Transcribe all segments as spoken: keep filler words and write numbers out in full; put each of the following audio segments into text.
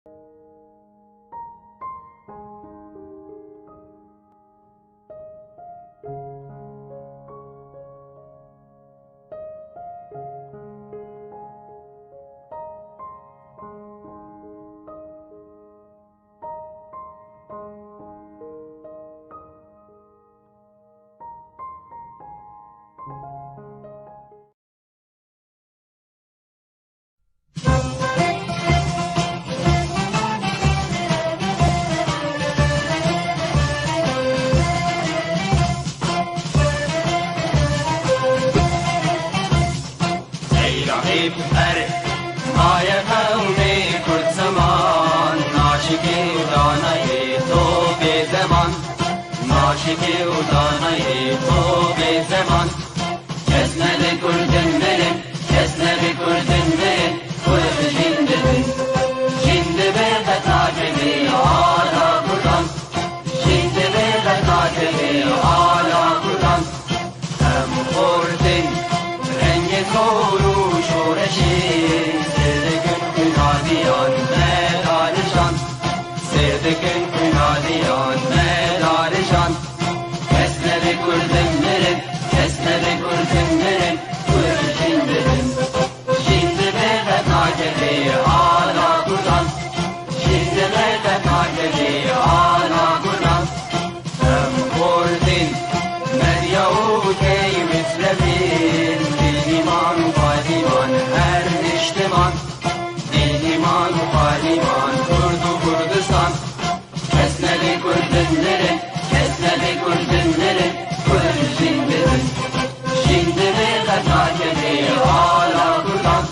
Ey Rehîb, her maye qewmê Kurd ziman, naşikê û danayê to bê zeman, naşikê û danayê to bê zeman. Kes nebe Kurdin mirin, kes nebe Kurdin mirin, Kurd jîn dibin. Jîn dibe qet nakevê ala Kurdan, jîn dibe qet nakevê ala Kurdan. Em xortin rengê zor û şoreşê, sêr dikin xwîna diyan me darijan, sêr dikin xwîna diyan me darijan. Kes nebe Kurdin mirin, kes nebe Kurdin mirin, Kurd jîn dibin. Jîn dibe qet nakevê ala Kurdan, jîn dibe qet nakevê ala Kurdan. Em xortin medya û key mislevin, dîn îman û payîman her niştiman, dîn îman û payîman Kurd û Kurdistan. Kes nebe Kurdin mirin, kes nebe Kurdin mirin, Kurd jîn dibin. Jîn dibe qet nakevê ala Kurdan,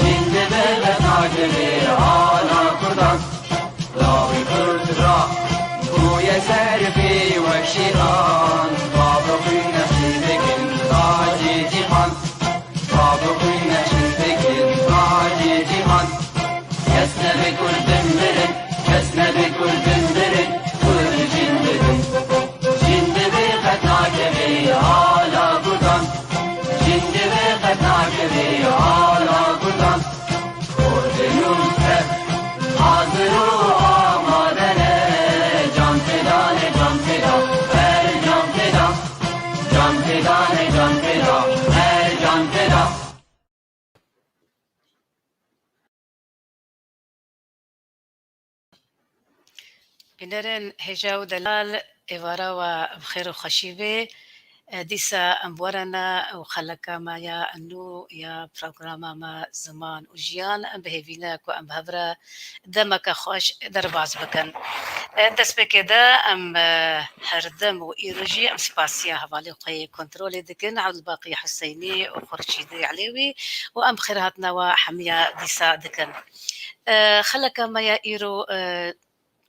jîn dibe qet nakevê ala Kurdan. Lawê Kurd ra bûye serfê wek şîran, bavê xwîn nexşî dikin tacê cîhan, bavê xwîn nexşî dikin tacê cîhan. Kes nebe Kurdin mirin, kes nebe Kurdin mirin, Kurd jîn dibin. Jîn dibe qet nakevê ala Kurdan, jîn dibe qet nakevê ala Kurdan. Kurdê nû tev hazir û amade ne, can feda ne, can feda, her can feda. Can feda ne, can feda, her can feda. Bînerên hêja û delal, êvara we bi xêr û xweşî bê. E, dîsa em werene û xeleka me ya nû ya programa me Ziman û Jiyan, em bi hêvî ne ku em bi hev re demeke xweş derbas bikin. E, destpêkê de em, e, her dem û îro jî em spasiya hevalên xwe yê kontrolê dikin, Evdilbaqî Huseynî û Xurşîdê Elêwî û em xêrhatina we hemiya dîsa dikin. E, xeleka me ya îro, e,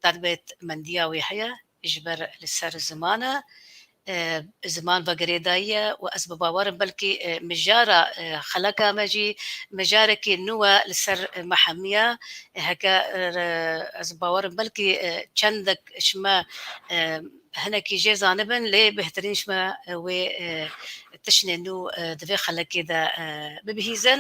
taybetmendiya wê heye ji ber li ser ziman e, e, ziman ve girêdayî ye û ez bi bawer im belkî, e, mijara, e, xeleka me jî mijarekî nû e li ser, e, me hemiya. E, heke, e, ez bi bawer im belkî, e, çendek ji me, e, hinekî jê zanibin, lê bêhtirîn ji me, e, wê, e, tiştê nû, e, di vê xelekê de, e, bibihîzin.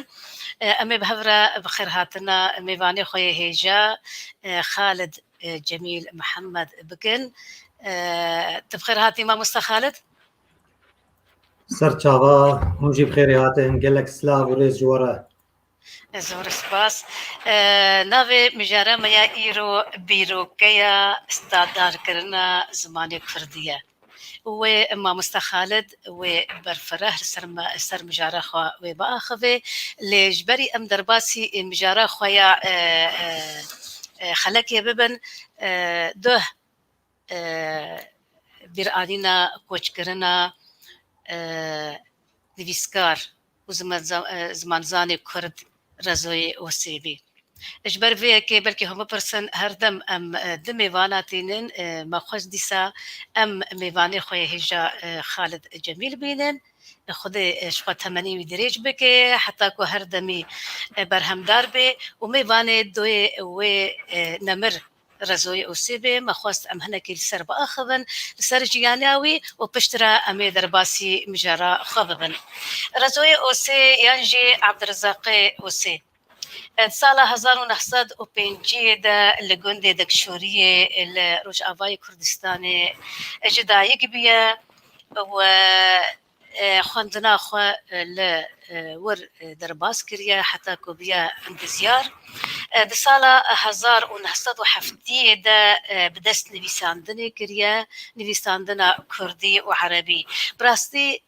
E, em ê bi hev re bi xêrhatina mêvanê xwe yê hêja, e, Xalid e, Cemîl Mihemed bikin. E, tu bi xêr hatî mamoste Xalid. Ser çava, hûn jî bi xêrê hatin. Gelek silav û rêz ji we re. E, zor spas. E, navê mijara me ya îro bîrokeya standardkirina zimanê kurdî ye. Wê mamoste Xalid wê berfireh li ser me, ser mijara xwe wê biaxivê. Lê ji berî em derbasî mijara xwe ya, e, e, e, xelekê bibin, e, duh, e, bîranîna koçkirina, e, nivîskar û zimanza-, e, zimanzanê Kurd Rezoyê Osê bî. Ji ber vê yekê belkî hûn bipirsin, her dem em, e, di mêvana tînin, e, me xwest dîsa em mêvanê xwe yê hêja, e, Xalid Cemîl bînin. Xwedê, e, ji xwe temenê wî dirêj bike, heta ku her demî, e, berhemdar bê û mêvanê doyê wê, e, nemir Rezoyê Osê bê. Me xwest em hinekî li ser biaxivin, li ser jiyana wî û piştre em ê derbasî mijara xwe bibin. Rezoyê Osê yan jî Abdirizaqê Osê. Di sala hezar û neh sed û pêncî de li gundê Dekşoriyê li Rojavayê Kurdistanê ji dayik bûye û xwendina xwe li wir derbas kiriye heta ku bûye endizyar. Di sala hezar û neh sed û heftiyê de bi dest nivîsandinê kiriye, nivîsandina kurdî û erebî. Bi rastî,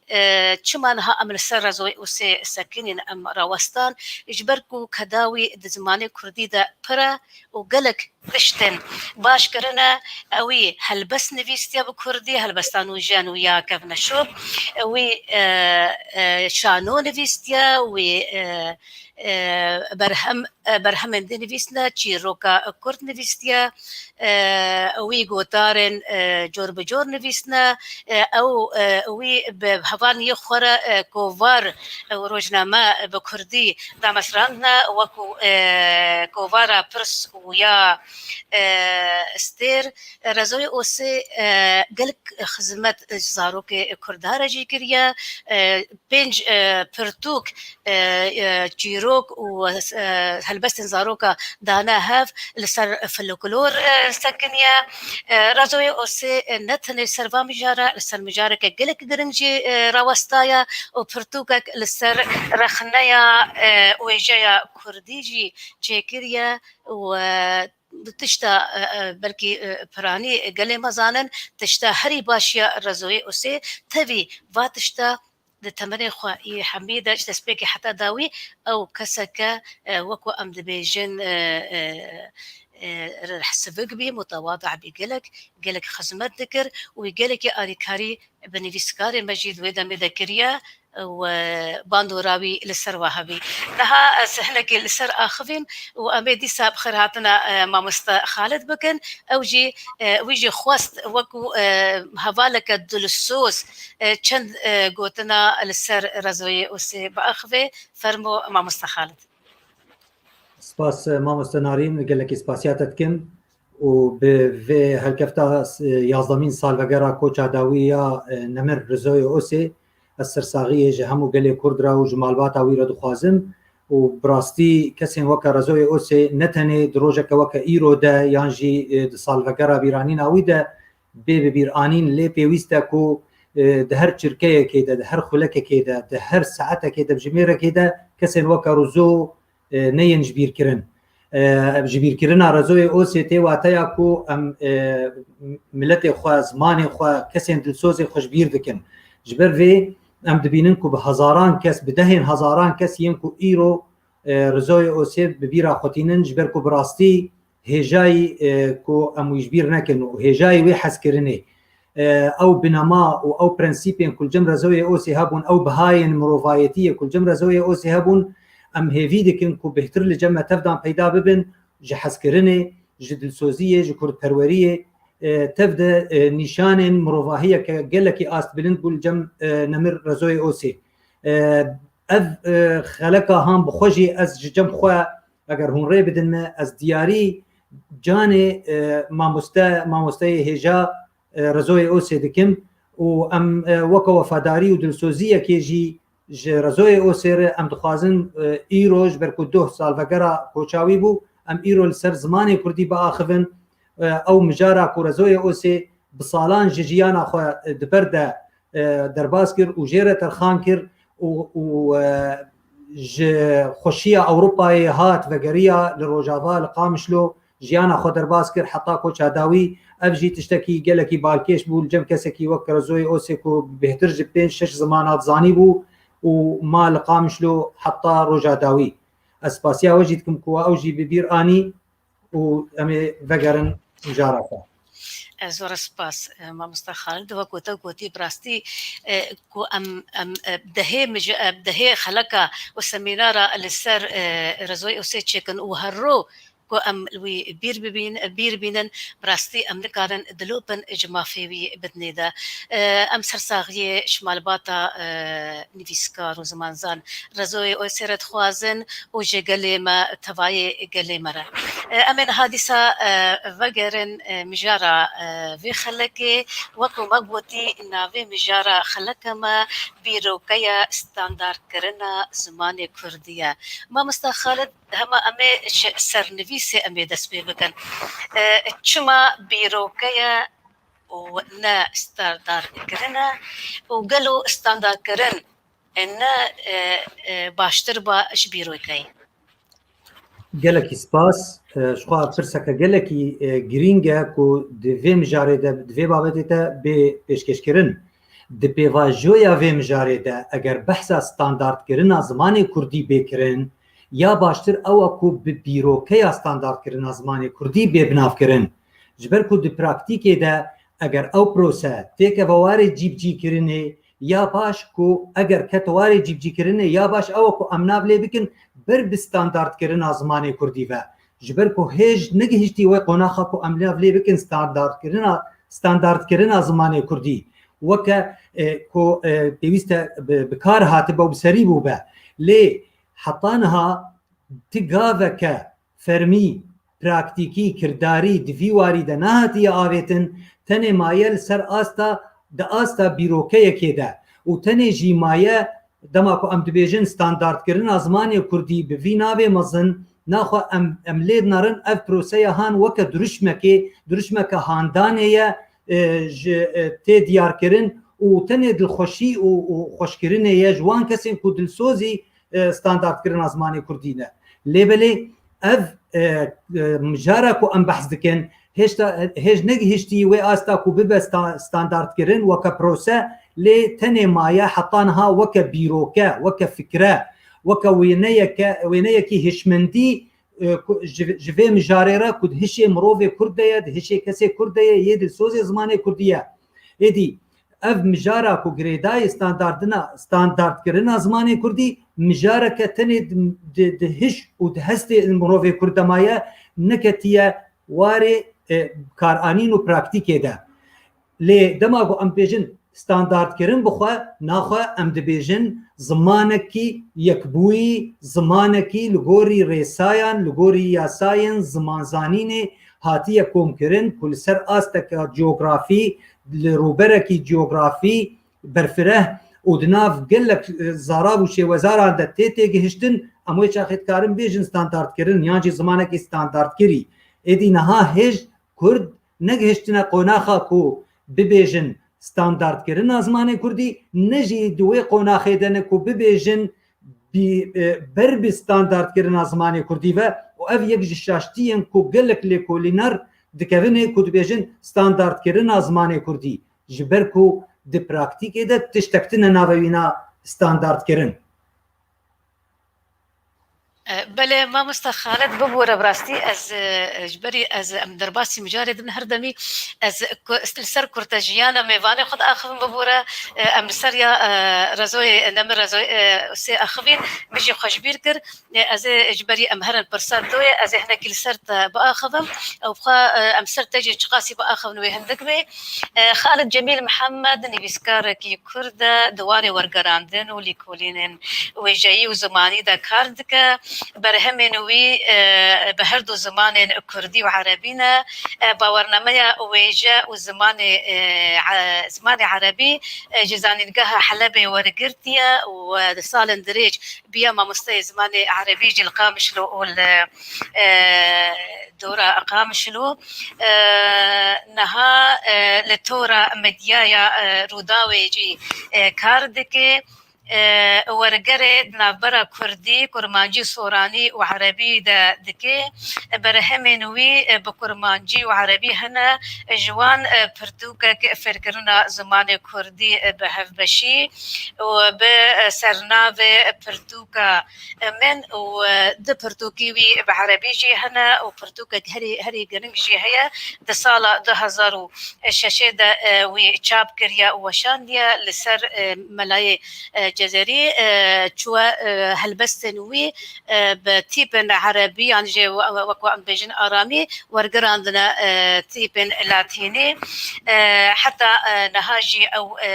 çima niha em li ser Rezoyê Osê sekinîn, em rawestan, ji ber ku keda wî di zimanê kurdî de pir e û gelek tiştin baş kirine. Ewî helbest nivîstiye bi kurdî, helbesta nûjen û ya kevneşop, wî, e, e, şano nivîstiye, wî, e, e, berhem, e, berhemên din nivîsine, çîroka kurd nivîstiye, e, wî gotarên, e, cor bi cor nivîsine, e, ew, e, wî bi hevalên yê xwe re, e, kovar, e, û rojname bi kurdî damezrandine, wekû, e, kovara Pirs û ya, e, Stêr. Rezoyê Osê, e, gelek xizmet ji zarokê kurda re jî kiriye. E, pênc, e, pirtûk, e, e, çîrok û, e, helbestên zaroka dane hev, li ser folklor, e, sekiniye. E, Rezoyê Osê, e, ne tenê li ser va mijara, li ser mijareke gelek giring jî, e, rawestaye û pirtûkek li ser rexneya, e, wêjeya kurdî jî çêkiriye û, e, tişta, e, e, belkî, e, piranî gelê me zanin, tişta herî baş ya Rezoyê Osê tevî va tişta di temenê xwe yê hemî de ji destpêkê heta dawî ew keseke, e, wekû em dibêjin, e, e, e, sivik bî, mutewada bî gelek, gelek xizmet dikir û wî gelekî alîkarî bi nivîskarê me jî di wê demê de kiriye û, e, bandora wî li ser we hebî. Niha ez hinekî li ser axivîm û em ê dîsa bi xêrhatina, e, mamoste Xalid bikin. Ew jî, e, wî jî xwest wekû, e, hevaleke dilsoz, e, çend, e, gotina li ser Rezoyê Osê biaxivê. Fermo, mamoste Xalid. Spas, e, mamoste Narîn, gelekî spasiya te dikim û bi vê helkefta, e, yazdemîn salvegera koça dawî ya, e, nemir Rezoyê Osê, ez sersaxiyê ji hemû gelê Kurd re û ji malbata wî re dixwazim û bi rastî kesên weke Rezoyê Osê ne tenê di rojeke weke îro de yan jî, e, di salvegera bîranîna wî de bê bibîranîn, lê pêwîst e ku, e, di her çirkeyekê de, di her xulekekê de, di her saetekê de, bi jimêrekê de kesên weke Rezo, e, neyên jibîrkirin. E, jibîrkirina Rezoyê Osê tê wateya ku em, e, miletê xwe, zimanê xwe, kesên dilsozê xwe ji bîr dikin. Ji ber vê em dibînin ku bi hezaran kes, bi dehên hezaran kes yên ku îro, e, Rezoyê Osê bi bîra xwe tînin, ji ber ku bi rastî hêjayî, e, ku em wî ji bîr nekin û hêjayî wê hezkirinê, e, ew binema û ew prensîpên ku li cem Rezoyê Osê hebûn, ew bihayên mirovayetiyê ku li cem Rezoyê Osê hebûn, em hêvî dikin ku bêhtir li cem me tevdan peyda bibin, ji hezkirinê, ji dilsoziyê, ji kurdperweriyê, e, tev de, e, nîşanên mirovahiyeke gelekî astbilind bû li cem, e, nemir Rezoyê Osê. E, ev, e, xeleka han bi xwe jî ez ji cem xwe, eger hûn rê bidin me, ez diyarî canê, e, mamoste, mamosteyê hêja, e, Rezoyê Osê dikim û em, e, weke wefadarî û dilsoziyekê jî ji Rezoyê Osê re em dixwazin, e, îro ji ber ku doh salvegera koça wî bû, em îro li ser zimanê kurdî biaxivin, e, ew mijara ku Rezoyê Osê bi salan ji jiyana xwe, e, di ber de, e, derbas kir û jê re terxan kir û, û, e, ji xweşiya Ewropayê hat vegeriya li Rojava, li Qamişlo, jiyana xwe derbas kir heta koça dawî. Ev jî tiştekî gelekî balkêş bû li cem kesekî wek Rezoyê Osê ku bêhtir ji pênc şeş zimana dizanîbû û ma li Qamişlo heta roja dawî. Ez spasiya we jî dikim ku ew jî bi bîr anî û em ê vegerin mijara xwe. E, zor spas, e, mamosta Xalid. Wek ku te gotî, bi rastî, e, ku em, em, e, dehê mij-, e, dehê xeleka û semînara li ser, e, Rezoyê Osê çêkin û her ro ku em li wî bîr bibîn, bîr bînin, bi rastî em nikarin dilopin ji mafê wî bidinê de. E, em sersaxiyê ji malbata, e, nivîskar û zimanzan Rezoyê Osê re dixwazin û ji gelê me, tevayê gelê me re. E, em ê niha dîsa, e, vegerin, e, mijara, e, vê xelekê. Wek ku me gotî, navê mijara xeleke me bîrokeya standartkirina zimanê kurdî ye. Mamosta Xalid, hema em ê ji sernivîsê em ê dest pê bikin. E, çima bîroke ye û ne standartkirin e û gelo standartkirin ne, e, e, baştir ba ji bîrokeyê? Gelekî spas. E, ji xwe pirseke gelekî, e, girîng e ku di vê mijarê de, di vê babetê de bê pêşkêşkirin. Di pêvajoya vê mijarê de eger behsa standartkirina zimanê kurdî bê kirin, ya baştir ew e ku bi bîrokeya standartkirina zimanê kurdî bê binavkirin. Ji ber ku di praktîkê de eger ew prose têkeve warê cîbicîkirinê, ya baş ku eger kete warê cîbicîkirinê, ya baş ew e ku em nav lê bikin ber bi standartkirina zimanê kurdî ve. Ji ber ku hêj negihiştî wê qonaxa ku em nav lê bikin standartkirina, standartkirina zimanê kurdî. Weke, e, ku, e, pêwîst e bi, bi kar hatibe û bi serî bûbe. Lê heta niha ti gaveke fermî, praktîkî, kirdarî di vî warî de nehatiye avêtin, tenê maye li ser asta, di asta bîrokeyekê de û tenê jî maye dema ku em dibêjin standartkirina zimanê kurdî bi vî navê mezin, naxwe em, em lê dinerin ev proseya han weke dirûşmekê, dirûşmeke handanê ye, e, ji, e, tê diyarkirin û tenê dilxweşî û, û xweşkirinê ye ji wan kesên ku dilsozî, e, standartkirina zimanê kurdî ne. Lê belê ev, e, e, mijara ku em behs dikin, hêşta, hêj negihiştî wê asta ku bibe sta-, standartkirin weke prose, lê tenê maye heta niha weke bîroke, weke fikre, weke wêneyeke, wêneyekî hişmendî, e, ku ji, ji vê mijarê re ku di hişê mirovê kurd de ye, di hişê kesê kurd de ye, yê dilsozê zimanê kurdî ye. Êdî ev mijara ku girêdayî standardina, standardkirina zimanê kurdî, mijareke tenê di, di, di hiş û di hestê mirovê kurd de maye, neketiye warê, e, karanîn û praktîkê de. Lê dema ku em bêjin standardkirin bi xwe, naxwe em dibêjin zimanekî yekbûyî, zimanekî li gorî rêsayan, li gorî yasayên zimanzanînê hatiye komkirin ku li ser asteke cografî, li rûberekî cografî berfireh û di nav gelek, e, zarav û şêwezaran de tê têgihiştin, em wê çaxê dikarin bêjin standardkirin yan jî zimanekî standardkirî. Êdî niha hêj kurd negihiştine qonaxa ku bibêjin standardkirina zimanê kurdî, ne jî di wê qonaxê de ne ku bibêjin bî, e, ber bi standardkirina zimanê kurdî ve û ev yek ji şaştiyên ku gelek lêkolîner dikevin ê ku dibêjin standardkirina zimanê kurdî, ji ber ku di praktîkê de tiştek tune navewîna standardkirin. E, belê, mamosta Xalid, bibûre, bi rastî ez, e, ji berî ez, em derbasî mijarê dibin her demî, ez ku, li ser kurtejiyana mêvanê xwe diaxivim, bibûre, e, em li ser ya, e, rezoyê, Nemir Rezoyê, e, Osê axivîn, min jî xwe ji bîr kir. E, ez ê ji berî em herin pirsa doyê, ez ê hinekî li ser te biaxivim. Ew bi xwe, e, em ser te jî çiqasî biaxivin wê hindik bê. E, Xalid Cemîl Mihemed nivîskarekî kurd e, di warê wergerandin û lîkolînên wêjeyî û zimanî de kar dike. Berhemên wî, e, bi her du zimanên kurdî û erebî ne. E, bawernameya wêje û zimanê, e, e, zimanê erebî, e, ji Zanîngeha Helebê wergirtiye û, e, di salên dirêj bûye mamosteyê zimanê erebî jî li Qamişlo û li, e, dora Qamişlo. E, niha, e, li tora medyaya, e, Rûdawê jî, e, kar dike. E, wergerê di navbera kurdî, kurmancî, soranî û erebî de dike. Berhemên wî, e, bi kurmancî û erebî hene, ji wan, e, pirtûkek fêrkirina zimanê kurdî, e, bi hevbeşî û bi, e, sernavê Pirtûka Min û, e, du pirtûkî wî bi erebî jî hene û pirtûkek herî, herî giring jî heye. Di sala du hezar û şeşê de, e, wî çap kiriye û weşandiye li ser, e, melayê, e, Cezerî, e, çûye, e, helbestên wî, e, bi tîpên erebî yan jî we-, we-, wek we em bêjin aramî wergirandine, e, tîpên latînî. E, heta, e, niha jî ew, e,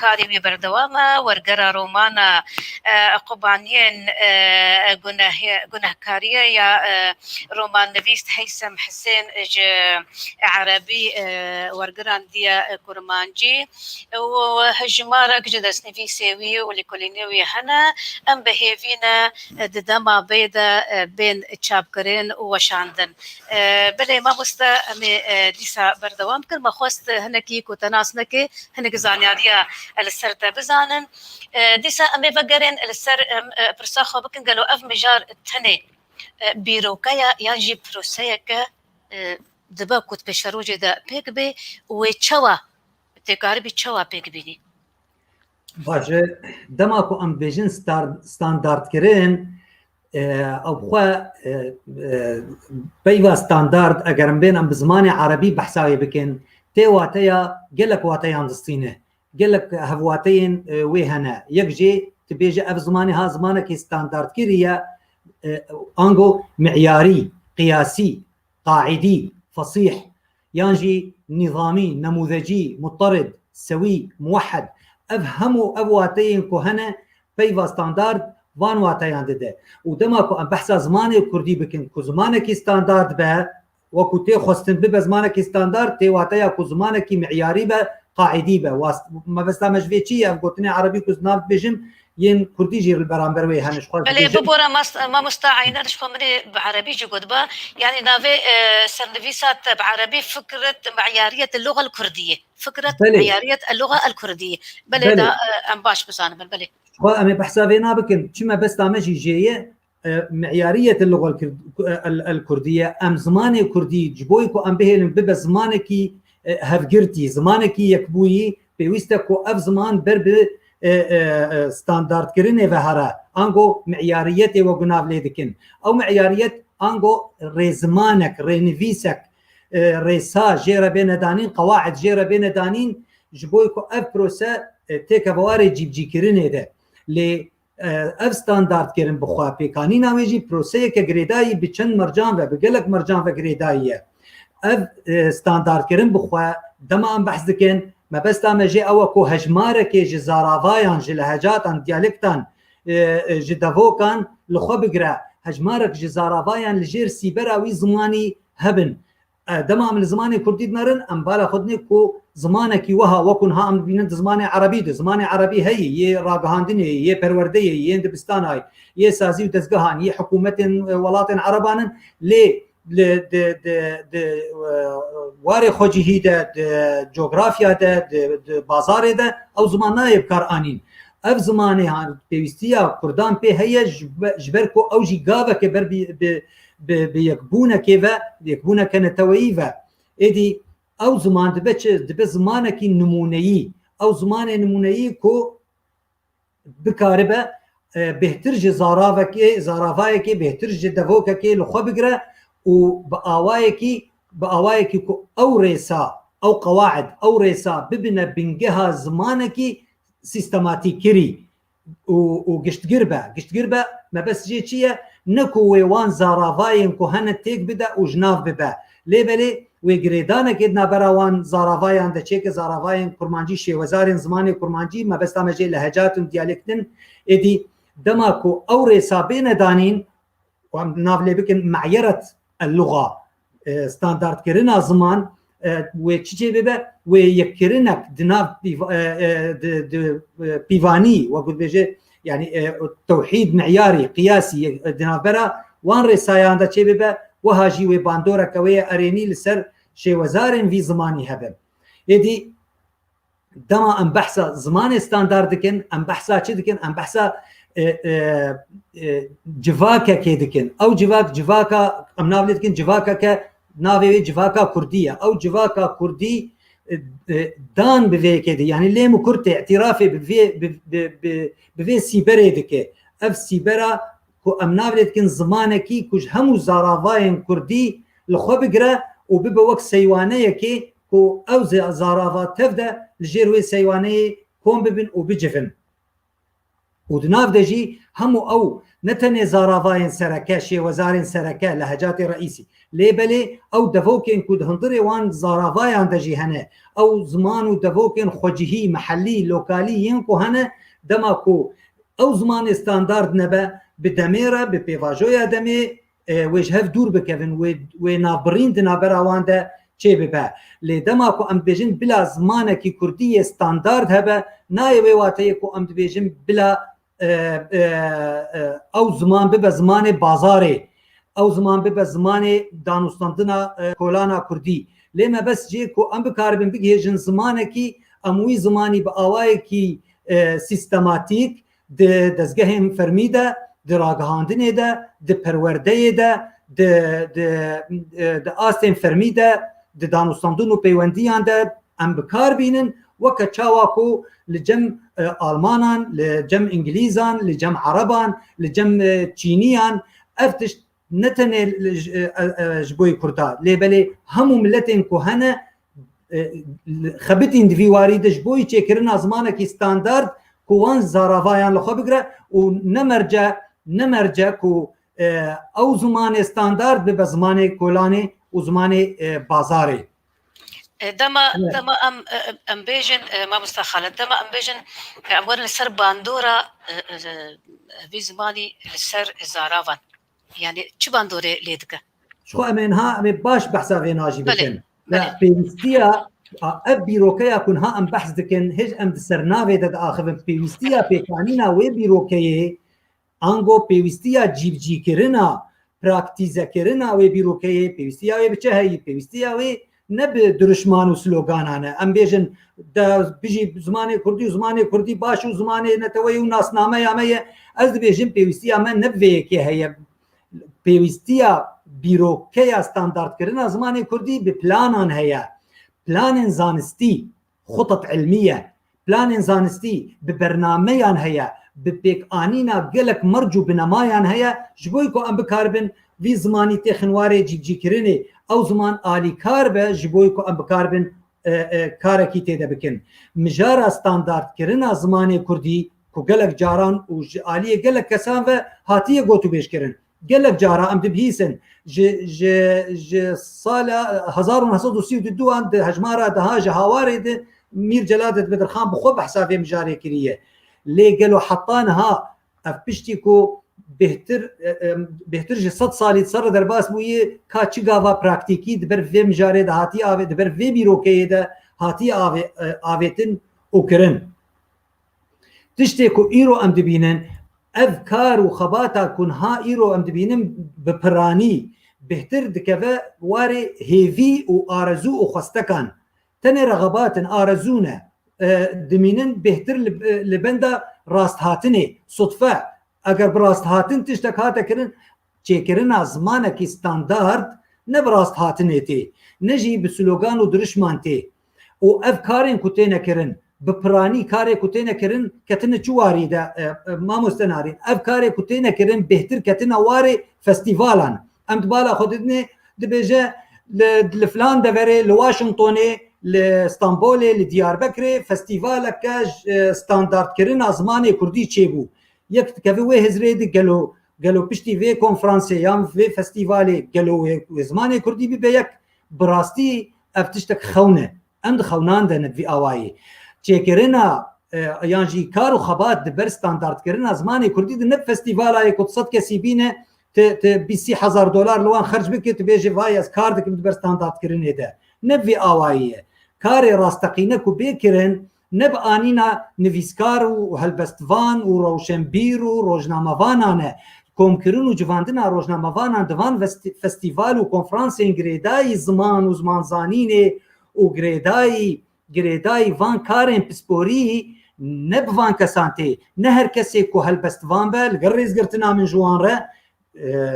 karê wî berdewam e, wergera romana, e, qubaniyên, e, gunehê-, gunehkariyê ya, e, romannivîs Heysem Hisên ji erebî, e, wergirandiye, e, kurmancî. û hejmarek ji destnivîsê wî û lêkolînê wî hene. Em bi hêvî ne di dema bê de, e, bên çapkirin û weşandin. E, belê mamoste, em ê, e, dîsa berdewam bikin. Me xwest hinekî ku te nas neke, hinek zanyariya li ser te bizanin. E, dîsa em ê vegerin li ser, em, e, pirsa xwe bikin, gelo ev mijar tenê, e, bîroke ye yan jî proseyeke, e, dibe ku di pêşerojê de pêk bê û wê çawa tê karibî çawa pêk bînî? Baş e, dema ku em bêjin star-, standardkirin, e, ew xwe, e, e, peyva standard, eger em bên em bi zimanê erebî behsa wê bikin, tê wateya gelek wateyan distîne. Gelek hevwateyên, e, wê hene. Yek jê tu bêje ev zimanê ha zimanekî standardkirî ye, e, ango mi'yarî, qiyasî, qaîdî, fesîh, yan jî nîzamî, nemûzecî, muterid, sewî, muwehhed. Ev hemû ev wateyên ku hene peyva standard van wateyan dide. Û dema ku em behsa zimanê kurdî bikin ku zimanekî standard be, wekû tê xwestin bibe zimanekî standard, tê wateya ku zimanekî mi'yarî be, qaîdî be. Wast-, mebesta me ji vê çi ye? Ev gotinê erebî ku ez nav dibêjim, yên kurdî jî li beramber wê hene. Ji xwe Belê, dibêjim. Bibore mas-, mamosta Eyner, ji xwe min ê bi erebî jî gotiba. Yanî navê, e, sernivîsa te bi erebî Fikret Meyariyet Lugal Kurdiyê. Fikret Belê. Meyariyet Lugal Kurdiyê. Belê, Belê. Da, e, em baş bizanibin, belê. Xwe em ê behsa vê nabikin. Çi mebesta me jî jê ye, e, meyariyet el-lugal kir-, el, el-kurdiye. Em zimanê kurdî, ji bo ku em bihêlin bibe zimanekî, e, hevgirtî, zimanekî yekbûyî, pêwîst e ku ev ziman ber bi, e, e, e, standardkirinê ve here. Ango meyariyetê we gunav lê dikin. Ew meyariyet ango rêzimanek, rênivîsek, e, rêsa jê re bêne danîn, qewaid jê re bêne danîn, ji bo ku ev prose, e, têkeve warê cîbicîkirinê de. Lê, e, ev standardkirin bi xwe, pêkanîna wê jî proseyeke girêdayî bi çend mercan ve, bi gelek mercan ve girêdayî ye. Ev, e, standardkirin bi xwe, dema em behs dikin, mebesta me jê ew e ku hejmarekê ji zaravayan, ji lehecatan, diyalektan, e, e, ji devokan li xwe bigire. Hejmarek ji zaravayan li jêr sîbera wî zimanî hebin. E, dema em li zimanê kurdî dinerin, em bala xwe dinê ku zimanekî wiha, wekû niha em dibînin di zimanê erebî de, zimanê erebî heye, yê ragihandinê ye, yê perwerdeyê ye, yên dibistanayê, yê sazî û dezgehan, yê hikûmetên, e, welatên ereban in, lê li, di, di, di, e, warê xwecihî de, di cografya de, di, di bazarê de ew ziman nayê bi kar anîn. Ev zimanê, ha, pêwîstiya kurdan pê heye, ji be-, ji ber ku ew jî gaveke ber bi, bi, bi, bi yekbûnekê ve, bi yekbûneke neteweyî ve. Êdî ew ziman dibe çi? Dibe zimanekî nimûneyî. Ew zimanê nimûneyî ku bikaribe, e, bêhtir ji zaravekê, zaravayekê, bêhtir ji devokekê li xwe bigire û bi awayekî, bi awayekî ku ew rêsa, ew qewaid, ew rêsa bibine bingeha zimanekî sîstematîkkirî û, û giştgir be. Giştgir be, mebest jê çi ye? Ne ku wê wan zaravayên ku hene têk bide û ji nav bibe. Lê belê wê girêdanekê di navbera wan zaravayan de çêke, zaravayên kurmancî, şêwezarên zimanê kurmancî, mebesta me jê lehecat in, diyalekt in. Êdî dema ku ew rêsa bêne danîn, û em nav lê bikin meyeret el-luga, e, standardkirina ziman, e, wê çi çê bibe? Wê yekkirinek di nav pîv-, e, e, di, di, e, pîvanî, wek dibêje, yanî, e, tewhîd meyarî, qiyasî, yek, e, di navbera wan rêsayan de çê bibe, wiha jî wê bandoreke wê ye erênî li ser şêwezarên vî zimanî hebe. Êdî dema em behsa zimanê standard dikin, em behsa çi dikin? Em behsa, e, e, e, civakekê dikin. Ew civak, civaka, em nav lê dikin civakeke, navê wê civaka kurdî ye. Ew civaka kurdî, e, e, dan bi vê yekê de, yanî lêm û kurtê, îtirafê bi vê, bi, bi, bi, bi vê sîberê dike. Ev sîbera ku em nav lê dikin zimanekî ku ji hemû zaravayên kurdî li xwe bigire û bibe wek seywaneyekê ku ew ze-, zarava tev de li jêr wê seywaneyê kom bibin û bicivin. Û di nav de jî hemû ew ne tenê zaravayên sereke, şêwezarên sereke, lehecatê reîsî, lê belê ew devokên ku di hundirê wan zaravayan de jî hene, ew ziman û devokên xwecihî, mehellî, lokalî yên ku hene, dema ku ew zimanê standard nebe, bi demê re, bi pêvajoya demê, e, wê ji hev dûr bikevin, wê, wê navbirîn di navbera wan de çêbibe. Lê dema ku em dibêjin bila zimanekî kurdî yê standard hebe, nayê wê wateyê ku em dibêjin bila, e, e, e, ew ziman bibe zimanê bazarê, ew ziman bibe zimanê danûstandina, e, kolana kurdî. Lê mebest jê ku em bikaribin bigihêjin zimanekî, em wî zimanî bi awayekî, e, sîstematîk di dezgehên fermî de, di ragihandinê de, di perwerdeyê de, di, di, e, di astên fermî de, di danûstandin û peywendiyan de em bi kar bînin, weke çawa ku li cem, e, Almanan, li cem Îngilîzan, li cem Ereban, li cem, e, Çîniyan, ev tişt ne tenê li, e, e, e, ji bo yê Kurda, lê belê hemû miletên ku hene, e, xebitîn di vî warî de ji bo yî çêkirina zimanekî standard ku wan zaravayan li xwe bigire û ne merce, ne merce ku, e, ew zimanê standard bibe zimanê kolanê û zimanê, e, bazarê. E, dema, Evet. dema em, e, em bêjin, e, mamosta Xalid, dema em bêjin, e, em werin li ser bandora, e, e, e, vî zimanî li ser zaravan. Yani çi bandorê lê dike? Ji xwe em ê niha, em ê baş behsa vê najî Belê, bikin. Ve belê. pêwîstiya, a, ev bîrokeya ku niha em behs dikin, hêj em di ser navê de diaxivin. Pêwîstiya pêkanîna wê bîrokeyê, ango pêwîstiya cîbicîkirina, praktîzekirina wê bîrokeyê, pêwîstiya wê bi çi heyî, pêwîstiya wê ne bi dirişman û sloganan e. Em bêjin, de bijî zimanê kurdî û zimanê kurdî baş û zimanê neteweyî û nasnameya me ye. Ez dibêjim pêwîstiya me ne bi vê yekê heye. Pêwîstiya bîrokeya standardkirina zimanê kurdî bi planan heye. Planên zanistî, xutat ilmiye, planên zanistî bi bernameyan heye, bi pêkanîna gelek merc û binemayan heye, ji bo ku em bikaribin vî zimanî têxin warê cîbicîkirinê, ew ziman alîkar be ji bo ku em bikaribin, e, e, karekî tê de bikin. Mijara standardkirina zimanê kurdî ku gelek caran û ji aliyê gelek kesan ve hatiye gotûbêjkirin. Gelek cara em dibihîsin, ji, ji, ji sala hezar û neh sed û sî û du an di hejmara daha ji hawarê de Mîr Celadet Bedirxan bi xwe behsa vê mijarê kiriye. Lê gelo heta niha ev piştî ku bêhtir, e, e, bêhtir ji sed salî di ser re derbas bûye, ka çi gava praktîkî di ber vê mijarê de hatiye avê, di ber vê bîrokeyê de hatiye avê-, e, avêtin û kirin? Tiştê ku îro em dibînin, ev kar û xebata ku niha îro em dibînin bi piranî bêhtir dikeve warê hêvî û arezû û xwestekan. Tenê rexebat in, arezû ne. E, dimînin bêhtir li, li benda rasthatinê, sutfe. Eger bi rasthatin tiştek hate kirin, çêkirina zimanekî standard ne bi rasthatinê tê, ne jî bi slogan û dirişman tê. Û ev karên ku têne kirin, bi piranî karê ku têne kirin, ketine çi warî de, e, e, mamoste Narîn? Ev karê ku têne kirin, bêhtir ketine warê festîvalan. Em di bala xwe didinê, dibêje li, li filan deverê, li Washingtonê, li Stenbolê, li Diyarbekirê festîvaleke, e, standardkirina zimanê kurdî çêbû. Yek dikeve wê hizrê de gelo, gelo piştî vê konferansê yan vê festîvalê gelo wê, wê zimanê kurdî bibe yek? Bi rastî ev tiştek xewn e. Em di xewnan de ne bi vî awayî. Çêkirina, e, yan jî kar û xebat di ber standardkirina zimanê kurdî de ne bi festîvala yê ku sed kesî bîne, ti, ti bîst sî hezar dolar li wan xerc bike, tu bêjî vay ez kar dikim di ber standardkirinê de. Ne bi vî awayî ye. Karê rasteqîne ku bê kirin, ne bi anîna nivîskar û helbestvan û rewşenbîr û rojnamevanan e. Komkirin û civandina rojnamevanan di van vesti-, festîval û konferansên girêdayî ziman û zimanzanînê û girêdayî, girêdayî van karên pisporî ne bi van kesan tê. Ne her kesê ku helbestvan be, li gel rêzgirtina min ji wan re, e,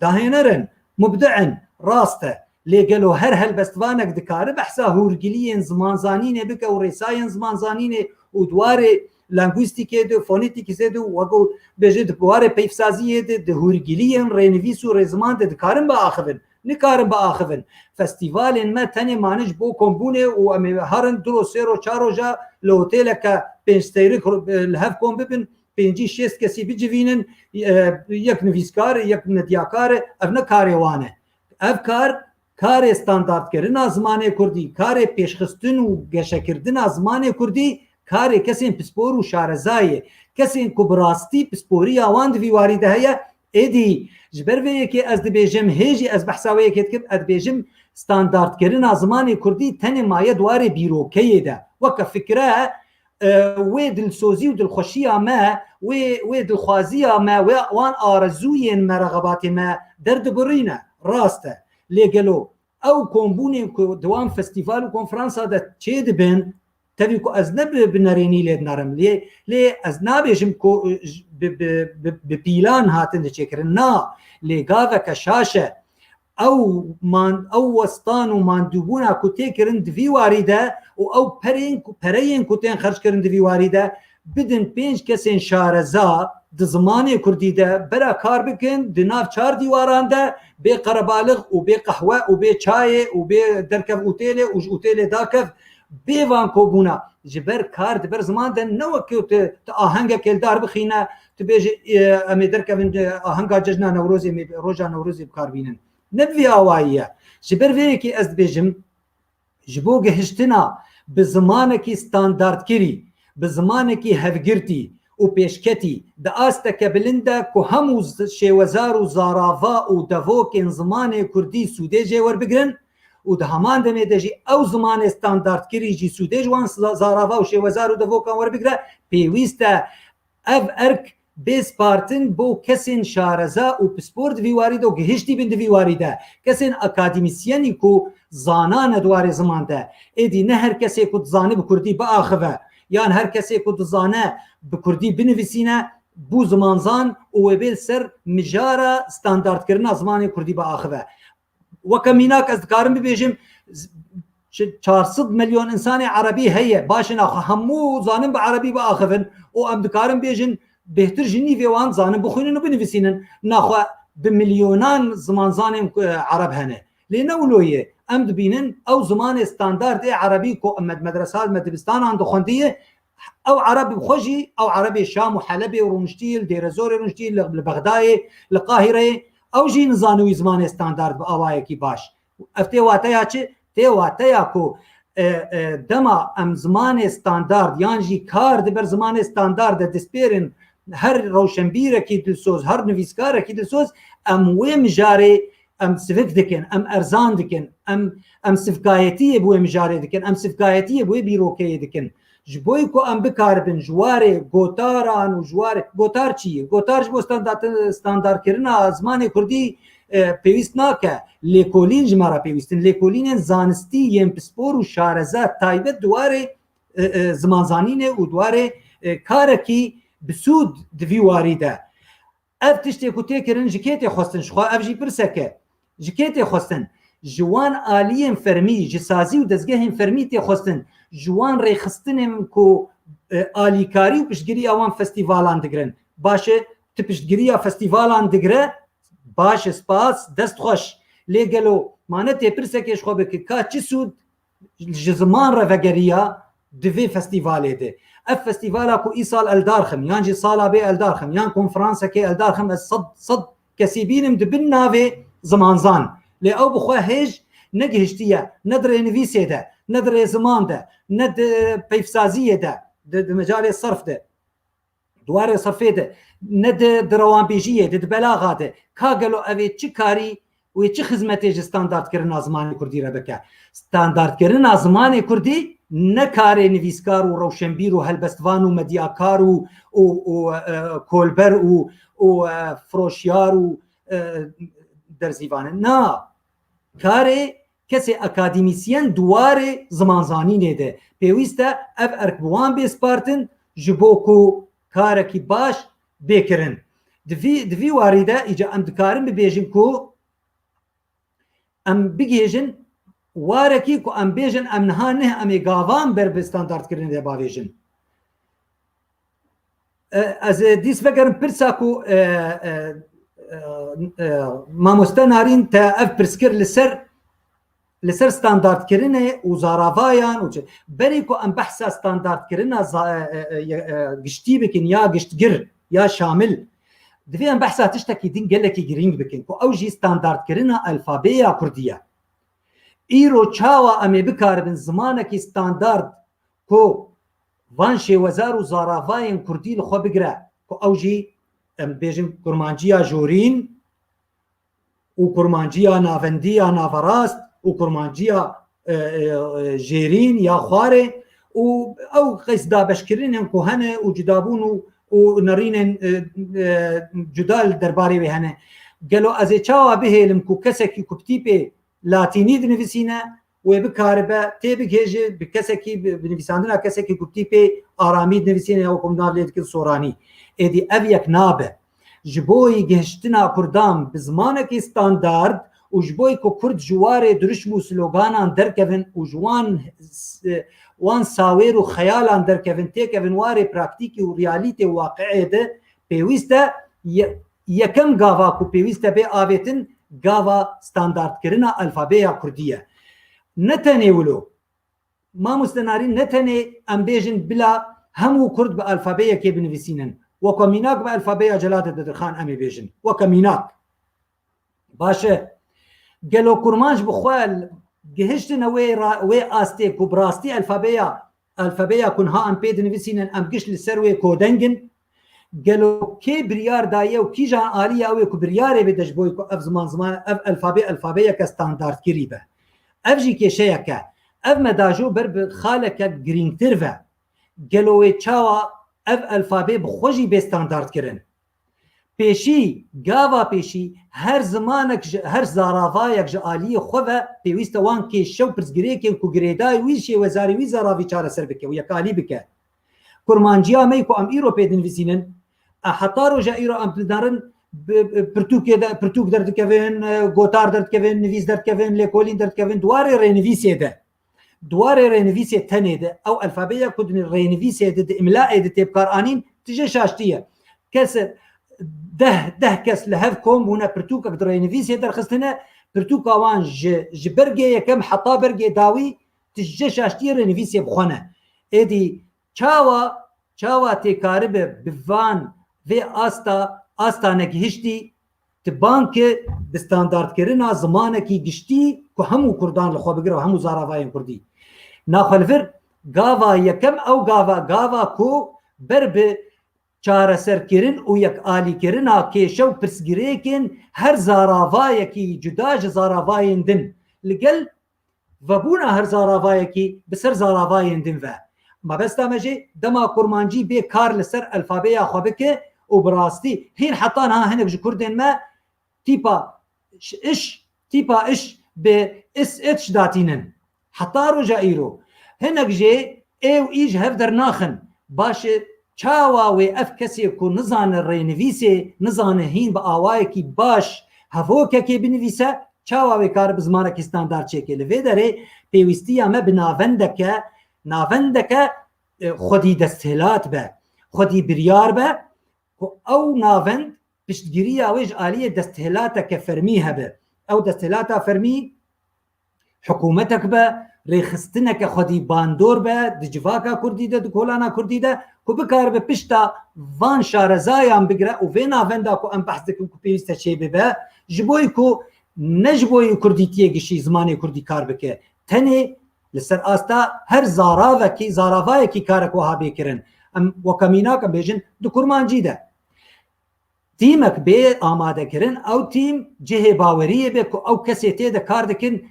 dahêner in, mubdi in, rast e. Lê gelo her helbestvanek dikare behsa hûrgiliyên zimanzanînê bike û rêsayên zimanzanînê û di warê lengwîstîkê de, fonetîkîsê de, wek bêje di warê peyvsaziyê de, di hûrgiliyên rênivîs û rêziman de dikarin biaxivin? Nikarin biaxivin. Festîvalên me tenê mane ji bo kombûnê û em ê herin du roj, sê roj, çar roja li otêleke pênc steyrik li hev kom bibin. pêncî şêst kesî bicivînin, e, yek nivîskar e, yek medyakar e, ev ne karê wan e. Ev kar, karê standardkirina zimanê kurdî, karê pêşxistin û geşekirina zimanê kurdî, karê kesên pispor û şarezayê, kesên ku bi rastî pisporiya wan di vî warî de heye, êdî ji ber vê yekê ez dibêjim, hê jî ez behsa wê yekê dikim, ez dibêjim standardkirina zimanê kurdî tenê maye di warê bîrokeyê de. Weke fikre, e, wê dilsozî û dilxweşiya me, wê, wê dilxwaziya me, wê wan arezûyên me, rexebatê me derdibirîne. Rast e. Lê gelo ew kombûnên ku di wan festîval û konferansa de çêdibin, tevî ku ez ne bi, bi nerênî lê dinerim, lê, lê ez nabêjim ku, e, j-, bi, bi, bi, bi pîlan hatin diçêkirin. Na, lê gaveke şaş e. Ew man-, ew westan û mandûbûna ku tê kirin di vî warî de û ew perên ku, pereyên ku tên xerckirin di vî warî de, bidin pênc kesên şareza di zimanê kurdî de bera kar bikin, di nav çar dîwaran de, bê qerebalix û bê qehwe û bê çayê û bê derkev otêlê û ji otêlê dakev, bê van kobûna. Ji ber kar di ber ziman de ne wek tu, tu ahengek hêldar bixîne, tu bêjî, e, em ê derkevin, e, ahenga cejna Newrozê, em ê roja Newrozê bi kar bînin. Ne bi vî awayî ye. Ji ber vê yekê ez dibêjim, ji bo gihiştina bi zimanekî standardkirî, bi zimanekî hevgirtî û pêşketî di asteke bilind de ku hemû z-, şêwezar û zarava û devokên zimanê kurdî sûdê jê werbigirin û di heman demê de jî ew zimanê standardkirî jî sûdê ji wan za-, zarava û şêwezar û devokan werbigire, pêwîst e ev erk bê spartin bo kesên şareza û pispor di vî warî de û gihiştî bin di vî warî de. Kesên akademîsyenî ku zana ne di warê ziman de. Êdî ne her kesê ku dizane bi kurdî biaxive, yan her kesê ku dizane bi kurdî binivîsîne, bû zimanzan û wê bê li ser mijara standardkirina zimanê kurdî biaxive. Weke mînak ez dikarim bibêjim, z-, çi-, çar sed milyon insanê erebî heye. Baş e, naxwe hemû zanin bi erebî biaxivin û em dikarin bêjin, bêhtir ji nîvê wan zanin bixwînin û binivîsînin. Naxwe bi milyonan zimanzanên ku, e, ereb hene. Lê ne wilo ye. Em dibînin ew zimanê standard ê erebî ku me di medresa, me dibistanan dixwendiye, ew ereb bi xwe jî, ew erebê Şam û Helebê û rûniştî, li Dêrezorê rûniştî, li, li Bexdayê, li Qahireyê, ew jî nizane wî zimanê standard bi awayekî baş. Ev tê wateya çi? Tê wateya ku, e, e, dema em zimanê standard yan jî kar di ber zimanê standard de dispêrin her rewşenbîrekî dilsoz, her nivîskarekî dilsoz, em wê mijarê em sivik dikin, em erzan dikin, em, em sivkayetiyê bi wê mijarê dikin, em sivkayetiyê bi wê bîrokeyê dikin. Ji bo ku em bikaribin ji warê gotaran û ji warê, gotar çi ye? Gotar ji bo standart-, standartkirina zimanê kurdî, e, pêwîst nake. Lêkolîn ji me re pêwîst in. Lêkolînên zanistî yên pispor û şareza taybet di warê, e, e, zimanzanînê û di warê, e, karekî bi sûd di vî warî de. Ev tiştê ku tê kirin ji kê tê xwestin? Ji xwe ev jî pirsek e. Ji kê tê xwestin? Ji wan aliyên fermî, ji sazî û dezgehên fermî tê xwestin. Ji wan rêxistinên ku, e, alîkarî û piştgiriya wan festîvalan digirin. Baş e, tu piştgiriya festîvalan digire, baş e, spas, dest xweş. Lê gelo ma ne tê pirsekê ji xwe bike, ka çi sûd ji ziman re vegeriya di vê festîvalê de? Ev festîvala ku îsal eldarxim, yan jî sala bê eldarxim, yan konferansekê eldarxim, ez sed, sed kesî bînim di bin navê zimanzan. Lê ew bi xwe hêj negihiştiye, ne di rênivîsê de, ne di rêziman de, ne di peyvsaziyê de, di, di mecalê serf de. Di warê sifê de, ne di, di rewanbêjiyê de, di belaxa de, ka gelo ev ê çi karî, wê çi xizmetê ji standartkirina zimanê kurdî re bike? Standartkirina zimanê kurdî ne karê nivîskar û rewşenbîr û helbestvan û medyakar û, û, û, e, kolber û, û, e, firoşyar û, e, derzîvan e. Na, karê kesê akademîsyen di warê zimanzanînê de. Pêwîst e ev erk bi wan bê spartin ji bo ku karekî baş bê kirin. Di vî, di vî warî de îca em dikarin bibêjin ku em bigihêjin warekî ku em bêjin em niha neh em ê gavan ber bi standartkirinê de bavêjin. E, ez ê dîs vegerim pirsa ku, e, e, e, e, mamoste Narîn te ev pirs kir li ser li ser standartkirinê û zaravayan û çi. Berê ku em behsa standartkirina za-, e, e, e, e, giştî bikin ya giştgir ya şamil, divê em behsa tiştekî din gelekî girîng bikin ku ew jî standartkirina alfabeya kurdî ye. Îro çawa em ê bikaribin zimanekî standard ku van şêwezar û zaravayên kurdî li xwe bigire, ku ew jî, em bêjin, kurmanciya jorîn û kurmanciya navendî ya naverast û kurmanciya, e, e, e, jêrîn ya xwarê û ew qeys dabeşkirinên ku hene û cudabûn û, û nerînên, e, e, cuda li derbarê wê hene. Gelo ez ê çawa bihêlim ku kesekî ku bi tîpê latînî dinivîsîne, wê bikaribe têbigihêje bi kesekî, bi, bi nivîsandina kesekî ku bi tîpê aramî dinivîsîne ya wekû em nav lê dikin soranî. Êdî ev yek nabe. Ji bo gihiştina kurdan bi zimanekî standard û ji bo ku kurd ji warê dirişm û sloganan derkevin û ji wan s-, wan sawêr û xeyalan derkevin, têkevin warê praktîkî û realîtê û waqiê de, pêwîst e ye-, yekem gava ku pêwîst e bê avêtin, gava standardkirina alfabeya kurdî ye. Ne tenê wilo, mamoste Narîn, ne tenê em bêjin bila hemû kurd bi alfabeyekê binivîsînin. Weke mînak bi alfabeya Celadet Bedirxan em ê bêjin. Weke mînak. Baş e. Gelo kurmanc bi xwe gihiştine wê ra-, wê astê ku bi rastî alfabeya, alfabeya ku niha em pê dinivîsînin, em giş li ser wê kodeng in? Gelo kê biryar daye û kîjan alî ye ew ê ku biryarê bide ji bo ku ev ziman, ziman, ev alfabe, alfabeyeke standardkirî be? Ev jî kêşeyek e. Ev me da jo ber bi xaleke girîngtir ve. Gelo wê çawa ev alfabe bi xwe jî bê standardkirin? Pêşî, gava pêşî, her zimanek ji, her zaravayek ji aliyê xwe ve pêwîst e wan kêşe û pirsgirêkên ku girêdayî wî şêwezarî wî zaravî çareser bike û yekalî bike. Kurmanciya me ku em îro pê dinivîsînin, e, heta roja îro em dikarin bi, bi pirtûkê de, pirtûk derdikevin, e, gotar derdikevin, nivîs derdikevin, lêkolîn derdikevin, di warê rênivîsê de. Di warê rênivîsê tenê de, ew alfabeya ku di rênivîsê de, di îmlaê de tê bikaranîn, tije şaştî ye. Kes, deh, deh kes li hev kom bûne, pirtûkek di rênivîsê derxistine, pirtûka wan ji, ji bergê yekem heta bergê dawî, tije şaştiyê rênivîsê bi xwe ne. Êdî çawa, çawa tê karibe bi van vê asta, asta negihiştî, ti banke bi standardkirina zimanekî giştî ku hemû kurdan li xwe bigire û hemû zaravayên kurdî. Naxwe li vir gava yekem ew gava, gava ku ber bi çareserkirin û yekalîkirina kêşe û pirsgirêkên her zaravayekî cuda ji zaravayên din li gel vebûna her zaravayekî bi ser zaravayên din ve. Mabesta me jî dema kurmancî bê kar li ser alfabeya xwe bike û bi rastî hîn heta niha hinek ji kurdên me tîpa ş-, iş, tîpa iş bi is, itş datînin. Heta roja îro. Hinek jê ê û î ji hev dernaxin. Baş e, çawa wê ev kesê ku nizane rênivîsê, nizane hîn bi awayekî baş hevokekê binivîse, çawa wê kare bi zimanekî standard çêke? Li vê derê pêwîstiya me bi navendeke, navendeke, e, xwedî desthilat be, xwedî biryar be, ku ew navend piştgiriya wê ji aliyê desthilateke fermî hebe. Ew desthilata fermî hikûmetek be, rêxistineke xwedî bandor be, di civaka kurdî de, di kolana kurdî de, ku bikaribe pişta van şarezayan bigire û vê navenda ku em behs dikin ku pêwîst e çê bibe, ji bo ku ne ji bo kurdîtiyê gişî zimanê kurdî kar bike. Tenê li ser asta her zaravekî, zaravayekî karek wiha bê kirin. Em weke mînak em bêjin di kurmancî de. Tîmek bê amadekirin, ew tîm cihê baweriyê be ku ew kesê tê de kar dikin,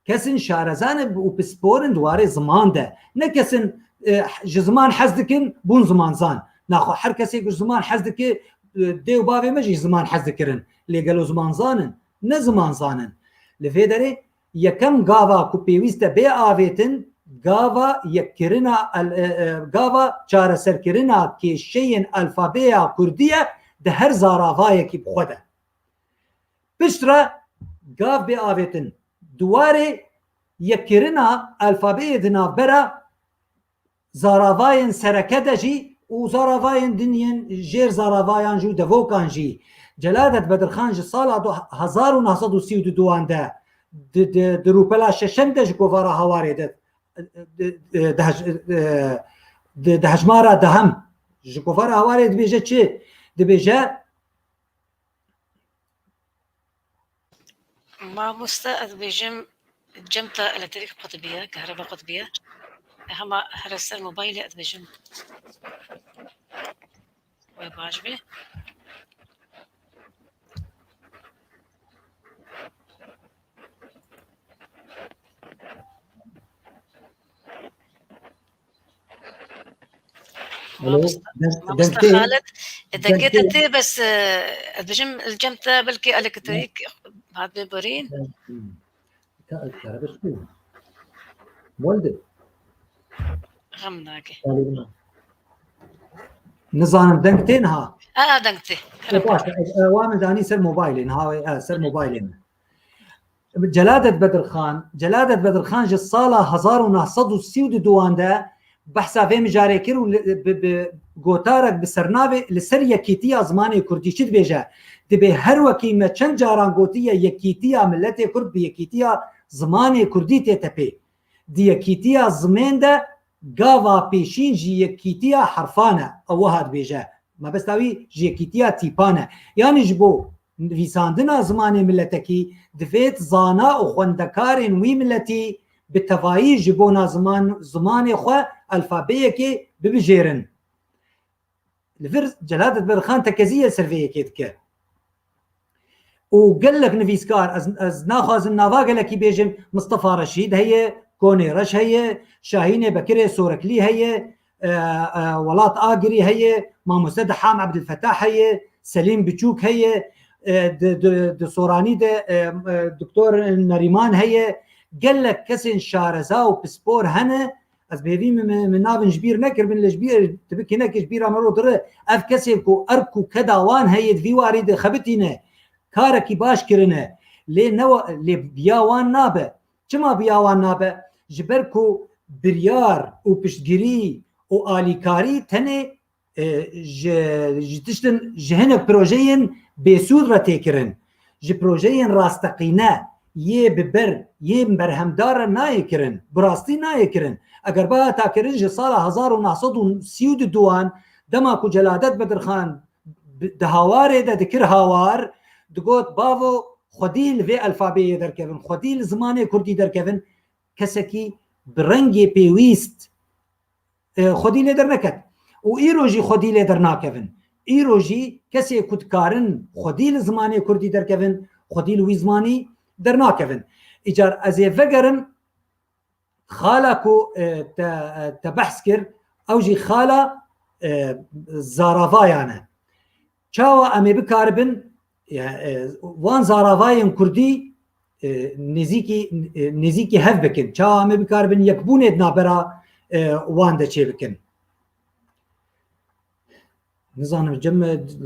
kesin şarezan in û pispor in di warê ziman de. Ne kesin, e, ji ziman hez dikin, bûn zimanzan. Naxwe her kesê ku ji ziman hez dike, e, dê û bavê me jî ji ziman hez dikirin. Lê gelo zimanzan in? Ne zimanzan in. Li vê derê yekem gava ku pêwîst e bê avêtin, gava yekkirina al-, e, e, gava çareserkirina kêşeyên alfabeya kurdî ye di her zaravayekî bi xwe de. Piştre gav bê avêtin, di warê yekkirina alfabeyê di navbera zaravayên sereke de jî û zaravayên din yên jêr zaravayan jî û devokan jî. Celadet Bedirxan ji sala du-, hezar û neh sed û sî û du de di, di, di rûpela şeşem de ji kovara hawarê de, di, di, di hej-, di, di hejmara deham ji kovara hawarê dibêje çi? Dibêje, Mamoste, ez dibêjim cem te elektrîk qutbiye, kehreba qutbiye. Hema here ser mobaylê ez dibêjim. Wê baş bê. Alo, Mamoste, deng, mamoste dengtê, Xalid, e, dengê te dengtê. Tê, bes, e, ez dibêjim li cem te belkî elektrîk hat bê borîn. Hmm. Ka-, kerebe çi? Molde. Xem nake. Nizanim deng tê niha. A, a, deng tê. E, baş, e, e, wa min danî ser mobaylê niha, e, ser mobaylê min. Celadet Bedirxan, Celadet Bedirxan ji sala hezar û neh sed û sî û du de behsa vê mijarê kir û li, bi, bi gotarek bi sernavê li ser yekîtiya zimanê kurdî çi dibêje? Dibê her wekî me çend caran gotiye yekîtiya miletê kurd bi yekîtiya zimanê kurdî tê tepê. Di yekîtiya zimên de gava pêşîn ji yekîtiya herfan e. Ew wiha dibêje. Mebesta wî ji yekîtiya tîpan e. Yanî ji bo nivîsandina zimanê miletekî divêt zana û xwendekarên wî miletî bi tevayî ji bona ziman, zimanê xwe alfabeyekê bibijêrin. Li vir Celadet Bedirxan tekezî li ser vê yekê dike. Û gelek nivîskar, ez, ez naxwazim nava gelekî bêjim, Mistefa Reşîd heye, Konê Reş heye, Şahînê Bekirê Soreklî heye, e, e, Welat Agirî heye, Mamoste Deham Ebdilfetah heye, Selîm Biçûk heye, e, di, di, di Soranî de, e, e, Doktor Nerîman heye, gelek kesên şareza û pispor hene, ez bêvî min, min, min navin ji bîr nekiribin, lê ji bîr, tu bikî nekir ji bîra min ro dire, ev kesên ku erk û keda wan heye di vî warî de xebitîne, karekî baş kirine, lê ne wa-, lê biya wan nabe. Çima biya wan nabe? Ji ber ku biryar û piştgirî û alîkarî tenê, e, ji, ji tiştin, ji hinek projeyên bêsûd re tê kirin. Ji projeyên rasteqîne yê bi ber, yê berhemdar re nayê kirin. Bi rastî nayê kirin. Eger bihata kirin ji sala hezar û neh sed û sî û du an, dema ku Celadet Bedirxan bi, di hawarê de dikir hawar, digot, bavo, xwedî li vê alfabeyê derkevin, xwedî li zimanê kurdî derkevin, kesekî bi rengê pêwîst, e, xwedî lê derneket. Û îro jî xwedî lê dernakevin. Îro jî kesê ku dikarin xwedî li zimanê kurdî derkevin, xwedî li wî zimanî dernakevin. Îcar ez ê vegerim xala ku, e, te, e, te behs kir, ew jî xala, e, zaravayan e. Çawa em ê bikaribin, e, e, wan zaravayên kurdî, e, nêzîkî, e, nêzîkî hev bikin? Çawa em ê bikaribin yekbûnê di navbera, e, wan de çêbikin? Nizanim, cem,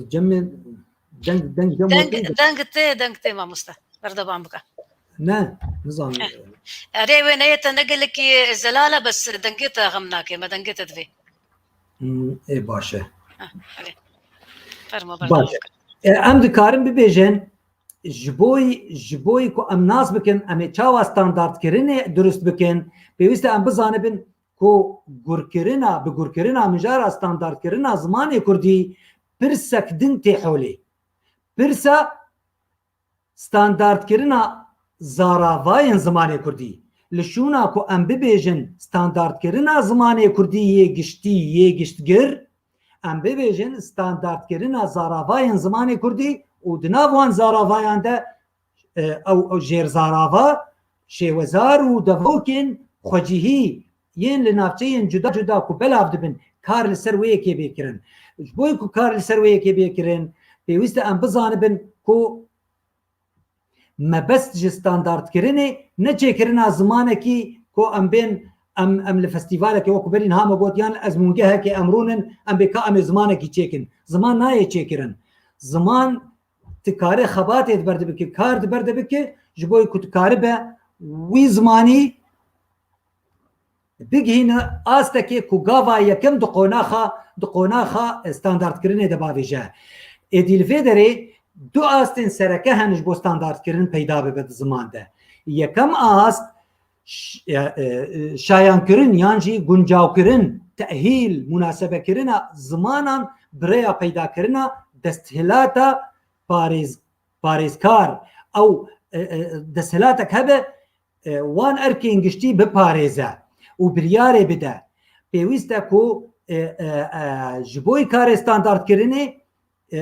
cem, deng, deng, cem Deng, tê de. Deng tê, deng tê mamoste. Berdewam bike. Ne, nizanim. Erê wê neyê te ne gelekî zelal e, bes dengê te xem nake, me dengê te divê. Hmm, ê baş e. Heh, erê. Fermo, Baş berdewam e. bike. E, em dikarin bibêjin, ji boy, ji boy ku em nas bikin, em ê çawa standartkirinê durust bikin, pêwîst e em bizanibin ku gurkirina, bi gurkirina mijara standartkirina zimanê kurdî pirsek din tê holê. Pirsa standartkirina zaravayên zimanê kurdî. Li şûna ku em bibêjin standartkirina zimanê kurdî yê giştî, yê giştgir, em bibêjin standartkirina zaravayên zimanê kurdî û di nav wan zaravayan de, e, ew, ew jêrzarava, şêwezar û devokên xwecihî yên li navçeyên cuda cuda ku belav dibin, kar li ser wê yekê bê kirin. Ji bo ku kar li ser wê yekê bê kirin, pêwîst e em bizanibin ku mebest ji standartkirinê ne çêkirina zimanekî ku em bên, em, em li festîvalekê wekî berî niha me got, yan ezmûngehekê em rûnin, em bê ka em ê zimanekî çêkin. Ziman nayê çêkirin. Ziman tu karê xebatê di ber de bike, kar di ber de bike, ji bo ku tu karibe wî zimanî bigihîne astekê ku gava yekem di qonaxa, di qonaxa standartkirinê de bavêje. Êdî li vê derê du astên sereke hene ji bo standartkirin peyda bibe di ziman de. Yekem ast ş-, e, e, şayankirin yan jî guncawkirin, tehîl, munasebekirina zimanan bi rêya peydakirina desthilata parêz-, parêzkar. Ew, e, e, desthilatek hebe, e, wan erkên giştî biparêze û biryarê bide. Pêwîst e ku, e, e, e, ji bo karê standardkirinê, e,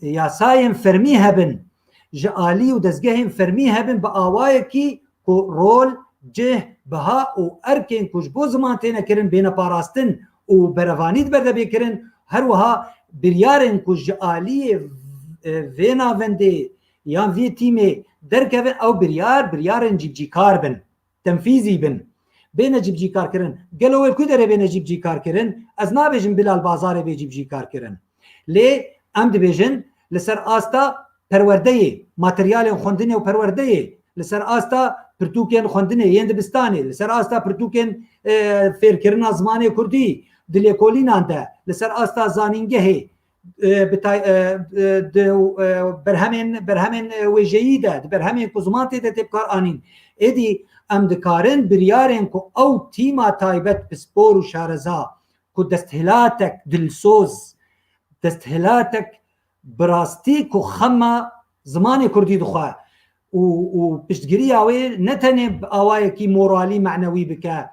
yasayên fermî hebin, ji alî û dezgehên fermî hebin bi awayekî ku rol, cih, biha û erkên ku ji bo ziman têne kirin bêne parastin û berevanî di ber de bê kirin, her wiha biryarên ku ji aliyê, e, vê navendê yan vê tîmê derkevin, ew biryar, biryarên cîbicîkar bin, tenfîzî bin, bêne cîbicîkarkirin. Gelo wê li ku derê bêne cîbicîkarkirin? Ez nabêjim bila li bazarê bê cîbicîkarkirin. Lê em dibêjin li ser asta perwerdeyê, materyalên xwendinê û perwerdeyê, li ser asta pirtûkên xwendinê yên dibistanê, li ser asta pirtûkên, e, fêrkirina zimanê kurdî di lêkolînan de, li ser asta zanîngehê, e, bi tay-, e, e, di, e, berhemên, berhemên, e, wêjeyî de, di berhemên ku ziman tê de tê bikar anîn. Êdî em dikarin biryarên ku ew tîma taybet pispor û şareza ku desthilatek dilsoz, desthilatek bi rastî ku xema zimanê kurdî dixwe û, û piştgiriya wê ne tenê bi awayekî moralî, menewî bike,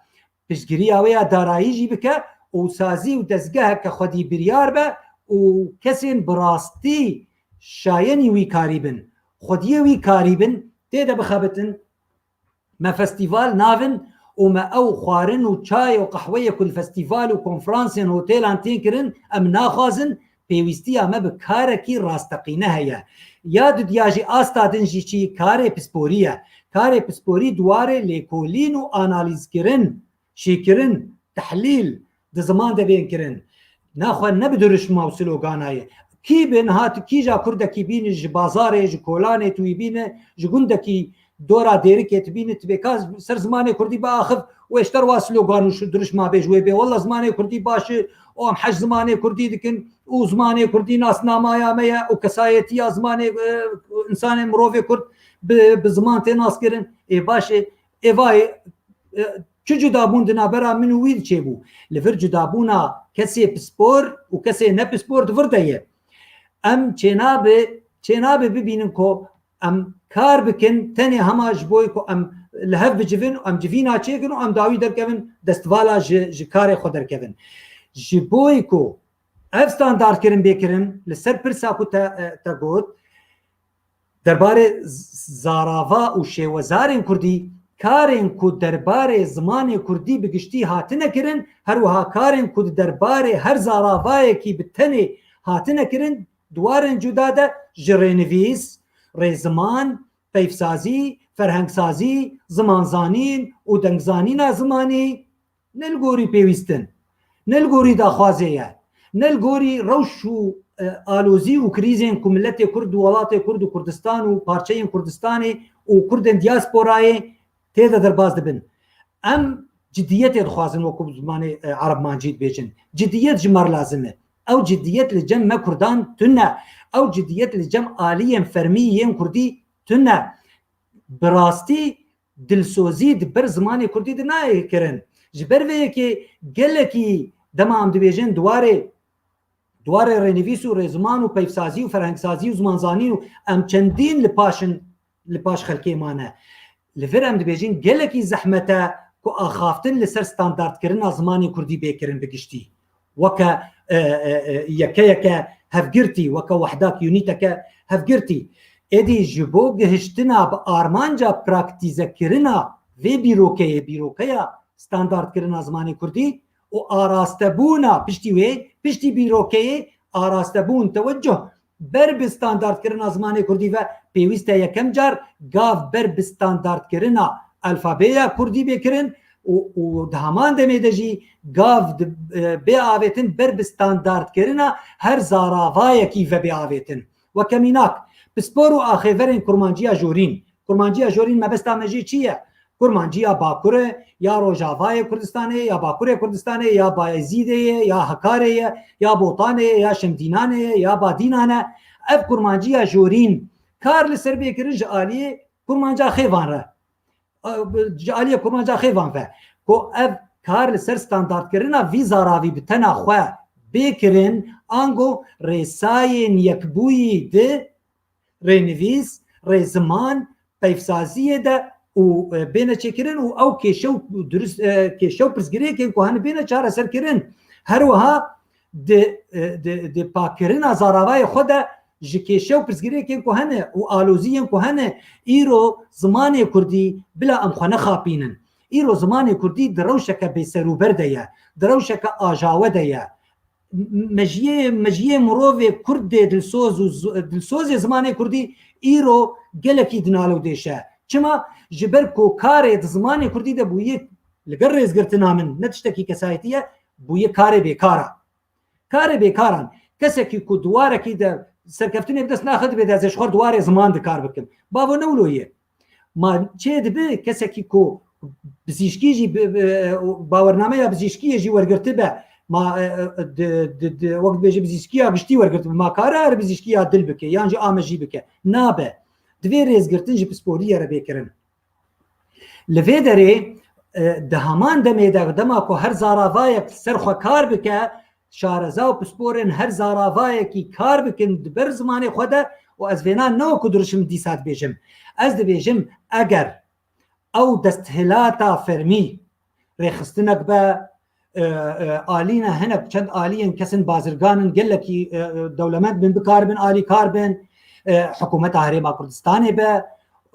piştgiriya wê ya darayî jî bike û sazî û dezgeheke xwedî biryar be û kesên bi rastî şayenî wî karî bin, xwediyê wî karî bin, tê de bixebitin. Me festîval navin û me ew xwarin û çay û qehweyê ku li festîval û konferansên hotêlan tên kirin, em naxwazin, pêwîstiya me bi karekî rasteqîne heye. Ya dudiya jî asta din jî çi karê pisporî ye. Karê pisporî di warê lêkolîn û analîzkirin, şêkirin, tehlîl di ziman de bên kirin. Naxwe ne bi dirişma û sloganayê. Kî bi niha tu kîja kurdekî bînî ji bazarê, ji kolanê tu wî bîne, ji gundekî dora Dêrikê tu bînî, tu bê ka ser zimanê kurdî biaxiv û êşter wa slogan û şu dirişma bêj wê bê. Wella zimanê kurdî baş e û em hej zimanê kurdî dikin û zimanê kurdî nasnamaya me ye û kesayetiya zimanê, e, insanê mirovê kurd bi, bi ziman tê naskirin. Ê baş e, ê vayê, e, çi cudabûn di navbera min û wî çêbû? Li vir cudabûna kesê pispor û kesê ne pispor di vir de ye. Em çênabe, çênabe bibînin ku em kar bikin, tenê hema ji bo ku em li hev bicivin, em civîna çêkin û em dawî derkevin, destvala ji, ji karê xwe derkevin. Ji bo ku ev standardkirin bê kirin, li ser pirsa ku te, te got, derbarê z-, zarava û şêwezarên kurdî, karên ku derbarê zimanê kurdî bi giştî hatine kirin, her wiha karên ku di derbarê her zaravayekî bi tenê hatine kirin, di warên cuda de ji rênivîs, rêziman, peyvsazî, ferhengsazî, zimanzanîn û dengzanîna zimanî, ne li gorî pêwîstin, ne li gorî daxwazê ye, ne li gorî rewş û, e, alozî û krîzên ku miletê Kurd û welatê Kurd û Kurdistan û parçeyên Kurdistanê û Kurdên diasporayê tê de derbas dibin. Em cidiyetê dixwazin, wekû bi zimanê, e, Ereb Mancî dibêjin. Cidiyet ji me re lazim e. Ew cidiyet li cem me Kurdan tune. Ew cidiyet li cem aliyên fermî yên Kurdî tune. Bi rastî dilsozî di ber zimanê kurdî de nayê kirin. Ji ber vê yekê gelekî dema em dibêjin di warê, di warê rênivîs û rêziman û peyvsazî û ferhengsazî û zimanzanîn û em çendîn li paş in, li paş xelkê mane. Li vir em dibêjin gelekî zehmet e ku axaftin li ser standardkirina zimanê kurdî bê kirin bi giştî. Weke, e, e, e, yeke yeke hevgirtî, weke wehdak, unîteke hevgirtî. Êdî ji bo gihiştina bi armanca praktîzekirina vê bîrokeyê, bîrokeya standardkirina zimanê kurdî û arastebûna piştî wê, piştî bîrokeyê arastebûn, tewecuh ber bi standardkirina zimanê kurdî ve pêwîst e yekem car gav ber bi standardkirina alfabeya kurdî bê kirin û, û di heman demê de jî gav di, e, bê avêtin ber bi standardkirina her zaravayekî ve bê avêtin. Weke mînak, pispor û axêverên kurmanciya jorîn. Kurmanciya jorîn mebesta me jê çi ye? Kurmanciya Bakur e, ya Rojavayê Kurdistanê, ya Bakurê Kurdistanê, ya Bayezîdê ye, ya Hekarê ye, ya Botanê ye, ya Şemdînanê ye, ya Badînan e. Ev kurmanciya jorîn kar li ser bê kirin ji aliyê kurmanca xêvan re. Ji aliyê Kurmanca xêvan ve ku ev kar li ser standartkirina vî zaravî bi tena xwe bê kirin, ango rêsayên yekbûyî di rênivîs, rêziman, peyvsaziyê de û, e, bêne çêkirin û ew kêşe û durist, e, kêşe û pirsgirêkên ku hene bêne çareserkirin. Her wiha di, e, di, di pakkirina zaravayê xwe de ji kêşe û pirsgirêkên ku hene û aloziyên ku hene, îro zimanê kurdî bila em xwe nexapînin. Îro zimanê kurdî di rewşeke bêserûber de ye, di rewşeke ajawe de ye. Mejiyê, mejiyê mirovê kurd dê dilsoz û zu-, dilsozê zimanê kurdî îro gelekî dinale û dêşe. Çima? Ji ber ku karê di zimanê kurdî de bûye, li gel rêzgirtina min, ne tiştekî kesayetî ye, bûye karê bêkara. Karê bêkaran. Kesekî ku di warekî de serkeftinê bi dest naxe, dibê de ez ê ji xwe di warê ziman de kar bikim. Bavo, ne wilo ye. Ma çê dibe kesekî ku bizîşkî jî bi, bi, bawernameya bizîşkiyê jî wergirtibe, ma, e, e, di, di, di, wek dibêje bizîşkiya giştî wergirtibe, ma kare her bizîşkiya dil bike yan jî amejî bike? Nabe. Divê rêzgirtin ji pisporiyê re bê kirin. Li vê derê, e, di heman demê de, dema ku her zaravayek ser xwe kar bike, şareza û pisporên her zaravayekî kar bikin di ber zimanê xwe de û ez vêna ne wekî dirûşim dîsa dibêjim. Ez dibêjim, eger ew desthilata fermî rêxistinek be, e, e, alî ne, hinek çend aliyên kesên bazirgan in, gelekî, e, e, dewlemend bin, bikaribin alîkar bin, e, hikûmeta Herêma Kurdistanê be,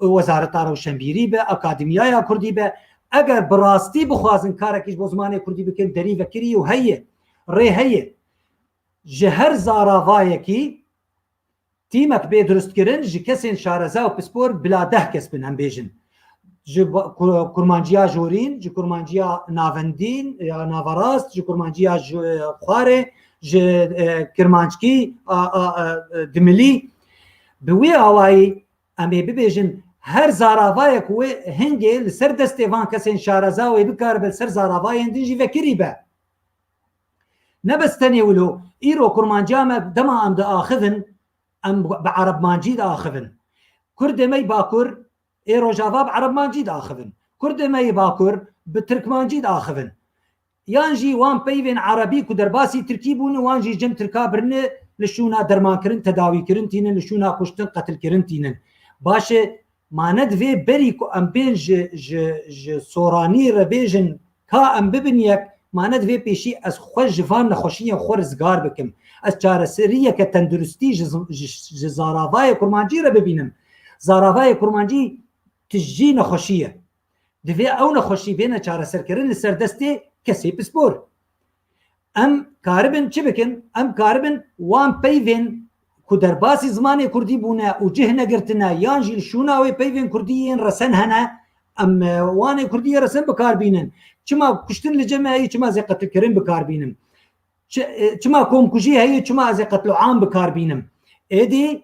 wezareta rewşenbîrî be, akademiyaya kurdî be, eger bi rastî bixwazin karekî ji bo zimanê kurdî bikin, derî vekirî û heye, rê heye. Ji her zaravayekî tîmek bê durustkirin, ji kesên şareza û pispor bila deh kes bin, em bêjin. Ji ba-, ku-, kurmanciya jorîn, ji kurmanciya navendîn ya naverast, ji kurmanciya ji-, xwarê, ji, e, kirmanckî, a, a, e, dimilî. Bi wî awayî em ê bibêjin, her zaravayek wê hingê li ser destê van kesên şareza wê bikaribe li ser zaravayên din jî vekirî be. Ne bes tenê wilo, îro kurmanciya me dema em diaxivin, em bi erebmancî diaxivin. Kurdê me yê Bakur ê Rojava bi erebmancî diaxivin. Kurdê me yê Bakur bi tirkmancî diaxivin. Yan jî wan peyvên erebî ku derbasî tirkî bûne, wan jî cem tirka birine li şûna dermankirin, tedawîkirin tînin, li şûna kuştin, qetilkirin tînin. Baş e, ma ne divê berî ku em bên ji, ji, ji soranî re bêjin, ka em bibin yek, ma ne divê pêşî ez xwe ji van nexweşiyên xwe rizgar bikim. Ez çareseriyeke tenduristî ji, ji, ji zaravayê kurmancî re bibînim. Zaravayê kurmancî tijî nexweşî ye. Divê ew nexweşî bêne çareserkirin li ser destê kesê pispor. Em karibin çi bikin? Em karibin wan peyvên ku derbasî zimanê kurdî bûne û cih negirtine, yan jî li şûna wê peyvên kurdî yên resen hene, em, e, wanê kurdî yê resen bi kar bînin. Çima kuştin li cem me heye, çima ez ê qetilkirin bi kar bînim? Çi-, e, çima komkujî heye, çima ez ê qetloam bi kar bînim? Êdî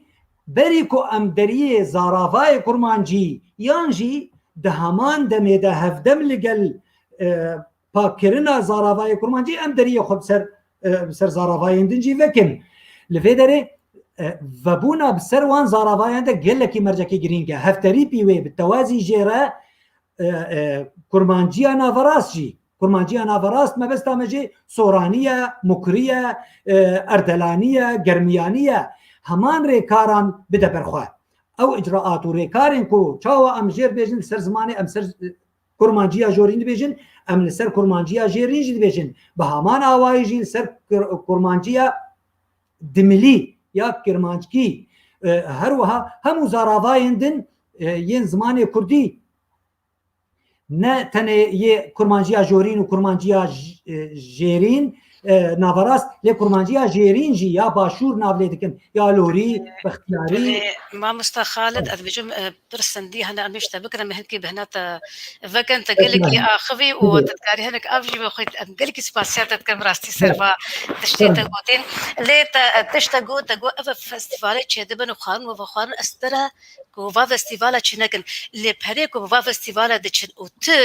berî ku em deriyê zaravayê kurmancî yan jî di heman demê de hevdem li gel, e, pakkirina zaravayê kurmancî em deriyê xwe bi ser, e, bi ser zaravayên din jî vekin. Li vê derê, e, vebûna bi ser wan zaravayan de gelekî mercekî girîng e. Hevterîpî wê bi tewazî jê re, e, e, kurmanciya naverast jî. Kurmanciya naverast mebesta me jê soranî ye, mukrî ye, e, erdelanî ye, germiyanî ye. Heman rêkaran bide ber xwe. Ew icraat û rêkarên ku çawa em jêr bêjin li ser zimanê, em ser, e, kurmanciya jorîn dibêjin, em li ser kurmanciya jêrîn jî dibêjin. Bi heman awayî jî li ser kir-, kurmanciya dimilî ya kirmanckî, e, her wiha hemû zaravayên din, e, yên zimanê kurdî, ne tenê yê kurmanciya jorîn û kurmanciya j-, e, jêrîn, e, naverast, lê kurmanciya jêrîn jî ya başûr nav lê dikin, ya lorî, bextiyarî. Lê mamosta Xalid, ez dibêjim, e, pir sindî hene em ê ji te bikin, em ê hinkî bêhna te vekin, te gelekî axivî û te dikarî hinek av jî vexwît. Em gelekî spasiya te dikin, bi rastî ser va tiştê te gotin. Lê te, e, tişt te got, te got, ev festîvalê çêdibin û xwarin we vexwarin, ez te re ku va festîvala çênekin, lê perê ku bi va festîvala diçin û tu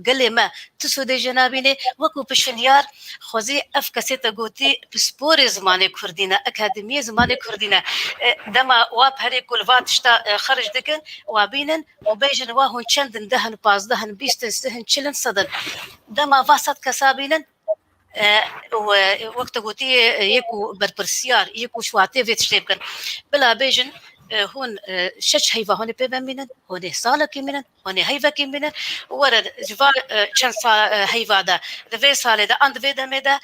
gelê me tu sûdê jê nabînê, wekû pişinyar xwezî ev kesê te gotî pisporê zimanê kurdî ne, akademiyê zimanê kurdî ne. E, dema wa perê ku li va tişta, e, xerc dikin, wa bînin û bêjin wa hûn çend in, deh in, pazdeh in, bîst in, sih in, çil in, sed in. Dema va sed kesa bînin, e, û, e, wek te gotî, e, yê ku berpirsiyar, yê ku şwatê vê tiştê bikin. Bila bêjin, e, hûn, e, şeş heyva hûn ê pê ve mînin, hûn ê salekî mînin, hûn ê heyvekî mînin, werin ji va, e, çend sa-, e, heyva de, di vê salê de, an di vê demê de,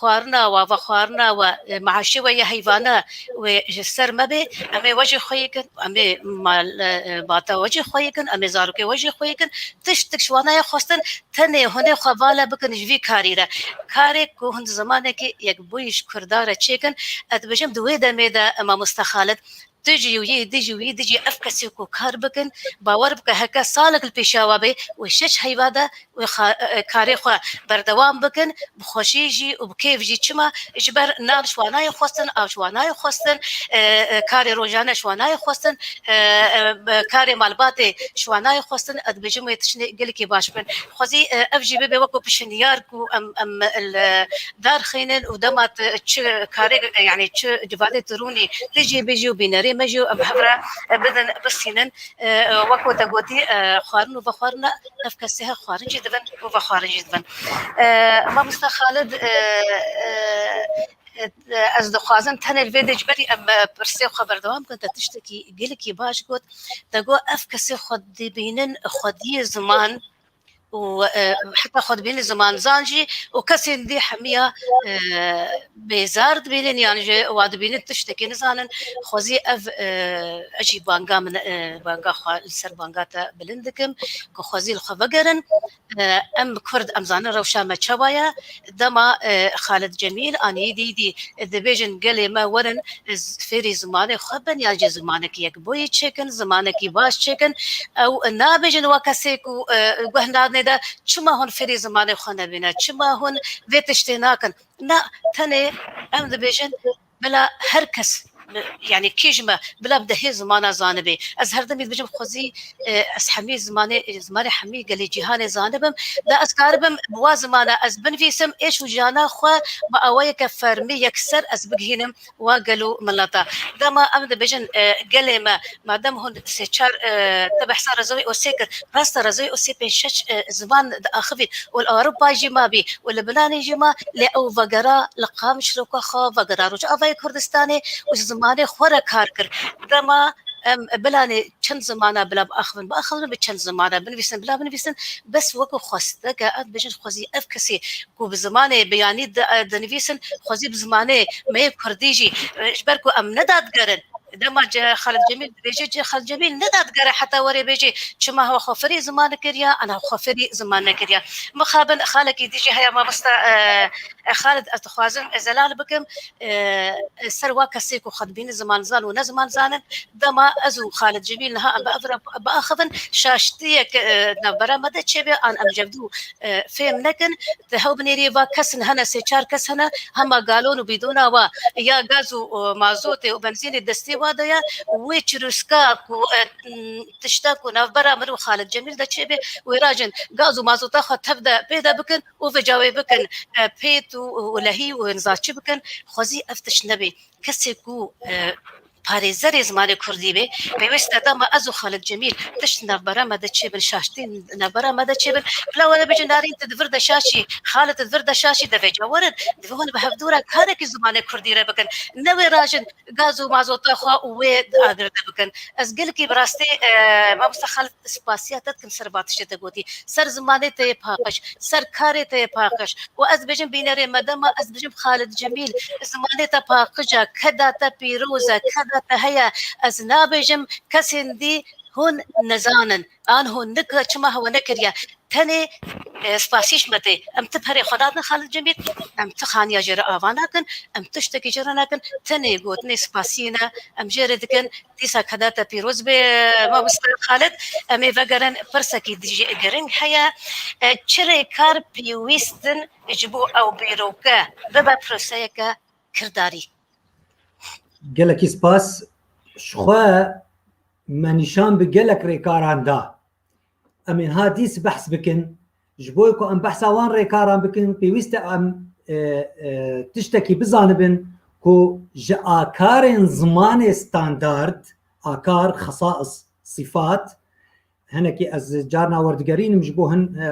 xwarina we, vexwarina we, e, meaşê we yê heyvane wê ji ser me bê, em ê we jî xweyî kin, em ê mal, e, e, bata we jî xweyî kin, em ê zarokê we jî xweyî kin. Tiştik ji we nayê xwestin, tenê hûn ê xwe vala bikin ji vî karî re. Karê ku hûn di zimanekî yekbûyî ji Kurda re çêkin, ez dibêjim di wê demê de, e, mamoste Xalid, tu jî û yê di jî û yê di jî ev kesê ku kar bikin, bawer bike heke salek li pêşa we bê, wê şeş heyva de wê xa-, e, e, karê xwe berdewam bikin, bi xweşî jî û bi kêf jî. Çima? Ji ber nan ji wan nayê xwestin, av ji wan nayê xwestin, e, e, karê rojane ji wan nayê xwestin, e, e, karê malbatê ji wan nayê xwestin, ez dibêjim wê tiştê gelekî baş bin. Xwezî, e, ev jî bibe wekû pişinyar ku em, em li dar xînin û dema tu çi karê, e, yanî çi civadê tu rûnî, tu jî bijî û bînerê me jî û em hev re, e, bidin, bisînin. E, e, wekû te gotî, e, xwarin û vexwarina ev kesê he xwarin jî dibin û vexwarin jî dibin. E, mamoste Xalid, e, e, e, ez dixwazim tenê li vê de ji berî em, e, pirsê xwe berdewam bikin, te tiştekî gelekî baş got. Te got ev kesê xwe dibînin xwediyê ziman û, e, heta xwe dibînin zimanzan jî û kesên dî hemiya, e, bêzar dibînin, yan jî wa dibînin tiştekî nizanin. Xwezî ev, e, ez jî banga min, e, banga xwe li ser banga te bilind dikim ku xwezî li xwe vegerin. E, em Kurd, em zanin rewşa me çawa ye. Dema, e, Xalid Cemîl an yê dî dî dibêjin gelê me werin, e, z-, fêrî zimanê xwe bin, yan jî zimanekî yekbûyî çêkin, zimanekî baş çêkin. Ew nabêjin wa kesê ku, e, guh nadine de, çima hûn fêrî zimanê xwe nebîne, çima hûn vê tiştê nakin? Na, tenê em dibêjin bila her kes, yanî kî ji me, bila bi dehê zimana zanibê. Ez her demî dibêjim xwezî, e, ez hemî zimanê, zimanê hemî gelê cîhanê zanibim. Da ez karibim bi wa zimana ez binivîsim, êş û jiyana xwe bi awayeke fermî yekser ez bigihînim wa gel û mileta. Dema em dibêjin, e, gelê me, madem hûn sê çar, e, te behsa Rezoyê Osê kir, rast e, Rezoyê Osê pênc şeş, e, ziman diaxivîn û li Ewropa jî mabî û li Bilanê jî ma, lê ew vegera li Qamişloka xwe, vegera Rojavayê Kurdistanê û ji zimanê xwe re kar kir. Dema em bilanê çend zimana bila biaxivin, biaxivin bi çend zimana binivîsin, bila binivîsin, bes wekî xwesteke, em dibêjin xwezî ev kesê ku bi zimanê biyanî di-, dinivîsin, xwezî bi zimanê me yê kurdî jî, e, ji ber ku em ne dadger in. Dema ce-, Xalid Cemîl dibêje, ce-, Xalid Cemîl ne dadger e heta were bêje, çima hewa xwe ferî ziman kiriya, an hewa xwe ferî ziman nekiriya. Mixabin xalekî dî jî heye mamosta, e, e, Xalid, ez dixwazim, e, zelal bikim, e, e, ser wa kesê ku xwe dibînin zimanzan û ne zimanzan in. Dema ez û Xalid Cemîl niha em bi ev re biaxivin, şaştiyek, e, navbera me de çêbe, an em ji hev du, e, fêm nekin. Di hew binêriyê va kes in hene, sê çar kes hene, hema galon û bîdona wa ya gaz û, û mazotê û benzînê destê wa de ye. Wê çirûska ku, e, tişta ku navbera min û Xalid Cemîl de çêbe, wê rajin gaz û mazota xwe tev de pê de bikin û vêca wê bikin, e, pêt û, û lehî û nizaçî bikin. Xwezî ev tişt nebê. Kesê ku, e, parêzerê zimanê kurdî bê, pêwîst e dema ez û Xalid Cemîl tişt navbera me de çêbin, şaştî navbera me de çêbin. Bila were bêjin, Narîn, tu di vir de şaş î, Xalid, tu di vir de şaş î, de vêca werin, divê hûn bi hevdû re karekî zimanê kurdî re bikin. Ne wê rajin gaz û mazota xwe û wê agir de bikin. Ez gelekî bi rastî, e, mamosta Xalid, spasiya te dikim ser va tiştê te gotî. Ser zimanê te yê paqij, ser karê te yê paqij. Û ez dibêjim bînerê me, dema ez dibêjim Xalid Cemîl, zimanê te paqij e, keda te pîroz e, keda te heye. Ez nabêjim kesên dî hûn nezanin, an hûn nika çima hewe nekiriye. Tenê, e, spasî ji me tê. Em ti perê xwe nadin Xalid Cemîl, em ti xaniya jê re ava nakin, em tiştekî jê re nakin. Tenê gotinê spasiyê ne em jê re dikin. Dîsa keda te pîroz be, mamoste Xalid. Em ê vegerin pirsekî dijî giring heye. E, çi rêkar pêwîst in ji bo ew bîroke bibe proseyeke kirdarî? Gelekî spas. Ji xwe me nîşan bi gelek rêkaran da. Em ê niha dîs behs bikin. Ji bo ku em behsa wan rêkaran bikin, pêwîst e em, e, e, tiştekî bizanibin ku ji akarên zimanê standard, akar, xesais, sifat, hinekî ez carna werdigerînim ji bo hin, e,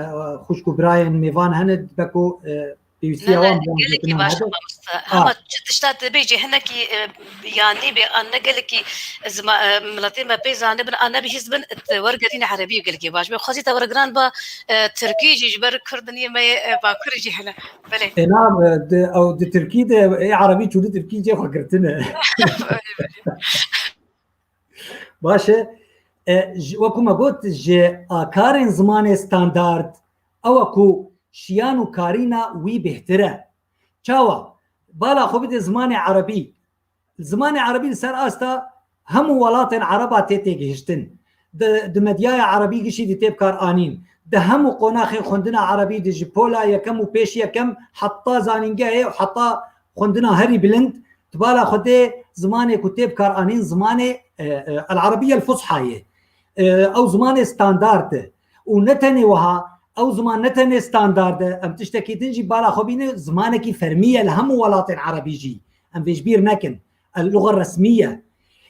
xwişk û birayên mêvan hene, dibe ku, e, pêwîstiya wan bi wan gelekî baş e, mamoste. Hema çi tişta dibêjî hinekî, e, yanî bê an ne gelekî zima-, e, miletê me pê zanibin, an ne bihîst bin, e, wergerîne erebî gelekî baş. Bê xwezî te wergiran ba, e, tirkî jî ji ber kurdiniyê me yê, e, bakurî jî hene. Belê. Ê, na, e, di, ew di tirkî de, ê erebî çû di tirkî cê xwe girtine. Belê, belê. Baş e. E, ji, wekû me got, ji akarên zimanê standard, ew e ku şiyan û karîna wî bêhtir e. Çawa? Bala xwe bide zimanê erebî. Zimanê erebî li ser asta hemû welatên ereba tê têgihiştin. Di, di medyaya erebî gişî di tê bikaranîn. Di hemû qonaxên xwendina erebî de ji pola yekem û pêş yekem heta zanîngehê û heta xwendina herî bilind, di bala xwe dê zimanê ku tê bikaranîn zimanê, e, e, el-Erebiye el-Fusha ye. E, ew zimanê standard e. Û ne tenê wiha, ew ziman ne tenê standard e, em tiştekî din jî bala xwe bîne, zimanekî fermî ye li hemû welatên erebî jî. Em vê ji bîr nekin. El-lugha resmî ye.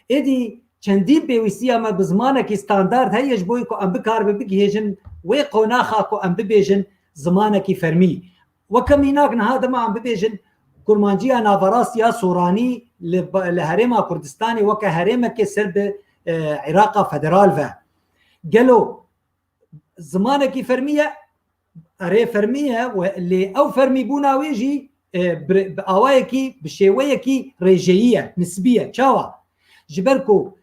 Êdî çendîn pêwîstiya me bi zimanekî standard heye ji bo ku em bikaribin bigihêjin wê qonaxa ku em bibêjin zimanekî fermî. Weke mînak niha dema em bibêjin kurmanciya naverast ya soranî li, li Herêma Kurdistanê weke herêmekê ser bi, e, Îraqa federal ve. Gelo zimanekî fermî ye? Erê, fermî ye, we-, lê ew fermîbûna wê jî, e, bi, bi awayekî, bi şêweyekî rêjeyî ye, nisbî ye. Çawa? Ji ber ku,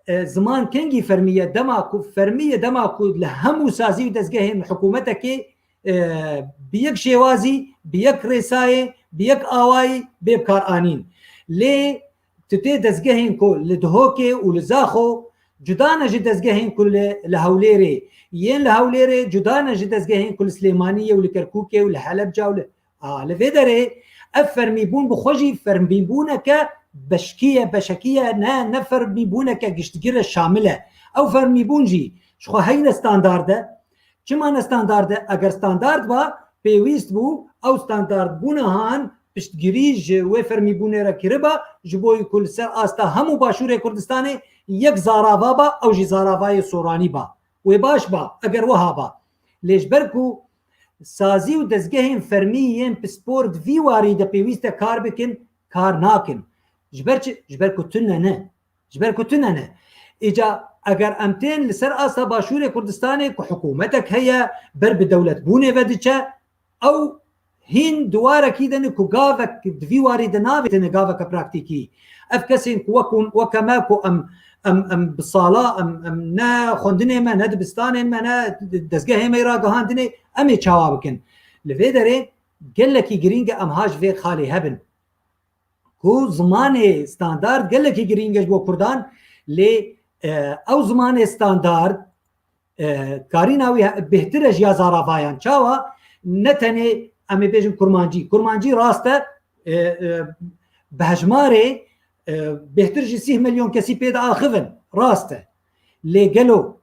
e, ziman kengî fermî ye, dema ku fermî ye, dema ku li hemû sazî û dezgehên hikûmetekê, e, bi yek şêwazî, bi yek rêsayê, bi yek awayî bê bikaranîn. Lê tu tê dezgehên ku li Dihokê û li Zaxo cuda ne ji dezgehên ku li, li Hewlêrê, yên li Hewlêrê cuda ne ji dezgehên ku li Silêmaniyê û li Kerkûkê û li Helebca û li, a, li vê derê ev fermîbûn bi xwe jî fermîbûneke beşkî ye, beşekî ye, ne, ne fermîbûneke giştgir e, şamil e. Ew fermîbûn jî ji xwe heyne standard e. Çima ne standard e? Eger standard ba, pêwîst bû ew standardbûna han piştgirî ji wê fermîbûnê re kiriba, ji bo ku li ser asta hemû Başûrê Kurdistanê yek zarava ba, ew jî zaravayê soranî ba. Wê baş ba, eger wiha ba. Lê ji ber ku sazî û dezgehên fermî yên pispor di vî warî de pêwîst e kar bikin, kar nakin. Ji ber çi? Ji ber ku tune ne. Ji ber ku tune ne. Îca eger em tên li ser asta Başûrê Kurdistanê ku hikûmetek heye, ber bi dewletbûnê ve diçe, ew hîn di warekî de ne ku gavek di vî warî de navêtine gaveke praktîkî. Ev kesên ku wekû, weke me ku em, em, em bi sala, em, em ne xwendinê me, ne dibistanên me, ne dezgehê me yê ragihandinê, em ê çawa bikin? Li vê derê gelekî girîng e em ha ji vê xalê hebin. Ku zimanê standard gelekî girîng e ji bo kurdan, lê, e, ew zimanê standard, e, karîna wî he-, bêhtir e ji ya zaravayan. Çawa? Ne tenê em ê bêjin kurmancî. Kurmancî rast e, e, e, bi hejmarê, e, bêhtir ji sîh milyon kesî pê diaxivin. Rast e. Lê gelo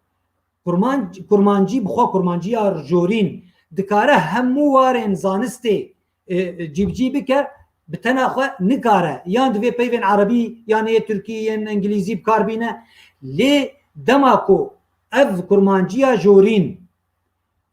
kurmanc-, kurmancî bi xwe, kurmanciya jorîn dikare hemû warên zanistê, e, e, cîbicî bike, bi tena xwe nikare. Yan divê peyvên erebî, yan yê tirkî, yên îngilîzî bi kar bîne. Lê dema ku ev kurmanciya jorîn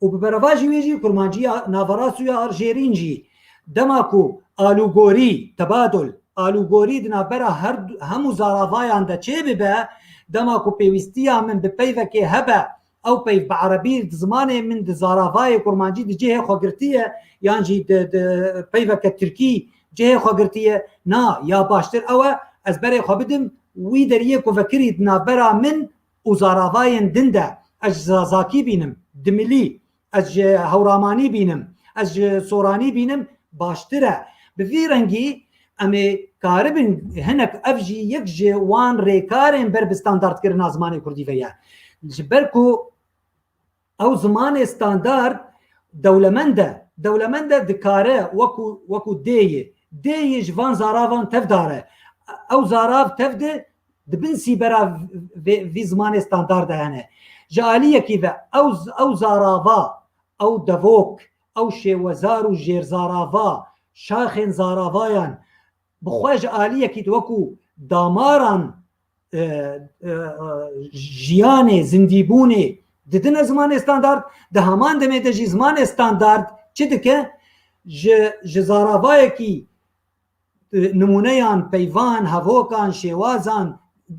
û bi berevajî wê jî kurmanciya naverast û ya jêrîn jî, dema ku alûgorî, tebadul, alûgorî di navbera her du-, hemû zaravayan de çêbibe, dema ku pêwîstiya min bi peyvekê hebe, ew peyv bi erebî di zimanê min di zaravayê kurmancî di cihê xwe girtiye, yan jî di, di peyveke tirkî cihê xwe girtiye, na, ya baştir ew e, ez berê xwe bidim wî deriyê ku vekirî di navbera min û zaravayên din de, ez ji zazakî bînim, dimilî, ez ji hewramanî bînim, ez ji soranî bînim, baştir e. Bi vî rengî em ê karibin hinek ev jî yek ji wan rêkarên ber bi standardkirina zimanê kurdî ve ye. Ji ber ku ew zimanê standard dewlemend e. Dewlemend e dikare wekû, wekû dê yê. Dê yê ji van zaravan tevdar e. Ew zarav tevdi di bin sîbera vê, vî zimanê standard de hene. Ji aliyekî ve ew, ew zarava, ew devok, ew şêwezar û jêrzarava, şaxên zaravayan bi xwe ji aliyekî wekû damaran, e, e, e, jiyanê, zindîbûnê didine zimanê standard, di heman demê de jî zimanê standard çi dike? Ji, ji zaravayekî, e, nimûneyan, peyvan, hevokan, şêwazan,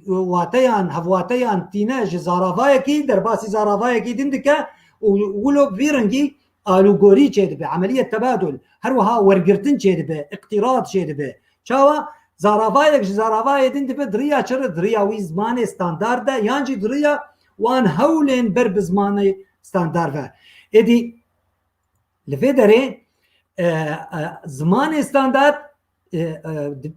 wateyan, hevwateyan tîne ji zaravayekî, derbasî zaravayekî din dike û wilo bi vî rengî alûgorî çêdibe, emeliyet tebadul, her wiha wergirtin çêdibe, îqtîrat çêdibe. Çawa? Zaravayek ji zaravayê din dibe di riya çi re? Di riya wî zimanê standard de, yan jî di riya wan hewlên ber bi zimanê standard ve. Êdî li vê derê, e, e, zimanê standard, e, e,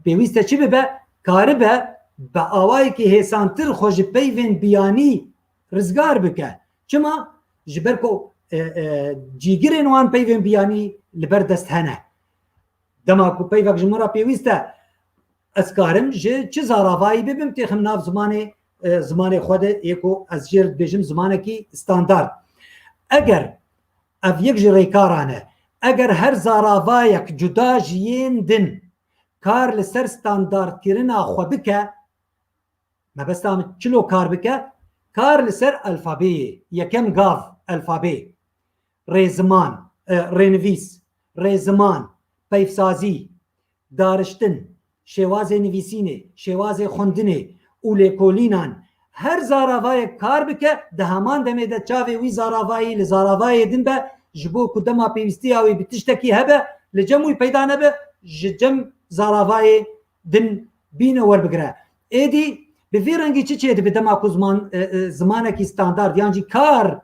pêwîst e çi bibe? Karibe bi awayekî hêsantir xwe ji peyvên biyanî rizgar bike. Çima? Ji ber ku, e, e, cîgirên wan peyvên biyanî li ber dest hene. Dema ku peyvek ji min re pêwîst e, ez karim ji çi zaravayî bibim têxim nav zimanê, e, zimanê xwe de, yê ku ez jê re dibêjim zimanekî standard. Eger ev yek ji rêkaran e, eger her zaravayek cuda ji yên din kar li ser standardkirina xwe bike, mebesta min çilo kar bike, kar li ser alfabeyê, yekem gav alfabê, rêziman, e, rênivîs, rêziman, peyvsazî, dariştin, şêwazê nivîsînê, şêwazê xwendinê û lêkolînan, her zaravayek kar bike, di heman demê de çavê wî zaravayî li zaravayê din be, ji bo ku dema pêwîstiya wî bi tiştekî hebe, li cem wî peyda nebe, ji cem zaravayê din bîne werbigire. Êdî bi vî rengî çi çêdibe dema ku ziman, e, e, zimanekî standard yan jî kar,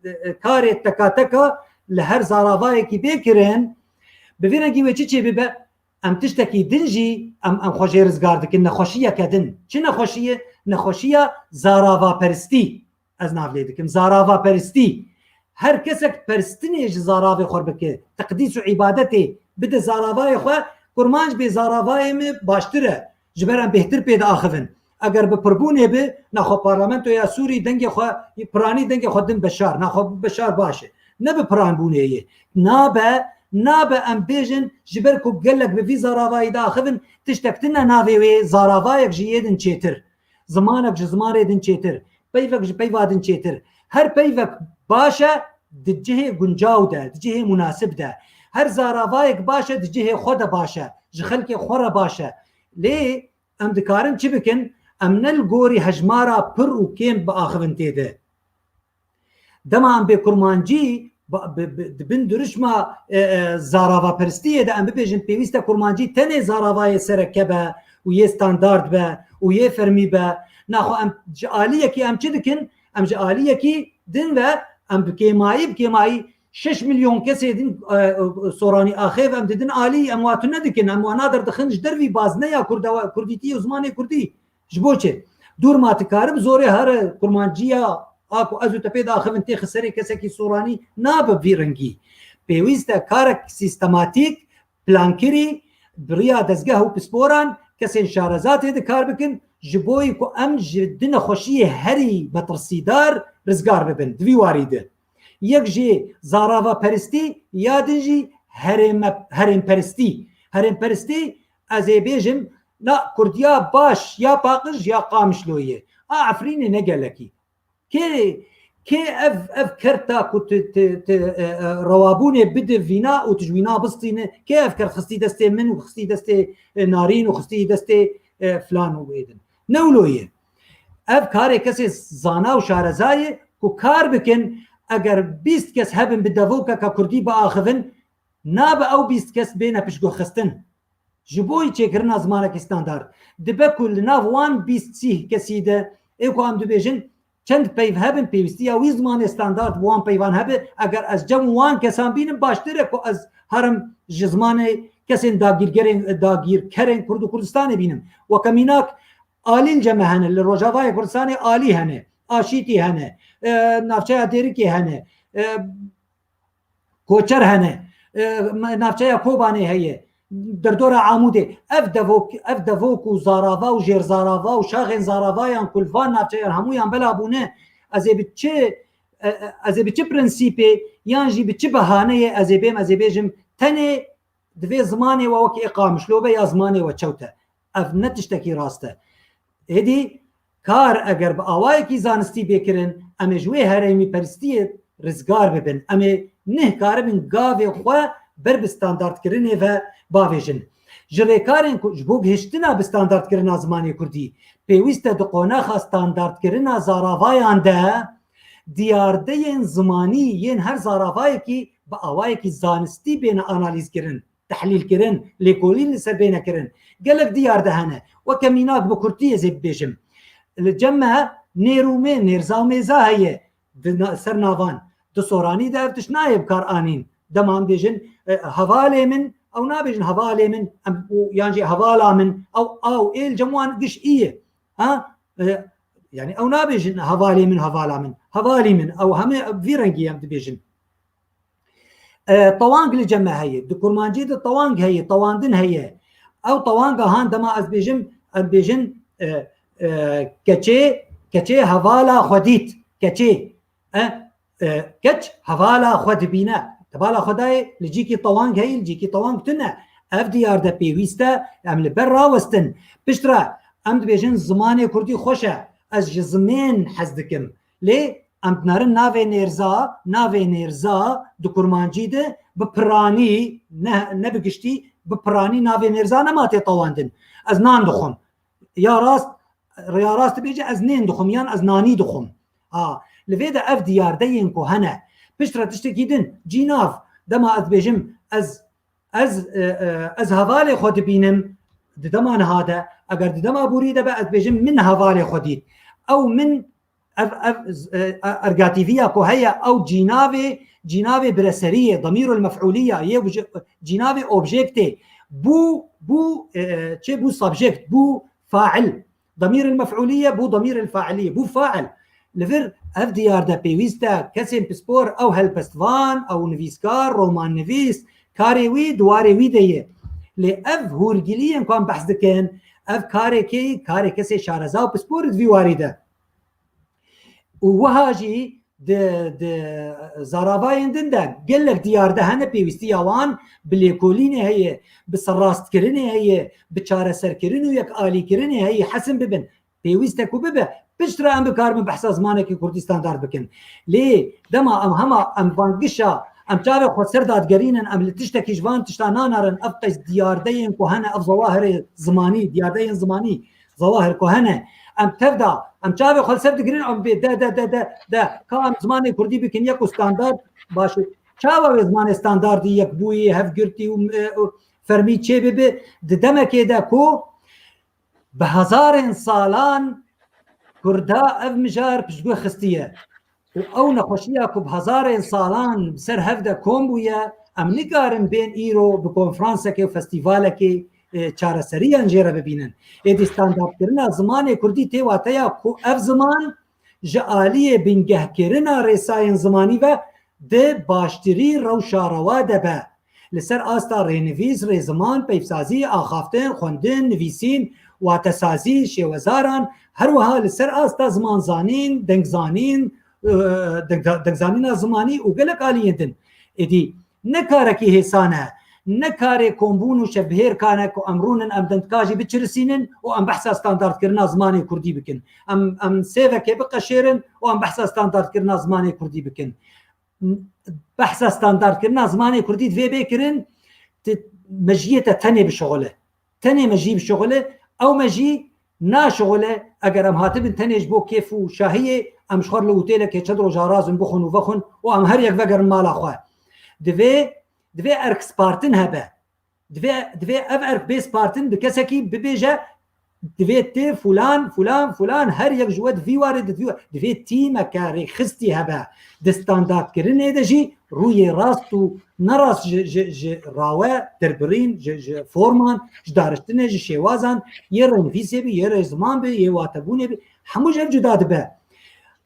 e, e, karê tekateka li her zaravayekî bê kirin, bi vî rengî wê çi çêbibe? Em tiştekî din jî em, em xwe jê rizgar dikin, nexweşiyeke din. Çi nexweşiyê? Nexweşiya zaravaperistî. Ez nav lê dikim. Zaravaperistî. Her kesek peristinê ji zaravê xwe bike, teqdîs û îbadetê bide zaravayê xwe, kurmanc bê zaravayê min baştir e. Ji ber em bêhtir pê diaxivin. Eger bi pirbûnê bi, naxwe parlamentoya Sûrî dengê xwe, piranî dengê xwe din Beşar, naxwe Beşar baş e. Ne bi piranbûnê yê. Nabe, nabe em bêjin, ji ber ku gelek bi vî zaravayî diaxivin, tiştek tune navê wê zaravayek ji yê din çêtir. Zimanek ji zimanê din çêtir. Peyvek ji peyva din çêtir. Her peyvek baş e di cihê guncaw de, di cihê munasib de. Her zaravayek baş e di cihê xwe de baş e. Ji xelkê xwe re baş e. Lê em dikarin çi bikin? Em ne li gorî hejmara pir û kêm biaxivin tê de. Dema em bê kurmancî, ba-, bi, bi, di bin dirişma, e, e, zaravaperistiyê de em bibêjin, pêwîst e kurmancî tenê zaravayê sereke be û yê standard be û yê fermî be. Naxwe em ji aliyekî em çi dikin? Em ji aliyekî din ve em bi kêmayî, bi kêmayî şeş milyon kesê din, e, e, soranî axêv em didin alî, em wa tune dikin, em wana derdixin ji dervî bazneya kurdewa-, kurdîtî û zimanê kurdî. Ji bo çi? Dûr ma tu kari bi zorê here kurmanciya a ku ez û te pê diaxivin têxi serê kesekî soranî nabe vî rengî. Pêwîst e karek sîstematîk, plankirî, bi riya dezgeh û pisporan kesên şareza tê de kar bikin, ji bo ku em ji di nexweşiyê herî metirsîdar rizgar bibin di vî warî de. Yek jî zaravaperistî, ya din jî herême-, herêmperistî. Herêmperistî, ez ê bêjim, na kurdiya baş ya Paqij ya Qamişlo ye. A Efrînê ne gelekî. Kê, kê ev, ev kerta ku tu, tu, tu, e, e, rewabûnê bide vîna û tu ji wîna bistîne, kê ev kert xistî destê min û xistî destê, e, Narîn û xistî destê, e, filan û wê din? Ne wilo ye. Ev karê kesê zana û şareza ye ku kar bikin, eger bîst kes hebin bi devokeka kurdî biaxivin, nabe ew bîst kes bêne piştguhxistin. Ji bo çêkirina zimanekî standard, dibe ku li nav wan bîst sîh kesî de, ê ku em dibêjin, çend peyv hebin, pêwîstiya wî zimanê standard bi wan peyvan hebe, eger ez cem wan kesan bînim, baştir e ku ez herim ji zimanê kesên dagîrgerên, dagîrkerên Kurd û Kurdistanê bînim. Weke mînak, alî li cem me hene, li Rojavayê Kurdistanê alî hene, aşîtî hene, e, navçeya Dêrikê hene, e, koçer hene, e, navçeya Kobanê heye, derdora Amûdê. Ev devok, ev devok û zarava û jêrzarava û şaxên zaravayan ku li van navçeyan hemûyan bela bûne, ez ê bi çi, e, e, ez ê bi çi prensîpê yan jî bi çi behaneyê ez ê bêm, ez ê bêjim, tenê divê zimanê we wekî ê Qamişlo be ya zimanê we çewt e. Ev ne tiştekî rast e. Êdî kar eger bi awayekî zanistî bê kirin, em ê ji wê herêmîperistiyê rizgar bibin. Em ê nihkaribin gavê xwe ber bi standardkirinê ve bavêjin. Ji rêkarên ku ji bo gihiştina bi standardkirina zimanê kurdî, pêwîst e di qonaxa standardkirina zaravayan de diyardeyên zimanî yên her zaravayekî bi awayekî zanistî bêne analîzkirin, tehlîlkirin, lêkolîn li ser bêne kirin. Gelek diyarde hene. Weke mînak bi kurtî ez ê bibêjim. Li cem me nêr û mê, nêrza û mêza heye. Di na-, ser navan. Di soranî de ev tişt nayê bi kar anîn. Dema em bêjin, e, hevalê min, ew nabêjin hevalê min, em, û yan jî hevala min, ew a û ê li cem wan giş î ye. Ha? E, yani ew nabêjin hevalê min, hevala min. Hevalî min, ew hemê vî rengî em dibêjin. E, tewang li cem me heye. Di kurmancî de tewang heye, tewandin heye. Ew tewanga han dema ez bêjim, em bêjin, e, e, keçê, keçê hevala xwe dît. Keçê. E, e, keç hevala xwe dibîne. Hevala xwe dayê li cîkî tewang heye, li cîkî tewang tune. Ev diyar de pêwîst e, em li ber rawestin. Piştre em dibêjin zimanê kurdî xweş e. Ez ji zimên hez dikim. Lê em dinarin navê nêrza, navê nêrza di kurmancî de bi piranî, ne, ne bi giştî, bi piranî navê nêrza nema tê tewandin. Ez nan dixwim. Ya rast, rêya rast dibêje ez nên dixwim yan ez nanî dixwim. Ha, li vê de ev diyardeyên ku hene. Piştre tiştekî din, cînav, dema ez dibêjim ez, ez, e, e, ez hevalê xwe dibînim, di dema niha de, eger di dema borî de be, ez dibêjim min hevalê xwe dît. Ew min, ev, ev, e, ergatîviya ku heye, ew cînavê, cînavê bireseriyê, damîrul mef'ulî ya, yê wije-, cînavê objektê, bû, bû, e, çê bû subject, bû fail. Damîrul mef'ulî ye, bû damîrul failî ye, bû fail. Li vir ev diyar de pêwîst e, kesên pispor, ew helbestvan, ew nivîskar, romannivîs, karê wî di warê wî de ye. Lê ev hûrgiliyên ku em behs dikin, ev karê kê, karê kesê şareza û pispor di vî warî de. Û wiha jî di, di zaravayên din de gelek diyar de hene pêwîstiya wan bi lêkolînê heye, bi serrastkirinê heye, bi çareserkirin û yekalîkirinê heye, hesin bibin. Pêwîst e ku bibe, piştre em bikaribin behsa zimanekî kurdî standard bikin. Lê dema em hema em van gişa, em çavê xwe ser dadigerînin, em li tiştekî ji van tişta nanarin, ev qeys diyardeyên ku hene, ev zewahirê zimanî, diyardeyên zimanî, zewahir ku hene, em tev da, em çavê xwe li ser digirin, em bê de, de, de, de, de, ka em zimanê kurdî bikin yek û standard, baş e. Çawa wê zimanê standardî yekbûyî, hevgirtî û, e, û fermî çê bibe di demekê de ku bi hezarên salan Kurda ev mijar piştgû xistiye û ew nexweşiya ku bi hezarên salan bi ser hev de kom bûye, em nikarin bên îro bi konferansekê û festîvalekê, e, çareseriyan jê re bibînin. Êdî standardkirina zimanê kurdî tê wateya ku ev ziman ji aliyê bingehkirina rêsayên zimanî ve di baştirî rewşa rewa de be. Li ser asta rênivîs, rêziman, peyvsazî, axaftin, xwendin, nivîsîn, watesazî, şêwezaran, her wiha li ser asta zimanzanîn, dengzanîn, e, deng-, dengzanîna zimanî û gelek aliyên din. Êdî ne karekî hêsan e, ne karê kombûn û şevbihêrkan e ku em rûnin em dendika jî biçirisînin û em behsa standardkirina zimanê kurdî bikin. Em, em sêvekê biqeşêrin û em behsa standardkirina zimanê kurdî bikin. Behsa standardkirina zimanê kurdî divê bê kirin, ti mejiyê te tenê bişuxule. Tenê mejî bişuxule, ew mejî naşuxule, eger em hatibin tenê ji bo kêf û şahiyê, em ji xwe re li otêlekê çend roja razin bixwin û vexwin û em her yek vegerin mala xwe. Divê, divê erk spartin hebe. Divê, divê ev erk bê spartin bi kesekî bibêje, divê ti fulan, fulan, fulan, her yek ji we di vî warê de, di vî wa-, divê tîmeke rêxistî hebe. Di standardkirinê de jî rûyê rast û nerast ji, ji, ji rawe derbirîn, ji, ji forman, ji dariştinê, ji şêwazan, yê rênivîsê bi, yê rêziman bi, yê watebûnê bi, hemû ji hev cuda dibe.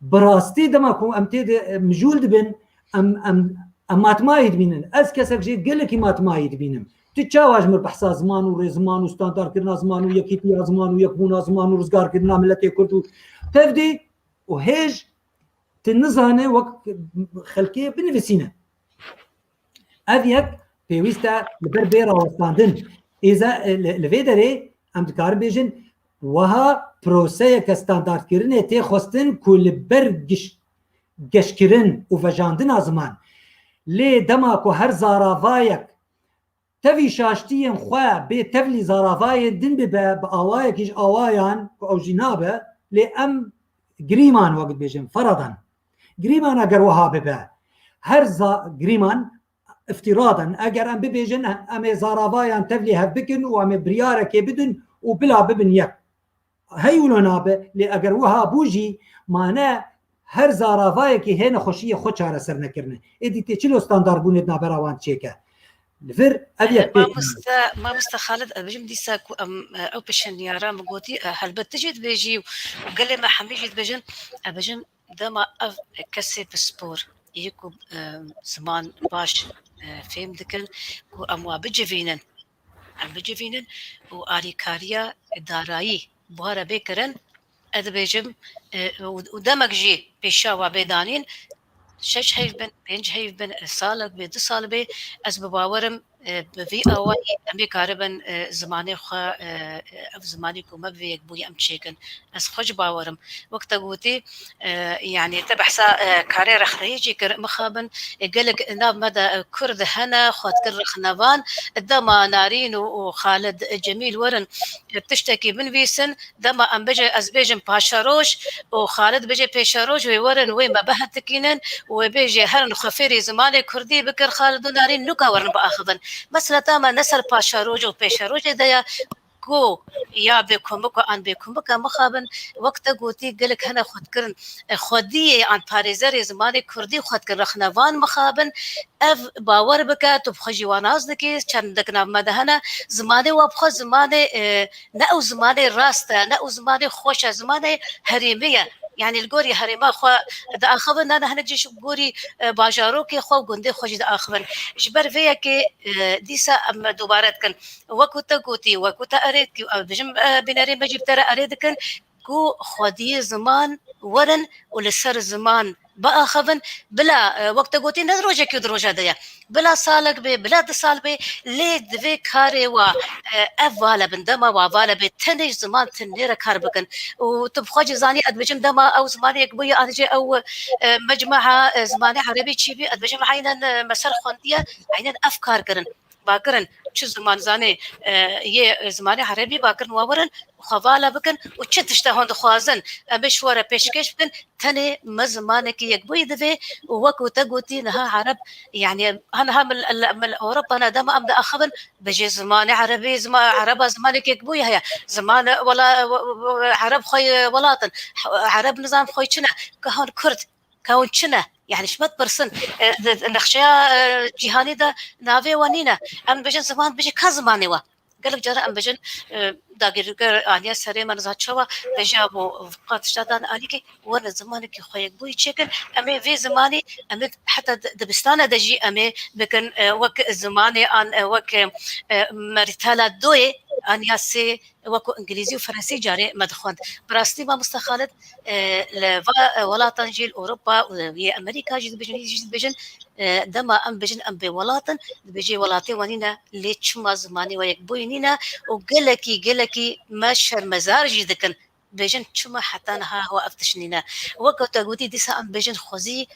Bi rastî dema ku em tê de, e, mijûl dibin, em, em, em matmayî dibînin. Ez kesek jê gelekî matmayî dibînim. Tu çawa ji min behsa ziman û rêziman û standardkirina ziman û yekîtiya ziman û yekbûna ziman û rizgarkirina miletê Kurd û tevdî û hêj tu nizane wek xelkê binivîsîne. Ev yek pêwîst e li ber bê rawestandin. Êze, e, li, li vê derê em dikarin bêjin, wiha proseyeke standardkirinê tê xwestin ku li ber giş-, geşkirin û vejandina ziman. Lê dema ku her zaravayek tevî şaştiyên xwe bê tevlî zaravayên din bibe, bi awayekî ji awayan ku ew jî nabe, lê em girîman wek dibêjin, feradan. Girîman eger wiha bibe, her za-, girîman îftîradan, eger em bibêjin, em ê zaravayan tevlî hev bikin û em ê biryarekê bidin û bila bibin yek. Hey wilo nabe, lê eger wiha bû jî, mane her zaravayekî hê nexweşiyê xwe çareser nekirine. Êdî tê çilo standardbûnê di navbera wan çêke? Li vir ev yek pêk Mamoste, Mamoste Xalid, ez bijim dîsa ku em, e, ew pêşeniyara min gotî, e, helbet tu jî dibêjî û gelê me hemî jî dibêjin, ez bijim dema ev kesê pispor, yê ku, e, ziman baş, e, fêm dikin, ku em wa bicivînin, em bicivînin û alîkariya darayî bi we re bê kirin, ez dibêjim, e, û, û demek jî pêşiya we bê danîn, şeş heyv bin, pênc heyv bin, e, salek bê, du sal bê, ez bi bawer im, e, bi vî awayî em ê karibin, e, zimanê xwe, e, ev zimanî ku me bi vê yekbûyî em çêkin. Ez xwe ji bawer im. Wek te gotî, e, yanî te behsa, e, karê rexneyî jî kir. Mixabin, e, gelek nav me de, e, Kurd hene, xwe dikin rexnevan. Dema Narîn û, û Xalid Cemîl werin, e, tiştekî binivîsin, dema em bêje, ez bêjim paşeroj û Xalid bêje pêşeroj, wê werin wê me bihetikînin û wê bêje herin xwe fêrî zimanê kurdî bikin, Xalid û Narîn nûka werin biaxivin. Mesela ta me ne ser paşeroj û pêşerojê de ye, ku ya bêkomik û an bêkomik e, mixabin, wek te gotî, gelek hene xwedkirin, e, xwediyê an parêzerê zimanê kurdî xwedkin rexnevan, mixabin, ev bawer bike, tu bi xwe jî wan nas dikî, çendek nav me de hene, zimanê wa bi xwe zimanê, e, ne ew zimanê rast e, ne ew zimanê xweş e, zimanê herêmî ye. Yanî li gorî herêma xwe diaxivin, nane hinek jî ji gorî, e, bajarokê xwe û gundê xwe jî diaxivin. Ji ber vê yekê, e, dîsa em dubare dikin. Wekû te gotî, wekû te erê dikî, ew dijim, e, bînerê me jî bi te re erê dikin ku xwediyê ziman werin û li ser ziman biaxivin, bila, e, wek te gotî, ne rojekî û di roja de ye. Bila salek bê, bila du sal bê, lê divê karê wa, e, ev vala bin, dema wa vala bê, tenê ji ziman tinê re kar bikin. Û tu bi xwe jî zanî, ez dibêjim dema ew zimanê yekbûyî an jî ew, e, mecmuha, e, zimanê erebî çî bî, ez dibêjim eynen, e, me ser xwendiye, eynen ev kar kirin. Bakirin, çi ziman zanê, e, yê zimanê erebî bakirin wa werin, xwe vala bikin û çi tişte hûn dixwazin, em ê ji we re pêşkêş bikin, tenê me zimanekî yekbûyî divê û wekû te gotî niha ereb, yanî ha niha min, min Ewropa ne dema em diaxivin, bijê zimanê erebî, zima-, ereba zimanekî yekbûyî heye. Ziman wela, ereb xwe welat in. Ereb nizam xwe çi ne. Ka hûn kurd, ka hûn çi ne? Yanî ji me dipirsin, e, di, di nexşeya, e, cîhanî de navê we nîne. Em dibêjin ziman, bijê ka zimanê we. Gelek cara em bijin, e, dagirker aniye serê me niza çawa, vêja bo qatişta dan alîkî, werin zimanekî xwe yekbûyî çêkin. Em ê vê zimanî, em ê heta di-, dibistana de jî em ê bikin, e, wek zimanê an, e, wek, e, merîtala doyê aniya sê, wekû îngilîzî û fransî carê me dixwend. Bi rastî mamoste Xalid, e, li va, e, welatan jî, li Ewropa û yê Amerîka jî dibêjin, jî dibêjin, e, dema em bijin em bê welat in, dibêjê welatê we nîne, lê çima zimanê we yekbûyî nîne û gelekî, gelekî me şermezar jî dikin. Bêjin çima heta niha wa ev tişt nîne. Weke te gotî dîsa em bêjin xwezî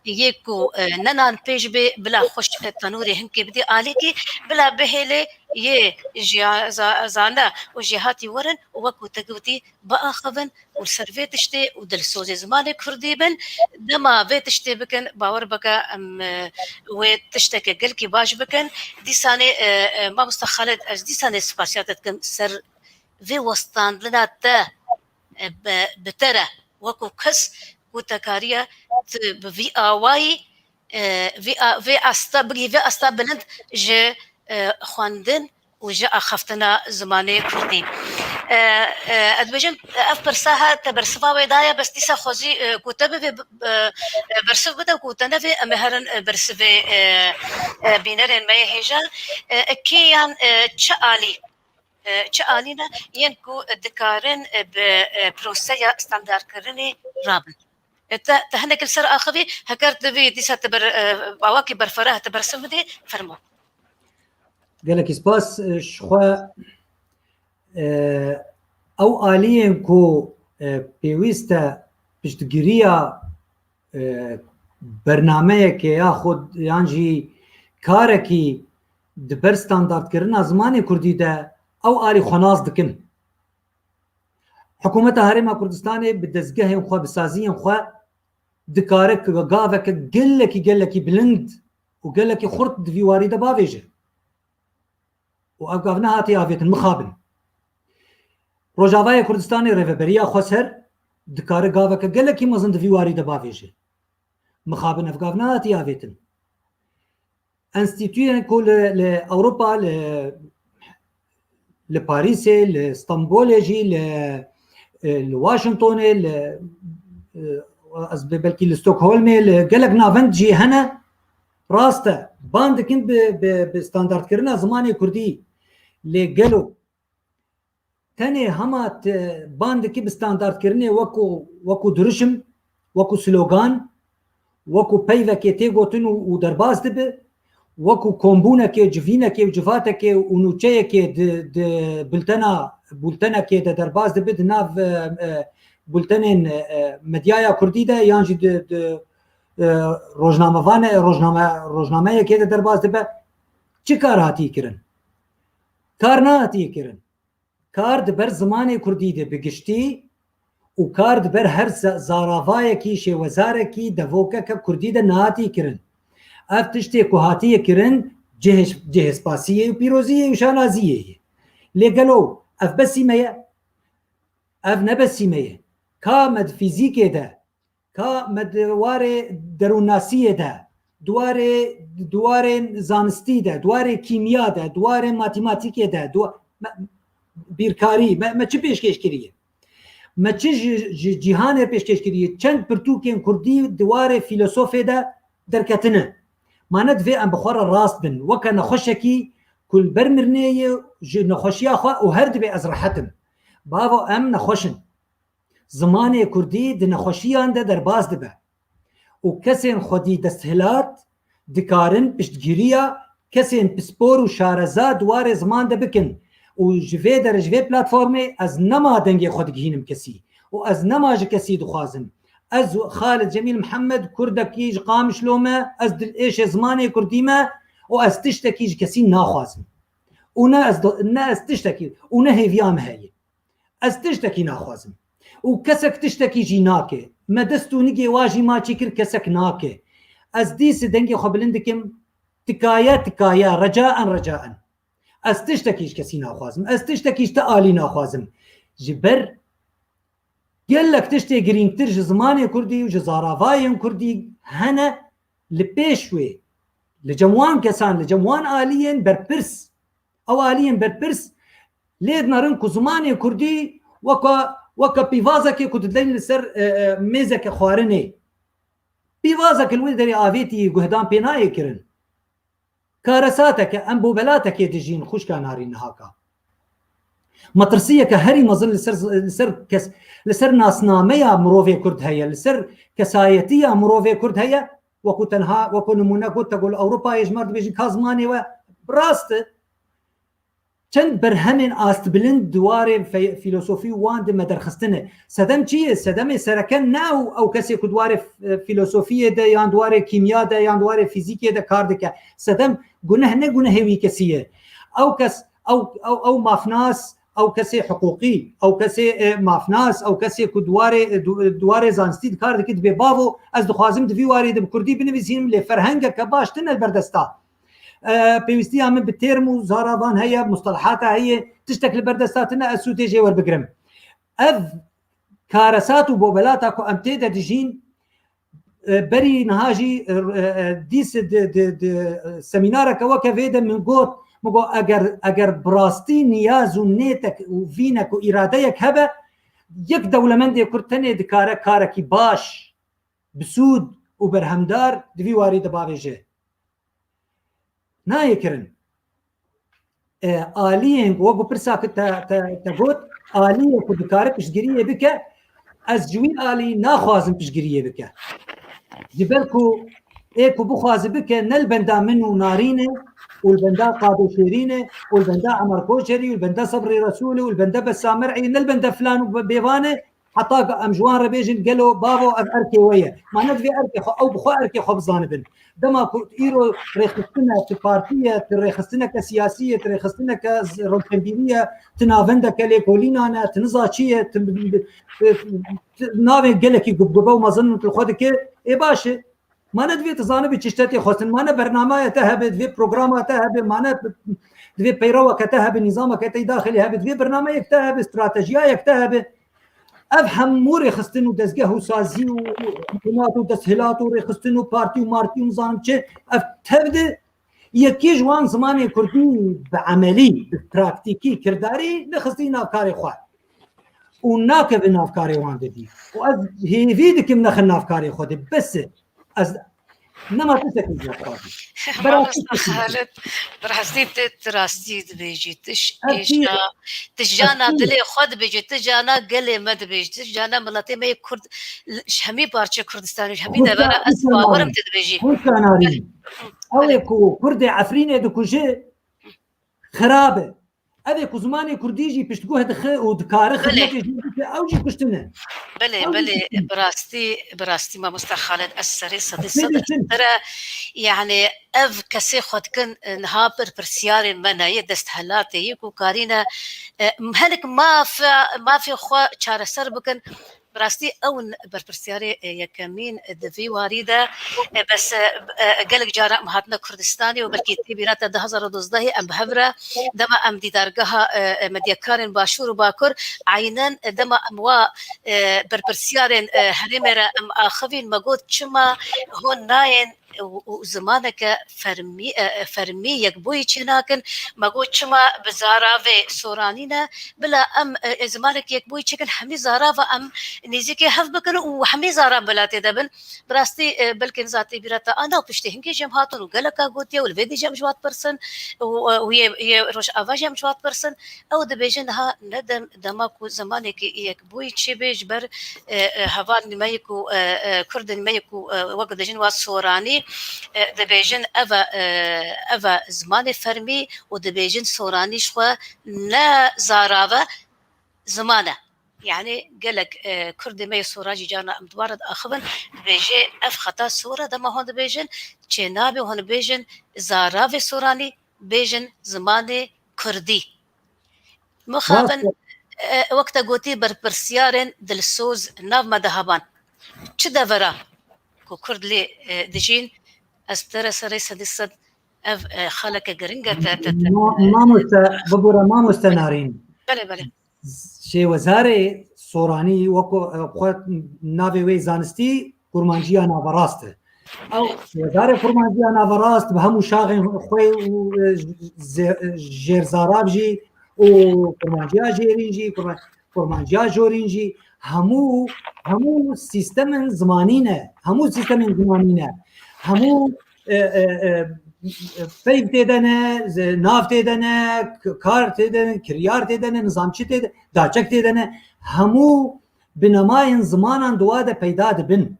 yê ku, e, ne nan pêş bê, bila xweş, e, tenûrê hinkê bidî alîkî, bila bihêlê yê jiya-, za-, zane û jêhatî werin û wekû te gotî biaxivin û li ser vê tiştê û dilsozê zimanê kurdî bin. Dema vê tiştê bikin, bawer bike em, e, wê tişteke gelkî baş bikin. Dîsanê, e, e, mamoste Xalid, ez dîsanê spasiya te dikim ser vê westandina te, e, bi, bi te re, wekû kes ku te kariye tu bi vî awayî, e, vî a-, vê asta, bigihî vê asta bilind ji, e, xwendin û ji axaftina zimanê kurdî. E, e, ez dibêjim, ev pirsa ha te bersiva wê daye, bes dîsa xwezî, e, ku te bivê, bi-, e, e, bersiv bide, ku te nevê, em ê herin, e, bersivê, e, e, bînerên me yê hêja. E, e, kê yan, e, çi alî, e, çi alî ne yên ku dikarin, e, bi, e, proseya standartkirinê rabin. E, te, te hinek li ser axivî, heger divî dîsa te ber, e, awakî berfireh te bersiv bidê, fermo. Gelekî spas, e, ji xwe, e, ew aliyên ku, e, pêwîst e piştgiriya, e, bernameyekê ya xwe yan jî karekî di ber standartkirina zimanê kurdî de ew alî xwe nas dikin. Hikûmeta Herêma Kurdistanê bi dezgehên xwe, bi saziyên xwe dikare gaveke gelekî, gelekî bilind û gelekî xurt di vî warî de bavêje. Û ev gav nehatiye avêtin, mixabin. Rojavayê Kurdistanê, Rêveberiya Xweser dikare gaveke gelekî mezin di vî warî de bavêje. Mixabin, ev gav nehatiye avêtin. Enstîtuyên ku li, li Ewropa, li, li Parîsê, li Stenbolê jî, li, e, li Washingtonê, li, e, ez be-, belkî li Stockholmê, li gelek navend jî hene. Rast e, ban dikin bi, bi, bi standartkirina zimanê kurdî. Lê gelo tenê hema te ban dikî bi standartkirinê wekû, wekû dirişim, wekû slogan, wekû peyvekê tê gotin û, û derbas dibe, wekû kombûnekê, civînekê û civatekê û nûçeyekê di, di bultena, bultenekê de derbas dibe, di nav, e, e, bultenên, e, e, medyaya kurdî de yan jî di, di, e, rojnamevane-, rojname-, rojnameyekê de derbas dibe. Çi kar hatiye kirin? Kar nehatiye kirin. Kar di ber zimanê kurdî de bi giştî û kar di ber her za-, zaravayekî, şêwezarekî, devokeke kurdî de nehatiye kirin. Ev tiştê ku hatiye kirin cihê-, cihê spasiyê û pîroziyê û şanaziyê ye. Lê gelo ev besî me ye? Ev ne besî me ye. Ka me di fîzîkê de, ka me di warê derûnnasiyê de, di warê, di warê zanistî de, di warê kîmya de, di warê matîmatîkê de, di wa-, me, bîrkarî, me, me çi pêşkêş kiriye? Me çi ji, ji cîhanê pêşkêş kiriye? Çend pirtûkên kurdî di warê fîlosofê de derketine? Ma ne divê em bi xwe re rast bin, weke nexweşekî ku li ber mirinê ye, ji nexweşiya xwe û her dibê ez rehet im. Bavo, em nexweş in. Zimanê kurdî di nexweşiyan de derbas dibe û kesên xwedî desthilat dikarin piştgiriya kesên pispor û şareza di warê ziman de bikin û ji vê dere, ji vê platformê ez nema dengê xwe digihînim kesî û ez nema ji kesî dixwazim. Ez Xalid Cemîl Mihemed, kurdekî ji Qamişlo me, ez dilêşê zimanê kurdî me û ez tiştekî ji kesî naxwazim. Û ne ez do-, ne ez tiştekî û ne hêviya me heye. Ez tiştekî naxwazim. Û kesek tiştekî jî nake. Me dest û nigê wa jî maçî kir, kesek nake. Ez dîs dengê xwe bilind dikim. Tikaye, tikaye, recaen, recaen. Ez tiştekî ji kesî naxwazim. Ez tiştekî ji te alî naxwazim. Ji ber gelek tiştê girîngtir ji zimanê kurdî û ji zaravayên kurdî hene li pêş wê. Li cem wan kesan, li cem wan aliyên berpirs, ew aliyên berpirs lê dinerin ku zimanê kurdî weka, weka pîvazekê ku didin li ser, e, e, mêzeke xwarinê. Pîvazeke li wê derê avêtî guhdan pê nayê kirin. Karesateke, em bobelatekê dijîn, xwişka narîn nihaka. Metirsiyeke herî mezin li ser, li ser kes, li ser nasnameya mirovê kurd heye, li ser kesayetiya mirovê kurd heye, wekû tenha, wekû nimûne got, te got li Ewropayê ji me re dibêjin ka zimanê we rast e. Çend berhemên astbilind di warê fe-, fîlosofî wan de me derxistine. Sedem çi ye? Sedemê sereke ne ew, ew kesê ku di warê f-, fîlosofiyê de yan di warê kîmya de yan di warê fîzîkê de kar dike. Sedem guneh ne gunehê wî kesî ye. Ew kes, ew, ew, ew mafnas, ew kesê hiqûqî, ew kesê, e, mafnas, ew kesê ku di warê, e, du-, di warê zanistî di kar dike dibê bavo, ez dixwazim di vî warê de bi kurdî binivîsînim, lê ferhengeke baş tine li ber desta. E, pêwîstiya min bi têrm û zaravan heye, mustelahata heye, tiştek li ber desta tine, ez sûdê jê werbigirim. Ev karesat û bobelata ku em tê de dijîn, e, berî niha jî, e, e, dîs di, di, di, e, semînareke weke vê de min got, Min got, eger, eger bi rastî niyaz û nêtek û vînek û îradeyek hebe, yek dewlemendê Kurd tenê dikare karekî baş, bi sûd û berhemdar di vî warî de bavêje. Nayê kirin. E, aliyên ku, wek ku pirsa ku te, te, te got, aliyê ku dikare piştgiriyê bike, ez ji wî alî naxwazim piştgiriyê bike. Ji ber ku ê ku bixwaze bike, ne li benda min û Narîn e û li benda Qadê Şêrîn e û li benda Emer Koçerî û li benda Sebrî Resûl e û li benda Bessam Mer'î, ne li benda filan û bêvan e, heta ku em ji wan re bêjin, gelo bavo, ev erkê we ye. Ma ne divê erkê xwe, ew bi xwe erkê xwe bizanibin. Dema ku îro rêxistin e, tu partî ye, tu rêxistineke siyasî ye, tu rêxistineke z-, rewşenbîrî ye, tu navendeke lêkolînan e, tu niza çi ye, tu, tu, tu navê gelekî gubgube û mezin li xwe dike, ê baş e. Ma ne divê tu zanibî çi tiştê xwestin, ma ne bernamaya te hebe, divê programa te hebe, ma ne divê peyreweke te hebe, nîzameke te daxilî hebe, divê bernameyek te hebe, stratejiyayek te hebe. Ev hemû rêxistin û dezgeh û sazî û hikûmat û desthilat û rêxistin û partî û martî û nizanim çi, ev tev de yekî ji wan zimanê kurdî bi emelî, bi praktîkî, kirdarî nexistî nav karê xwe û nakeve nav karê wan de dî. Û ez hêvî dikim nexin nav karê xwe de. Bes e. Ez nema tiştekî zêde xwazim. Mamosta Xalid, bi rastî tu, tu rastî dibêjî. Tu ji êşa, tu ji cana dilê xwe dibêjî, tu cana gelê me dibêjî, tu ji cana miletê me yê Kurd, ji hemî parçe Kurdistanê, ji hemî devera ez bawer im tu dibêjî. Hûn kanarî. Ew ê ku Kurdê Efrînê dikuje, xirab e. Ev ê ku zimanê kurdî jî piştguh dixe û dikare xizmetê jî bike, ew jî kuştin e. Belê, belê, bi rastî, bi rastî mamosta Xalid, ez serê sedî sed te re, yani ev kesê xwe dikin, e, niha berpirsyarên me ne yê desthilatê yê ku karîne, e, hinek mafe, mafê xwe çareser bikin. Bi rastî ew in berpirsyarê, e, yekemîn di vî warî de, e, bes, e, e, gelek cara em hatine Kurdistanê û belkî tê bîra te du hazar û duzdehê em bi hev re dema em dîdargeha, e, e, medyakarên Başûr û Bakur, eynen, e, dema em wa, e, berpirsyarên, e, herêmê re em axivîn, me got, çima hûn nayên û, û zimaneke fermî, e, e, fermî yekbûyî çênakin. Me got, çima bi zaravê soranî ne? Bila em, e, e, zimanek yekbûyî çêkin, hemî zarava em nêzîkê hev bikin û hemî zarav bila tê de bin. Bi rastî, e, belkî niza tê bîra te, a nav piştê hingê jî em hatin û geleka gotiye û li vê dî jî em ji wat pirsin û, e, û yê, yê Rojava jî em ji wat pirsin. Ew dibêjin, niha ne dem, dema ku zimanekî yek bûyî çêbê ji ber, e, e, hevalên me yê ku, e, e, kurdên me yê ku, e, wek dibêjin wa soranî, e, dibêjin ev e, e, ev e zimanê fermî û dibêjin soranî ji xwe ne zarav e, ziman e. Yani gelek, e, kurdê me yê soran jî carna em di wan re diaxivin, dibêje ev xeta sor e, dema hûn dibêjin çênabe hûn bêjin zaravê soranî, bêjin zimanê kurdî. Mixabin, e, wek te gotî, berpirsiyarên dilsoz nav me de heban. Çi devera ku Kurd lê, e, dijîn, ez bi te re serê sedî sed ev, e, xaleke giring e, te, te, te. Ma-, mamoste, bibûre mamoste Narîn. Belê, belê. Şêwezarê soranî weko, e, xwe navê wê zanistî Kurmanciya Naverast e. Ew wezarê Kurmanciya Naverast bi hemû şaxên xwe û, e, ze-, jêrzarav jî û Kurmanciya Jêrîn jî, Kurma-, Kurmanciya Jorîn jî hemû, hemû sîstemên zimanî ne. Hemû sîstemên zimanî ne. Hemû, e, e, e, peyv tê de ne, ze-, nav tê de ne, k-, kar tê de ne, kiryar tê de ne, nizamçî tê de, daçek tê de ne. Hemû binemayên zimanan di wa de peyda dibin.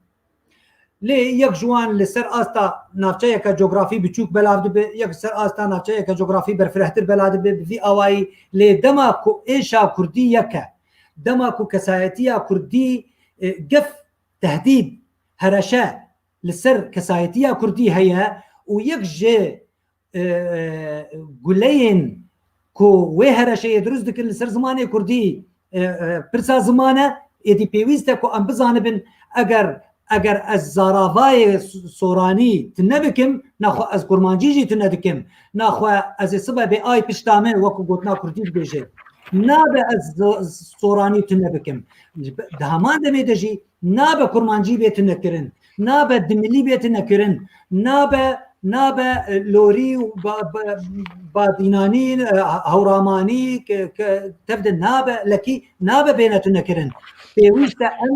Lê yek ji wan li ser asta navçeyeke cografî biçûk belav dibe, yek li ser asta navçeyeke cografî berfirehtir belav dibe, bi vî awayî. Lê dema ku êşa kurdî yek e, dema ku kesayetiya kurdî, e, gef, tehdîd, hereşe li ser kesayetiya kurdî heye û yek ji e, e, guleyên ku wê hereşeyê dirust dikin li ser zimanê kurdî, e, e, pirsa ziman e, êdî pêwîst e ku em bizanibin, eger, eger ez zaravayê s-, soranî tune bikim, naxwe ez kurmancî jî tune dikim. Naxwe ez ê sibe bê ay pişta me, wekî gotina kurdî dibêje. Nabe ez z-, soranî tune bikim. Di heman demê de jî nabe kurmancî bê tune kirin. Nabe dimilî bê tune kirin. Nabe nabe, e, lorî û ba-, ba-, badînanî, e, hewramanî, ke, ke, tev de nabe, lekî nabe bêne tunekirin. Pêwîst e em,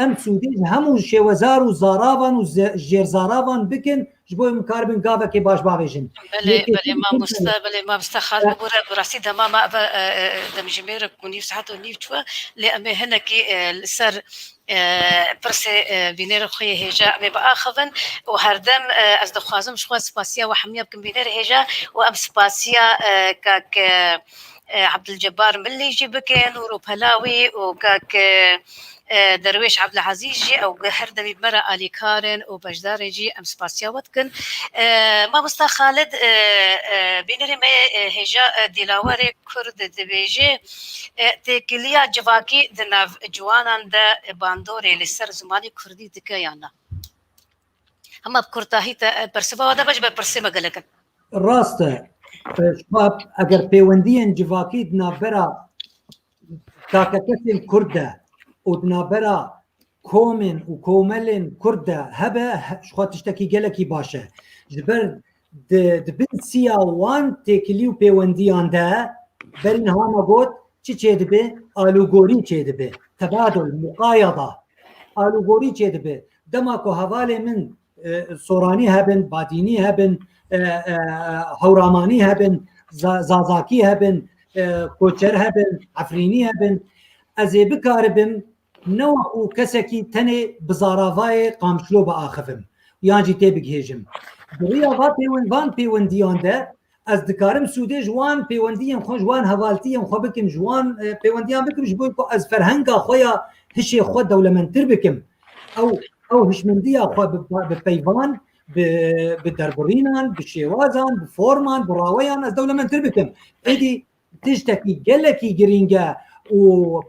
em sûdê ji hemû şêwezar û zaravan û ze-, jêrzaravan bikin, ji bo em karibin gavekê baş bavêjin. Belê, Yekê belê, mamoste, belê, mamoste Xalid, bibûre, bi rastî dema me eve, e, e, demjimêr ku nîv saet û nîv çûye, lê em ê hinekî, e, li ser, e, pirsê, e, bînerê xwe yê hêja em ê biaxivin û herdem, e, ez dixwazim ji xwe spasiya we hemiya bikim bînerê hêja û em spasiya, e, kak, e, e, Abdulcebbar Millî jî bikin û rûpela wî û kak, e, e, Derwêş Abdulazîz jî ew her demî me re alîkar in û beşdar in jî em spasiya we dikin. E, Mamosta Xalid, e, e, bînerê me, e, hêja, e, Dîlawerê Kurd dibêje, e, têkiliya civakî di nav ciwanan de bandorê li ser zimanê kurdî dike yan na? Hema bi kurtahî te, e, persiva we de be ji ber pirsê me gelek in. Rast e. E, ji xwe eger pêwendiyên civakî di navbera takekesên Kurd de û di navbera komên û komelên Kurd de hebe, he-, ji xwe tiştekî gelekî baş e. Ji ber di, di bin siya wan têkilî û pêwendiyan de berî niha me got, çi çêdibe? Alûgorî çêdibe. Tebadul, muqayada. Alûgorî çêdibe. Dema ku hevalê min, e, Soranî hebin, Badînî hebin, e, e, Hewramanî hebin, Za-, Zazakî hebin, e, Koçer hebin, Efrînî hebin, ez ê bikaribim ne wekû kesekî tenê bi zaravayê Qamişlo biaxivim yan jî tê bigihêjim. Di riya va pêwen-, van pêwendiyan de ez dikarim sûdê ji wan pêwendiyên xwe, ji wan hevaltiyên xwe bikim, ji wan, e, pêwendiyan bikim, ji bo ku ez ferhenga xwe ya hişê xwe dewlemendtir bikim. Ew, ew hişmendiya xwe bi, bi peyvan, bi, bi derbirînan, bi şêwazan, bi forman, bi raweyan ez dewlemendtir bikim. Êdî tiştekî gelekî girîng e û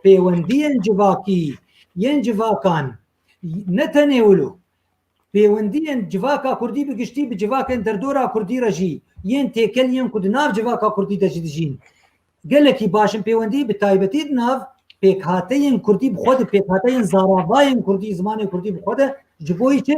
pêwendiyên civakî yên civakan ne tenê wilo, pêwendiyên civaka kurdî bi giştî bi civakên derdora kurdî re jî yên têkel yên ku di nav civaka kurdî de jî dijîn gelekî baş in. Pêwendî bi taybetî di nav pêkhateyên kurdî bi xwe de, pêkhateyên zaravayên kurdî, zimanê kurdî bi xwe de ji bo yî çi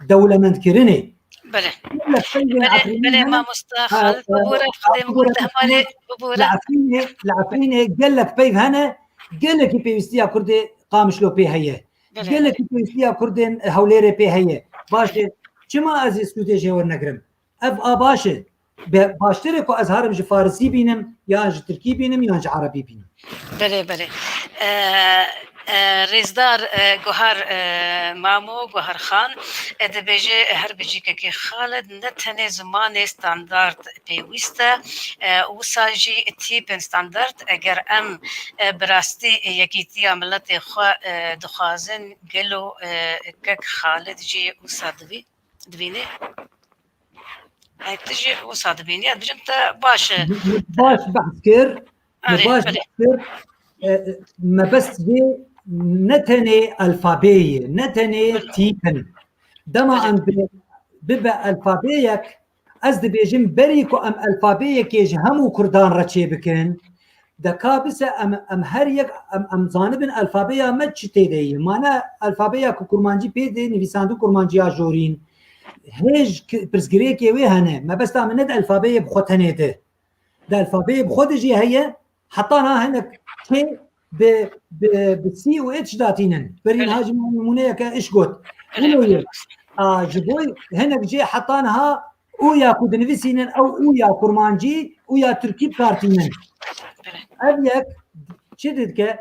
dewlemendkirinê. Belê. Gelek peyvên Belê, Efrînê belê, hene. Mamosta Ha, Xalid, e, bibûre, Xwedê min bibûre, bûre, te hemalê, bibûre. Li Efrînê, li Efrînê gelek peyv hene, gelekî pêwîstiya Kurdê Qamişlo pê heye. Belê, Gelekî belê. pêwîstiya Kurdên Hewlêrê pê heye. Baş e, çima ez ê sûdê jê wernegirim? Ev a baş e. Be-, baştir e ku ez herim ji Farisî bînim, yan ji Tirkî bînim, yan ji Erebî bînim. Belê, belê. E, e, rêzdar, e, Guhar, e, Mamo, Guhar Xan, e, dibêje, e, her bijîkekê Xalid ne tenê zimanê standard pêwîst e, e, wisa jî tîpên standard, eger em, e, bi rastî yekîtiya miletê xwe, e, dixwazin, gelo, e, kek Xalid jî wisa divî-, divînê? E, tu jî wisa dibînî, ez dibêjim te baş e. Baş behs kir, Erê, baş erê. behs kir. E, mebest vê ne tenê alfabeyê, ne tenê Belê. tîp in. Dema Belê. em bi, bibe alfabeyek, ez dibêjim berî ku em alfabeyekê ji hemû Kurdan re çêbikin, deka bise em, em her yek, em, em zanibin alfabeya me çi tê de ye. Mane alfabeya ku kurmancî pê dê nivîsandin kurmanciya jorîn. Hêj ki-, pirsgirêkê wê hene. Mebesta min ne di alfabeyê bi xwe tenê de. Di alfabeyê bi xwe de jî heye, heta niha hinek çê bi, bi, bi sî û ê tişta tînin. Berî Belê. niha jî min nimûneyeke iş got. Belê, Wilo belê. ye. A, ji bo hinek jê heta niha û ya ku dinivîsînin ew û ya kurmancî û ya tirkî bi kar tînin. Belê. Ev yek çi dike?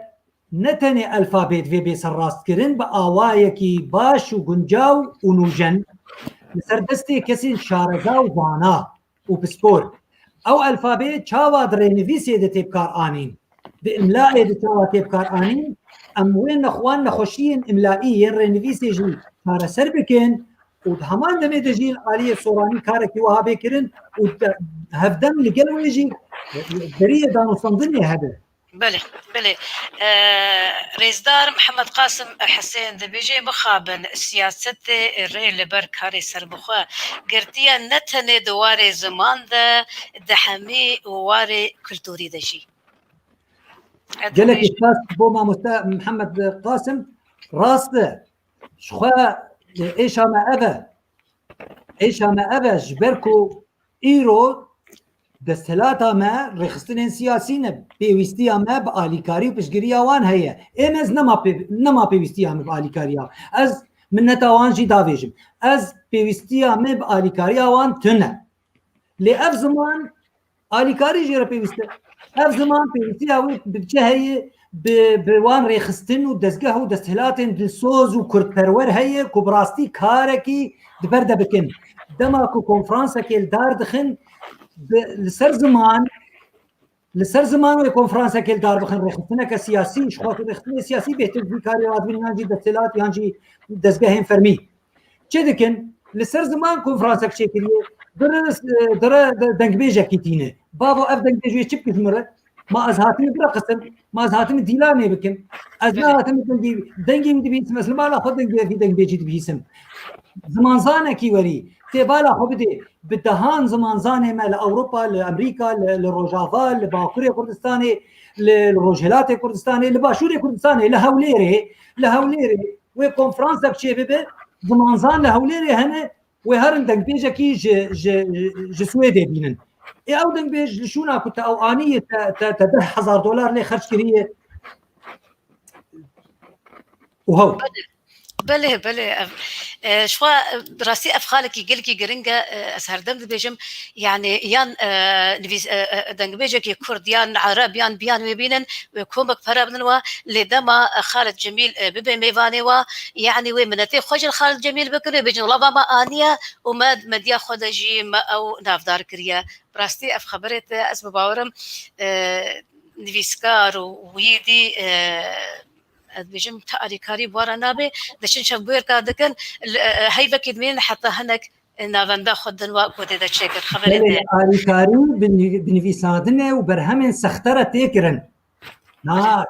Ne tenê alfabê divê bê serrastkirin bi awayekî baş û guncaw û nûjen li ser destê kesên şareza û zana û pispor. Ew alfabê çawa di rênivîsê de tê bi kar anîn? Di îmlayê de çawa tê bi kar anîn? Em wê nexwan nexweşiyên îmlayî yên rênivîsê jî çareser bikin û di heman demê de jî li aliyê soranî karekî wiha bê kirin û de-, hevdem li gel wê jî beriyê danûstandinê hebe. Belê, belê. Ee, Rêzdar Mihemed Qasim Hesên dibêje, mixabin siyasetê rê li ber karê serbixwe girtiye ne tenê di warê ziman de, di hemî warê kulturî de jî. Gelekî spas bo mamoste Mihemed Qasim. Rast e. Ji xwe, e, êşa me ev e. Êşa me ev e, ji ber ku îro desthilata me rêxistinên siyasî ne, pêwîstiya me bi alîkarî û piştgiriya wan heye. Ê me ez nema pê-, nema pêwîstiya min bi alîkariya. Ez minneta wan jî davêjim. Ez pêwîstiya min bi alîkariya wan tune. Lê ev ziman alîkarî jê re pêwîst e. Ev ziman pêwîstiya wê bi çi heye? Bi, bi wan rêxistin û dezgeh û desthilatên dilsoz û kurdperwer heye ku bi rastî karekî di ber de bikin. Dema ku konferansekê li dar dixin, bi, li ser ziman, li ser ziman wê konferansekê li dar bixin, rêxistineke siyasî, ji xwe rêxistinê siyasî bêhtir vî karê radibin yan jî desthilat yan jî dezgehên fermî. Çi dikin? Li ser ziman konferansek çêkiriye, dire, dire dengbêjekî tîne. Bavo, ev dengbêj wê çi bikir ji min re? Ma ez hatime bireqisim, ma ez hatime dîlanê bikim. Ez nehatime dengê, dengê wî dibihîsim, ez li mala xwe dengê vî dengbêjî dibihîsim. Zimanzanekî werî, tê bala xwe bidê. Bi dehan zimanzanê me li Ewropa, li Amerîka, li, li Rojava, li Bakurê Kurdistanê, li, li Rojhilatê Kurdistanê, li Başûrê Kurdistanê, li Hewlêrê, li Hewlêrê wê konferansek çêbibe, zimanzan li Hewlêrê hene, wê herin dengbêjekî ji, ji, ji Swêdê bînin. Ê ew dengbêj li şûna ku te ew anî ye, te, te, te deh hezar dolar lê xerc kiriye. Û hew. Belê, belê, ev, e, ji xwe, e, bi rastî ev xalekî gelekî giring e, e, ez herdem dibêjim, yani, yan, e, nivîs-, e, e, dengbêjekî kurd, yan ereb, yan biyan wê bînin, wê komek pere bidin we, lê dema, e, Xalid Cemîl, e, bibe mêvanê we, yani, wê minetê xwe ji Xalid Cemîl bikin, wê bêjin, wela va me aniye û me medya xwe de jî me ew navdar kiriye. Bi rastî ev xeberê te ez bi bawerim, e, nivîskar û wî dî, e, ez dibêjim, ti alîkarî bi wan re nabe, diçin çavbûyerka dikin, li, e, e, heyvekî dimînin heta hinek, e, navenda xwe din wa ku tê de çêkir. Xeberê Belê, te. Alîkarî bi nivî-, bi nivîsandinê û berhemên sexte re tê kirin. Na,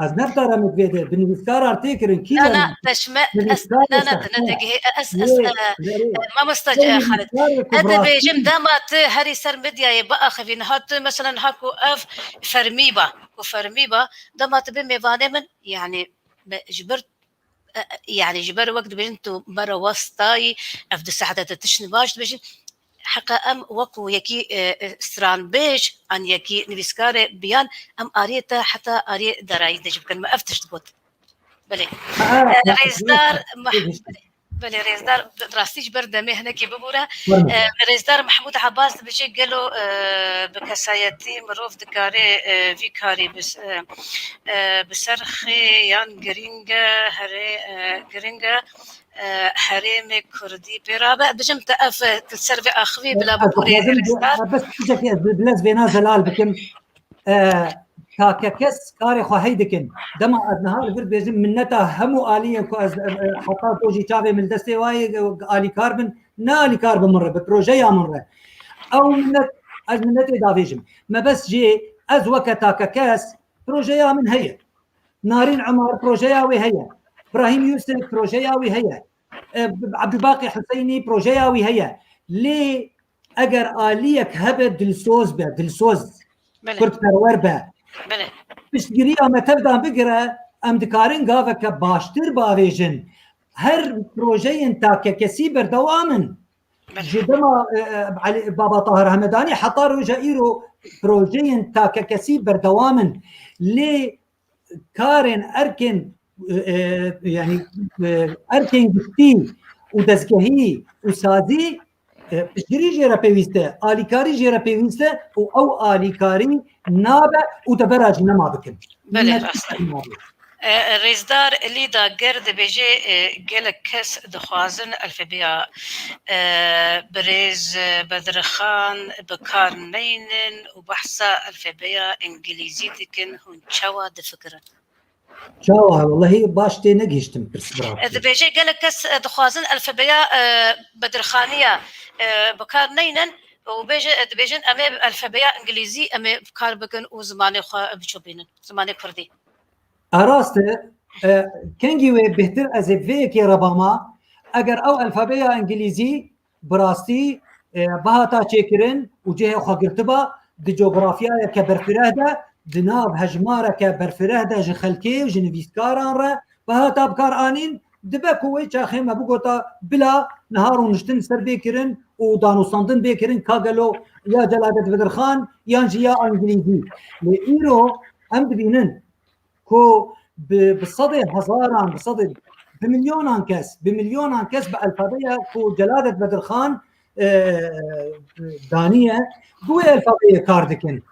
ez ne bi te re min vê de, bi nivîskara re tê kirin. Kî Na, na, deşme, ez, nivîskar na, na, saxte. Te ne digihê, ez, ez, Lê, e, lê, e, mamosta, lê e, Xalid. Nivîskar ku Ez bi rastî dibêjim, dema tu herî ser medyayê biaxivî, niha tu, mesela, niha ku ev fermî ba, ku fermî ba, dema tu bê mêvanê min, yani, be-, ji ber, e, e, yani, ji ber wek dibêjin tu me re westayî, ev du saete tu tişt nibaş dibêjin, heqa em wekû yekî, e, e, stranbêj, an yekî nivîskarê biyan, em ariyê te heta ariyê derayî dij bikin. Me ev tişt got. Belê. Ha, E, ha, Rêzdar ha, Meh-, ha. Belê, Rêzdar, bi rastî ji ber demê hinekî bibûre. Fermo. E, Rêzdar Mehmûd Ebas dibêje, gelo, e, bi kesayetî mirov dikare, e, vî karî bi s-, e, e, bi ser xê yan giring e, herê, e, giring e, e, herêmê kurdî pê rabe? Bijim te ev, e, li ser vê axivî bila Ez bibûrê dixwazim, Rêzdar. Bes tiştekî ez bi, bi lez vêna zelal bikim. E, takekes karê xwe hey dikin. Dema ez niha li vir dibêjim, minneta hemû aliyên ku ez, e, e, heta dojî çavê min li destê wayê, e, alîkar bin, ne alîkar bi min re, bi projeya min re. Ew minnet, ez minnetê davêjim. Me bes jê, ez weke takekes, projeya min heye. Narîn Umar projeya wê heye. Brahîm Yusuf projeya wê heye. E, Abdulbaqî Huseynî projeya wî heye. Lê eger aliyek hebe dilsoz be, dilsoz, Belê. Kurdperwer be, Belê. Piştgiriya me tevdan bigire, em dikarin gaveke baştir bavêjin. Her projeyên takekesî berdewam in. Belê. Ji dema, e, e, Elî, Baba Tahir Hemedanî heta roja îro projeyên takekesî berdewam in. Lê karên erkên, e, e, yani, e, erkên giştî û dezgehî û sazî, e, piştgirî jê re pêwîst e, alîkarî jê re pêwîst e û ew alîkarî nabe û devera jî nema bikin. Belê, Minet rast e. Nabe. E, Rêzdar Lîda Ger dibêje, e, gelek kes dixwazin alfebeya, e, birêz, e, Bedirxan bi kar neynin û behsa alfebeya îngilîzî dikin. Hûn çawa difikirin? Çawa? Wellehî baş tê negihiştim pirs bira. E, dibêje gelek kes, e, dixwazin alfebeya, e, Bedirxaniya, e, bi kar neynin û bêje, e, dibêjin em ê alfebeya îngilîzî em ê bi kar bikin û zimanê xwe biçopînin, zimanê kurdî. A rast e, e, kengî wê bêhtir ez ê vê yekê re bama, eger ew alfabeya îngilîzî bi rastî, e, bihata çêkirin û cihê xwe girtiba di cografyayeke berfireh de, di nav hejmareke berfireh de ji xelkê û ji nivîskaran re bihata bikaranîn, dibe ku wê çaxê me bigota bila niha rûniştin ser bê kirin û danûstandin bê kirin ka gelo ya Celadet Bedirxan yan jî ya Îngilîzî. Lê îro em dibînin ku bi, bi sedê hezaran, bi sedê, bi milyonan kes, bi milyonan kes bi alfabeya ku Celadet Bedirxan, e, daniye, bi wê alfabeyê kar dikin.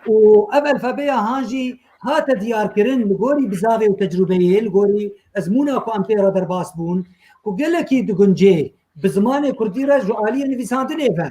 Û ev alfabeya han jî hate diyarkirin li gorî bizavê û tecrûbeyê, li gorî ezmûna ku em pê re derbas bûn, ku gelekî diguncê bi zimanê kurdî re ji aliyê nivîsandinê ve.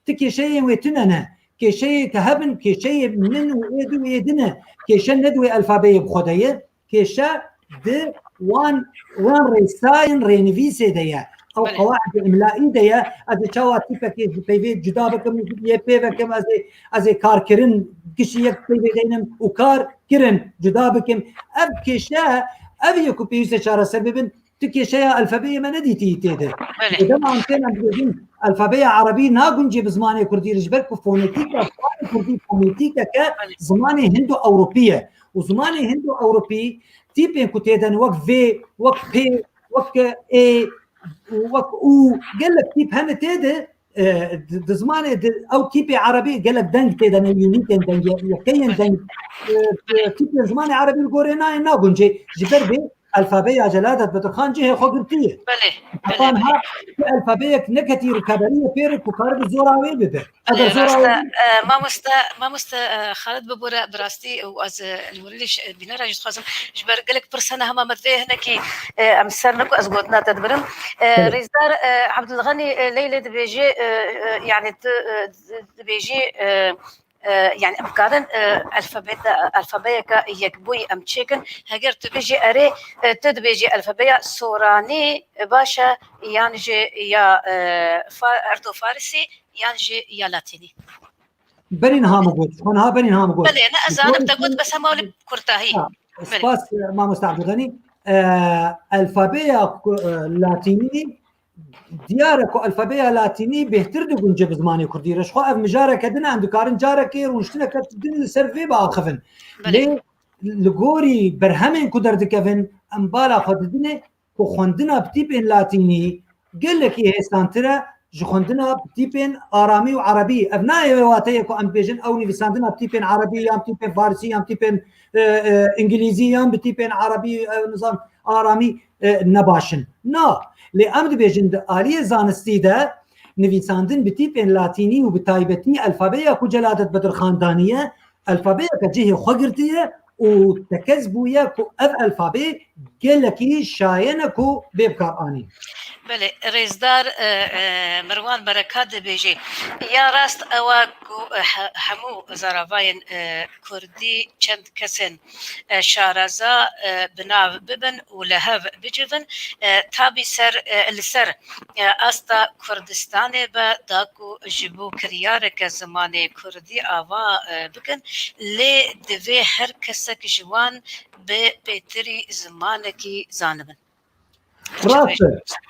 Ti kêşeyên wê tune ne. Kêşeyê ke hebin, kêşeyê min û ê du ê din e. Kêşe ne di wê alfabeyê bi xwe de ye. Kêşe di wan, wan rêsayên rênivîsê de ye. Ew Belê. Qewaidê îmlaî de ye. Ez ê çawa tîpekê ji peyvê cuda bikim, yê pê vekim, ez ê, ez ê karkirin gişî yek peyvê deynim û kar kirin cuda bikim. Ev kêşe, ev ye ku pêwîst e çareser bibin. Tu kêşeya alfabeyê me nedîtî tê de. Belê. Dema em tên em dibêjin, alfabeya erebî naguncê bi zimanê kurdî re, ji ber ku fonetîka zimanê kurdî fonetîkeke Belê. Zimanê hindo-ewropî ye. Û zimanê hindo-ewropî tîpên ku tê de ne wek vê, wek pê, wek ê, wek û, gelek tîp hene tê de, e, di, di zimanê di, ew tîpê erebî gelek deng tê de ne, unîkên deng, ye-, yekeyên deng, e, e, tîpên zimanê erebî li gorê nayên naguncê. Ji ber vê alfabeya Celadet Bedirxan cihê xwe girtiye. Belê, belê, Heta niha belê. Alfabeyek neketî rikaberiyê pê re ku karibe zora wê bibe. Eger Belê, zora rast e. wê E, mamoste, mamoste, e, Xalid, bibore, bi rastî û ez, e, li wir lê ş-, bînera jî dixwazim, ji ber gelek pirs hene hema me divê hinekî, e, em ser neku ez gotina te dibirim. E, Belê. Rêzdar, e, Abdulxanî, e, Leylê dibêje, e, e, yani tu, e, di-, dibêjî, e, e, yani em karin, e, alfabeta-, alfabeyeke yekbûyî em çêkin. Heger tu bêjî erê, e, tu dibêjî alfabeya soranî, e, baş e, yan jî ya, e, fa-, erdo farisî, yan jî ya latînî. Berî niha min got, xwe niha berî niha min got. Belê, ne, ez zanim te got, bes hema wê kurtahî. Ha, Belê. Spas, e, mamoste Abdulxanî. E, alfabeya ku, e, latînî, diyar e ku alfabeya latînî bêhtir digunce bi zimanê kurdî re. Ji xwe ev mijareke din e, em dikarin carekê rûniştineke din li ser vê biaxivin. Belê. Lê li gorî berhemên ku derdikevin, em bala xwe didinê ku xwendina bi tîpên latînî gelekî hêsantir e ji xwendina bi tîpên aramî û erebî. Ev nayê wê wateyê ku em bêjin ew nivîsandina bi tîpên erebî yan bi tîpên farisî yan bi tîpên, e, e, îngilîzî yan bi tîpên erebî, e, nizam aramî, e, ne baş in. Na, lê em dibêjin di aliyê zanistî de nivîsandin bi tîpên latînî û bi taybetî alfabeya ku Celadet Bedirxan daniye, alfabeyeke cihê xwe girtiye û tekez bûye ku ev alfabe gelekî şayene ku bê bikaranîn. Belê, rêzdar, e, e, Mirwan Berekat dibêje, ya rast ew e ku, e, he-, hemû zaravayên, e, kurdî çend kesên, e, şareza, e, bi nav bibin û li hev bicivin, e, tabî ser, e, li ser, e, asta Kurdistanê be, da ku ji bo kiryareke zimanê kurdî ava, e, bikin, lê divê her kesek ji wan bi pêtirî zimanekî zanibin. Rast e,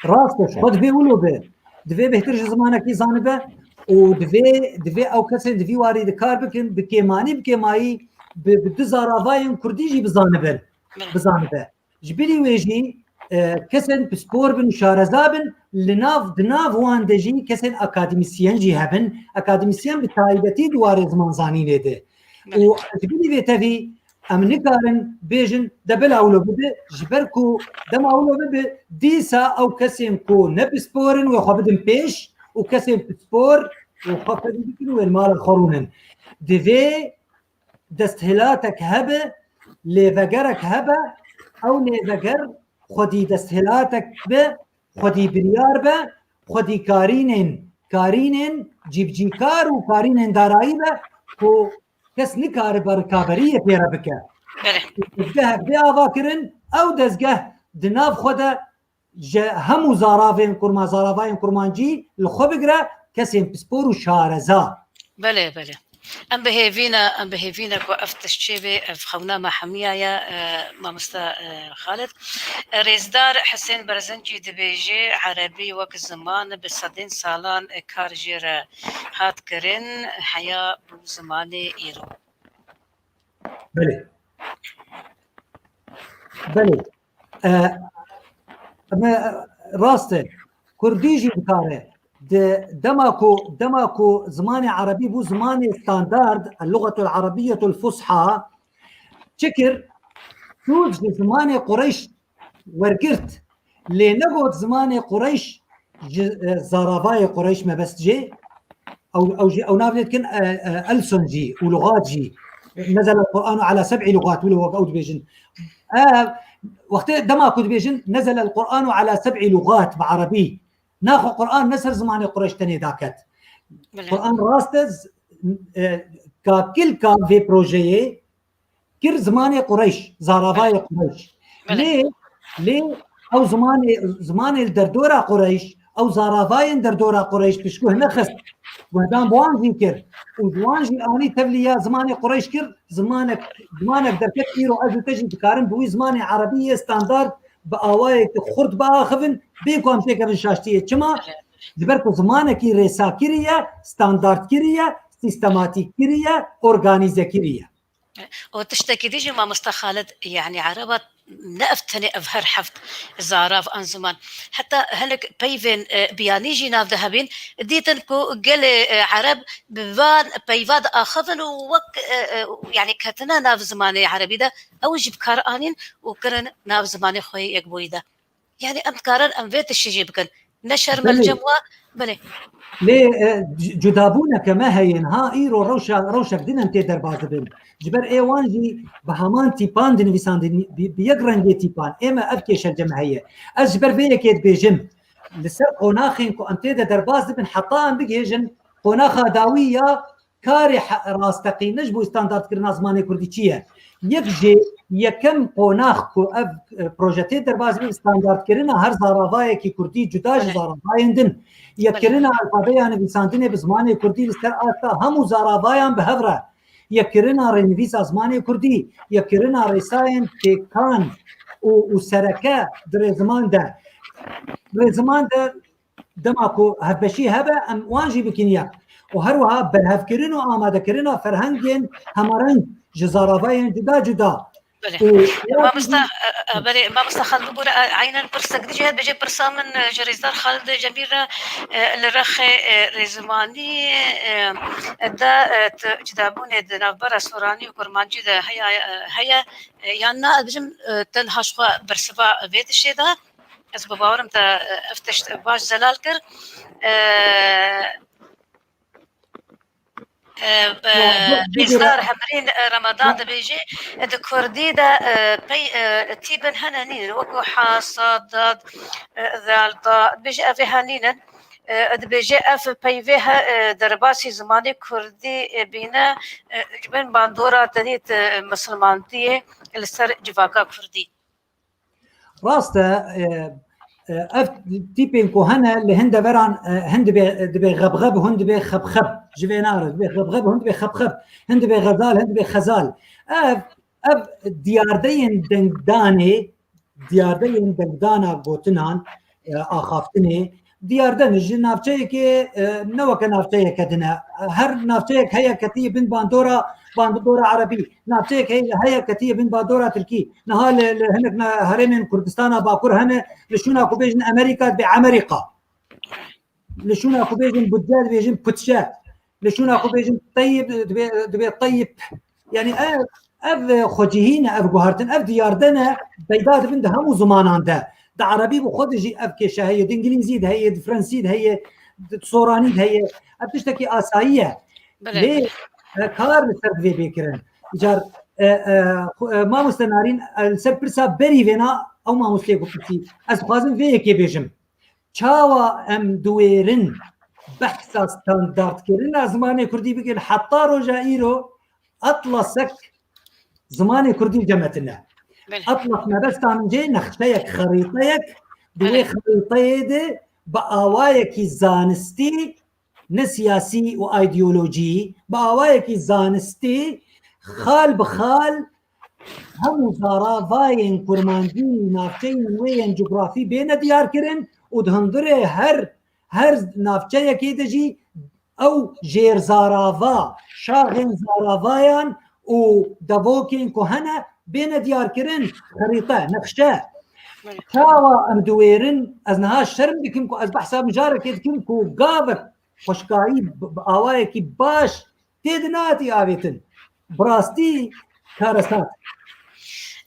rast e. Ji xwe divê wilo be. Divê bêhtir ji zimanekî zanibe û divê, divê ew kesên di vî warî de kar bikin, bi kêmanî bi kêmayî bi, bi du zaravayên kurdî jî bizanibin. Belê. Bizanibe. Ji bilî wê jî, e, kesên pispor bin û şareza bin, li nav, di nav wan de jî kesên akademîsyen jî hebin. Akademîsyen bi taybetî di warê zimanzanînê de. Belê. Û ji bilî vê tevî em nikarin bêjin de bila wilo bibe, ji ber ku dema wilo bibe, dîsa ew kesên ku ne pispor in wê xwe bidin pêş û kesên pispor wê xwe fedî bikin û wê li mala xwe rûnin. Divê desthilatek hebe, lêvegerek hebe, ew lêveger xwedî desthilatek be, xwedî biryar be, xwedî karînên, karînên cîbicîkar û karînên darayî be ku kes nikaribe rikaberiyê pê re bike. Belê. Dezgehek bê ava kirin, ew dezgeh di nav xwe de ji hemû zaravên kurma-, zaravayên kurmancî li xwe bigire, kesên pispor û şareza. Belê, belê. Em bi hêvî ne, em bi hêvî ne ku ev tişt çêbê, ev xewna me hemiya ye, e, mamoste, e, Xalid. E, rêzdar Hisên Berzincî dibêje, erebî wek ziman bi sedên salan, e, kar jê re hat kirin, heya bû zimanê îro. Belê. Belê. E, me, rast e. Kurdî jî dikare. Di dema ku, dema ku zimanê erebî bû zimanê standard, el-lugatul arabiyetul fusha, çi kir? Sûd ji zimanê Qureyş wergirt. Lê negot zimanê Qureyş ji, e, zaravayê Qureyş mebest jê. Ew, ew jî, ew navê dikin, e, e, elson jî û lugat jî. Nezele Qur'anu ala seb'i lugat, wilo wek ew dibêjin. E, wextê dema ku dibêjin, nezele Qur'anu ala seb'i lugat bi erebî. Naxwe Qur'an ne ser zimanê Qureyş tenê daket. Belê. Qur'an rast e, z-, e, kakilka vê projeyê kir zimanê Qureyş, zaravayê Qureyş. Belê. Lê, lê ew zimanê, zimanê li derdora Qureyş, ew zaravayên derdora Qureyş piştguh nexist. Guhdan bi wan jî kir. Û ji wan jî anî tevliya zimanê Qureyş kir, zimanek, zimanek derket îro ez û te jî dikarin bi wî zimanê erebî yê standard bi awayekî xurt biaxivin, bê ku em têkevin şaştiyê. Çima? Ji ber ku zimanekî rêsakirî ye, standardkirî ye, sîstematîkkirî ye, organîzekirî ye. û tiştekî dî jî mamosta Xalid, yanî ereba ne ev tenê ev her heft zarav an ziman. Heta hinek peyvên, e, biyanî jî nav de hebîn, dîtin ku gelê, e, ereb bi van peyva diaxivin û wek, e, e, yanî ketine nav zimanê erebî de, ew jî bi kar anîn û kirin nav zimanê xwe yê yekbûyî de. Yanî em dikarin em vê tiştî jî bikin. Ne şerm e li Belê. cem wa, belê. Lê, e, c-, cudabûneke me heye niha, îro rewşa, rewşek din em tê derbas dibin. Ji ber ê wan jî bi heman tîpan dinivîsandin, bi, bi yek rengê tîpan. Ê me ev kêşe li cem heye. Ez ji ber vê yekê dibêjim, li ser qonaxên ku em tê de derbas dibin, heta em bigihêjin qonaxa dawî ya karê he-, rasteqîn ji bo standardkirina zimanê kurdî çi ye? Yek jê yekem qonax ku ev, e, proje tê derbas bibin, standardkirina her zaravayekî kurdî, cuda ji Belê. zaravayên din. Belê. Yekkirina alfabeya nivîsandinê bi zimanê kurdî li ser asta hemû zaravayan bi hev re. Yekkirina rênivîsa zimanê kurdî, yekkirina rêsayên pêkan û, û sereke di rêziman de. Rêziman de dema ku hevbeşî hebe, em wan jî bikin yek. Û her wiha berhevkirin û amadekirina ferhengên hemareng ji zaravayên cuda cuda. Belê. Û Mamosta, e, e, belê, mamosta Xalid, bibûre, e, eynen pirsek dijî heye, dibêje pirsa min, e, ji rêzdar Xalid Cemîl re, e, li rexê, e, rêzimanî, e, de, e, tu cudabûnê di navbera soranî û kurmancî de heye, e, heye, e, yan na, ez dibêjim, e, tenha ji xwe bersiva vê tiştê de. Ez bi bawer im te, e, ev tişt baş zelal kir. E, e, e, Ya, bu, bu Rêzdar göre Hemrîn, e, Remadan Ya- dibêje, e, di kurdî de, e, pey, e, tîbin hene nîn, wekû ha, sa, dad, e, zal, da, dibêje ev ê henînin. E, dibêje ev peyvê he, e, derbasî zimanê kurdî, e, bîne, e, ji bin bandora tenît, e, misilmantiyê li ser civaka kurdî. Rast e, e, e, ev tîpên ku hene li hin deveran, e, hin dibê, dibê xebxeb, hin dibê xebxeb. Ji vê nare, dibê xebxeb, hin dibê xebxeb. Hin dibê xezal, hin dibê xezal. Ev, ev diyardeyên dengdanê, diyardeyên dengdana gotinan, e, axaftinê, diyarde ne ji navçeyekê, e, ne weke navçeyeke din e. Her navçeyek heye ketiye bin bandora, bandora erebî. Navçeyek heye, heye ketiye bin bandora tirkî. Niha li, li hinek na-, herêmên Kurdistana Bakur hene, li şûna ku bêjin Amerîka dibê Amerika. Li şûna ku bêjin budce dibêjin putçe. Li şûna ku bêjin teyib dibê, dibê teyib. Yanî ev, ev xwecihî ne, ev guhertin, ev diyarde ne, peyda dibin di hemû zimanan de. Di erebî bi xwe de jî ev kêşe heye, di îngilîzî de heye, di fransî de heye, di soranî de heye. Ev tiştekî asayî ye. Belê. Lê, e, kar li ser divê bê kirin. Car, e, e, xu-, e, mamoste Narîn, e, li ser pirsa berî vêna ew mamosteyê ku pirsî. Ez dixwazim vê yekê bêjim. Çawa em diwêrin behsa standardkirina zimanê kurdî bikin heta roja îro atlasek zimanê kurdî li cem me tune. Belê. Atlas mebesta min cê nexşeyek, xerîteyek, di wê Belê. xerîteyê de bi awayekî zanistî, ne siyasî û aydiyolojî, bi awayekî zanistî xal bi xal hemû zaravayên kurmancî, navçeyên wê yên cografî bêne diyarkirin û di hundirê her, her navçeyekê de jî ew jêrzarava, şaxên zaravayan û devokên ku hene bêne diyarkirin, xerîte, nexşe. Çawa em diwêrin? Ez niha şerm dikim ku ez behsa mijarekê dikim ku gavek xweşkayî bi, bi awayekî baş tê di nehatî avêtin. Bi rastî karesat.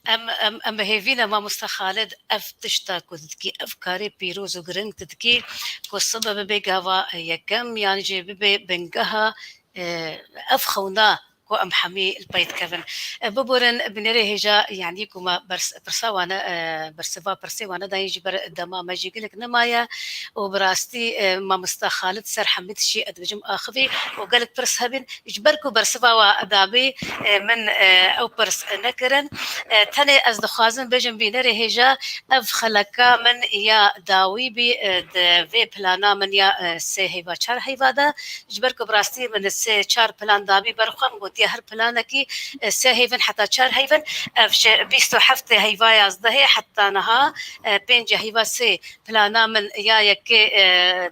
Em, em, em bi hêvî ne, mamosta Xalid, ev tişta ku tu dikî, ev karê pîroz û giring tu dikî, ku sibe bibe gava yekem, yan jî bibe bingeha, e, ev xewna ku em hemî li pey dikevin. E, biborin, binêrê hêja, yanî ku me bers-, pirsa wane, e, bersiva pirsê wane dayîn, ji ber dema me jî gelek nemaye û bi rastî, e, mamosta Xalid ser hemî tişî, ez dibêjim, axivî û gelek pirs hebin. Ji ber ku bersiva we dabî, e, min, e, ew pirs nekirin. E, tenê ez dixwazim bêjim, bînerê hêja, ev xeleka min ya dawî bî, e, di vê plana min ya, e, sê heyva, çar heyva de. Ji ber ku bi rastî min sê çar plan dabî ber xwe, min gotiye her planekî, e, sê heyvin heta çar heyvin. Ev ji bîst û heftê heyva yazdehê heta niha, e, pênc heyva sê plana min ya yekê, e,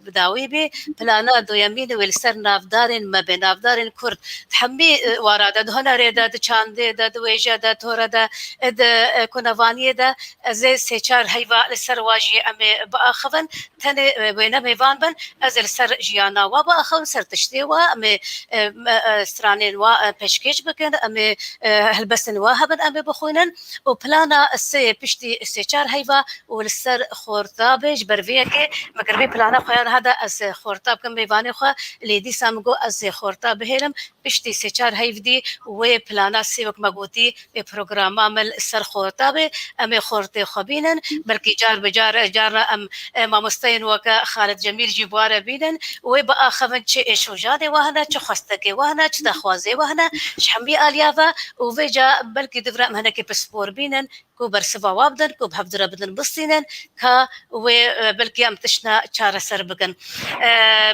bi dawî bî. Plana duyemîn wê li ser navdarên me bê, navdarên Kurd. Di hemî, e, wara de, di hunerê de, di çandê de, di wêje de, di tore de, e, di, e, kunevaniyê de, ez ê sê çar heyva li ser wa jî em ê biaxivin. Tenê, e, wê ne mêvan bin, ez ê li ser jiyana wa biaxivim, ser tiştê wa, em ê, e, me, e, stranên wa, e, pêşkêş bikin, em ê, e, helbestên wa hebin, em ê bixwînin. Û plana sê piştî sê çar heyva û li ser xorta bê, ji ber vê yekê me kir vê plana xwe ya niha de ez xorta bikim mêvanê xwe, lê dîsa min got ez ê xorta bihêlim, piştî sê çar heyv dî wê plana sê, wek me gotî, wê programa me li ser xorta bê, em ê xortê xwe bînin, belkî car bi car, carna em, e, mamosteyên weke Xalid Cemîl jî bi we re bînin, wê biaxivin çi êşojanê we hene, çi xwestekê we hene, çi daxwazê we hene, ji hemî aliya ve û vêca belkî di vir em hinekî pispor bînin, ku bersiva wa bidin, ku bi hev dira bidin bistînin, ka wê, e, belkî em tiştna çareser bikin. E,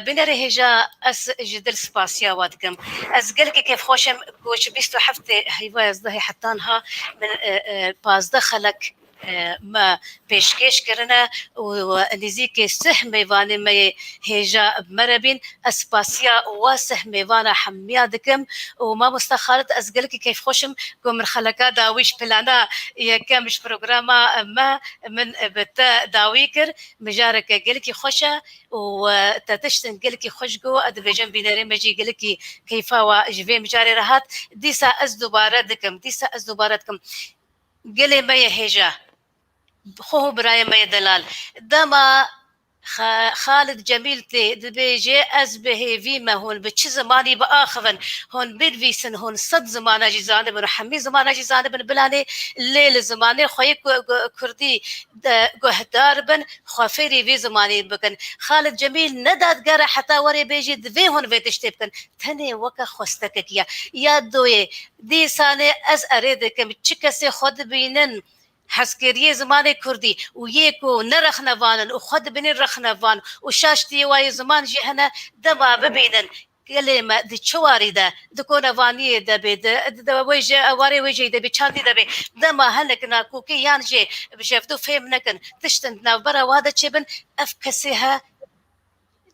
bînerê hêja, ez ji dil spasiya we dikim. Ez gelekî kêfxweş im ku ji bîst û heftê heyva yazdehê heta niha min, e, e, pazdeh xelek, e, me pêşkêş kirine û nêzîkê sih mêvanê me yê hêja bi me re bîn. Ez spasiya we sih mêvana hemiya dikim û mamosta Xalid, ez gelekî kêfxweş im ku min xeleka dawî ji plana yekem ji programa me min bi te dawî kir. Mijareke gelekî xweş e û, e, te tiştin gelekî xweş got. Ez dibêjim bînerê me jî gelekî keyfa we ji vê mijarê re hat. Dîsa ez dubare dikim, dîsa ez dubare dikim. Gelê me yê hêja, xwe û birayê me yê delal. Dema Xa-, Xalid Cemîl tê dibêje, ez bi hêvî me hûn bi çi zimanî biaxivin, hûn binivîsin, hûn sed zimana jî zanibin û hemî zimana jî zanibin, bilanê lê li zimanê xwe yê ku-, ku-, kurdî de guhdar bin, xwe fêrî vî zimanî bikin. Xalid Cemîl ne dadger e heta were bêjî divê hûn vê tiştê bikin. Tenê weke xwestekekî ye. Ya doyê, dîsanê ez erê dikim, çi kesê xwe dibînin hezkêriyê zimanê kurdî û yê ku ne rexnevan in û xwe dibînin rexnevan û şaştiyê wa yê ziman jî hene, dema bibînin gelê me di çi warî de, di konevaniyê de bê, di, di, di wê jê, warê wê jê de bê, çandî de bê, dema hinek nakokî yan jê bi jevdû fêm nekin, tiştin di navbera wa de çêbin, ev kesê he,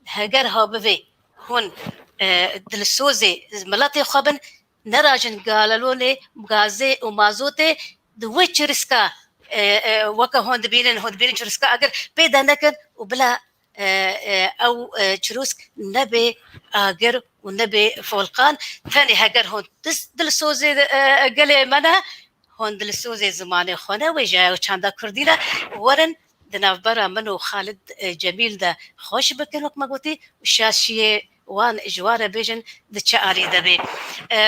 heger ha bivê hûn, e, dilsozê miletê xwe bin, nerajin galonê gazê û mazotê di wê çirîska, e, e, weke hûn dibînin, hûn dibînin çirîska agir pê de nekin û bila, e, e, ew, e, çirûsk nebê agir û nebê folqan. Tenê heger hûn dis-, dilsozê, e, gelê me ne, hûn dilsozê zimanê xwe ne, wê ji çanda kurdî ne, werin di navbera min û Xalid, e, Cemîl de xweş bikin, wek me gotî, û şaşiyê wan ji wan re bêjin di çi alî de bê. E,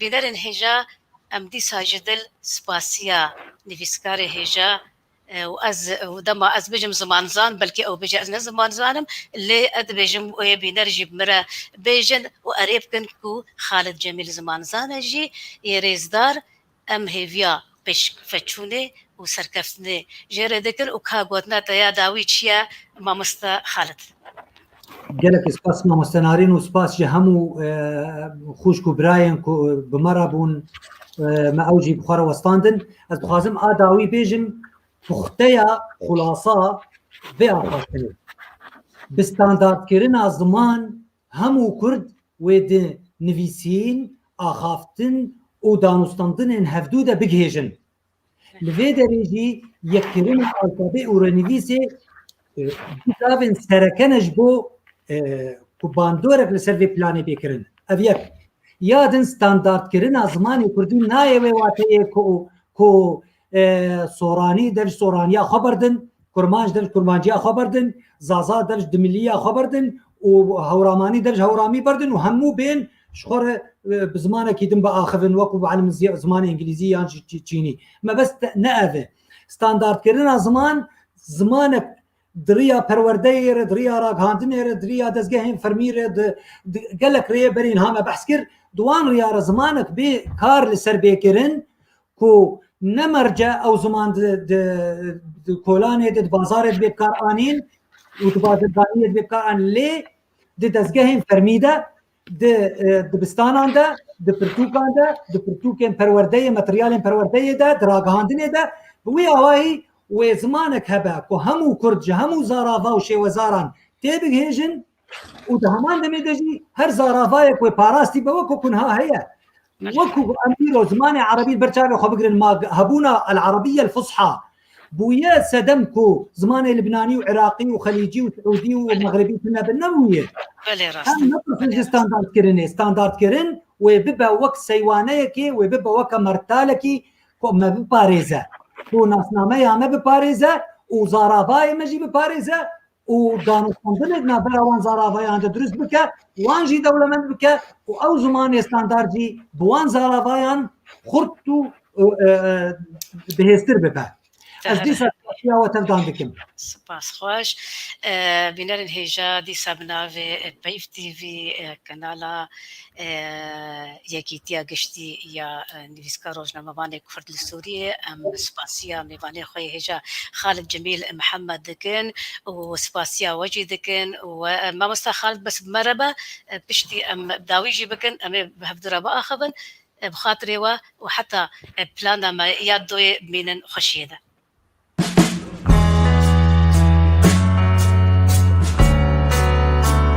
bînerên hêja, em dîsa ji dil spasiya nivîskarê hêja, e, û ez, û dema ez bêjim zimanzan, belkî ew bêje ez ne zimanzan im, lê ez dibêjim wê bîner jî bi min re bêjin û erê bikin ku Xalid Cemîl zimanzan e jî, yê rêzdar, em hêviya pêşveçûnê û serkeftinê jê re dikin û ka gotina te ya dawî çi ye, mamoste Xalid? Gelek spas mamoste Narîn û spas ji hemû, e, xwişk û birayên ku bi me re bûn, e, me ew jî bi xwe re westandin. Ez dixwazim a dawî bêjim, puxteya xulasa vê axaftinê. Bi standardkirina ziman hemû Kurd wê di nivîsîn, axaftin û danûstandinên hevdû de bigihêjin. Li vê derê jî yekkirina alfabê û renivîsê, e, du gavên sereke ne ji bo, e, ku bandorek li ser vê planê bê kirin. Ev yek. Ya din standardkirina zimanê kurdî nayê wê wateyê ku, ku, e, soranî dev ji soraniya xwe berdin, kurmanc dev ji kurmanciya xwe berdin, zaza dev ji dimiliya xwe berdin û hewramanî dev ji hewramî berdin û hemû bên ji xwe re, e, bi zimanekî din biaxivin, wekû bialim zi-, zimanê îngilîzî yan jî çî-, çînî. Mebest ne ev e. Standardkirina ziman, zimanek di riya perwerdeyê re, di riya ragihandinê re, di riya dezgehên fermî re, di, di gelek rêyê berî niha me behs kir, di wan riya re zimanek bê kar li ser bê kirin ku ne merce ew ziman di, di, di kolanê de, di bazarê de bê bikar anîn û di bazirganiyê de bê bikar anîn. Lê di dezgehên fermî de, di, e, dibistanan de, di pirtûkan de, di pirtûkên perwerdeyê, materyalên perwerdeyê de, di ragihandinê de, bi wî awayî wê zimanek hebe ku hemû kurd ji hemû zarava û şêwezaran tê bigihêjin û di heman demê de jî her zaravayek wê parastî be wekû ku niha heye. Wekû em îro zimanê erebî li ber çavê xwe bigirin, ma hebûna el-Arabiye el-Fusha bûye sedem ku zimanê libnanî û iraqî û xelîcî û siûdî û mexribî tune bi nebûye. Belê, rast. Em e. Nepirsî ji standardkirinê. Standardkirin wê bibe wek seywaneyekê, wê bibe weke mertalekî ku me biparêze. Ku nasnameya me biparêze û zaravayê me jî biparêze û danûstandinê di navbera wan zaravayan de dirust bike, wan jî dewlemend bike û ew zimanê standard jî bi wan zaravayan xurt û, e, e, bihêztir bibe. Ez dîsa spasiya we tevdan dikim. Spas xweş. E, bînerên hêja dîsa bi navê, e, Peyv T V, e, kanala, e, Yekîtiya Giştî ya, e, Nivîskar Rojnamevanê Kurd li Sûriyê, em spasiya mêvanê xwe yê hêja Xalid Cemîl Mihemed dikin û spasiya we jî dikin. Û, e, mamosta Xalid, bes bi me re be, e, piştî em dawî jî bikin, em ê bi hevdu re biaxivin, e, bi xatirê we û heta, e, plana me ya doyê bimînin xweşiyê de.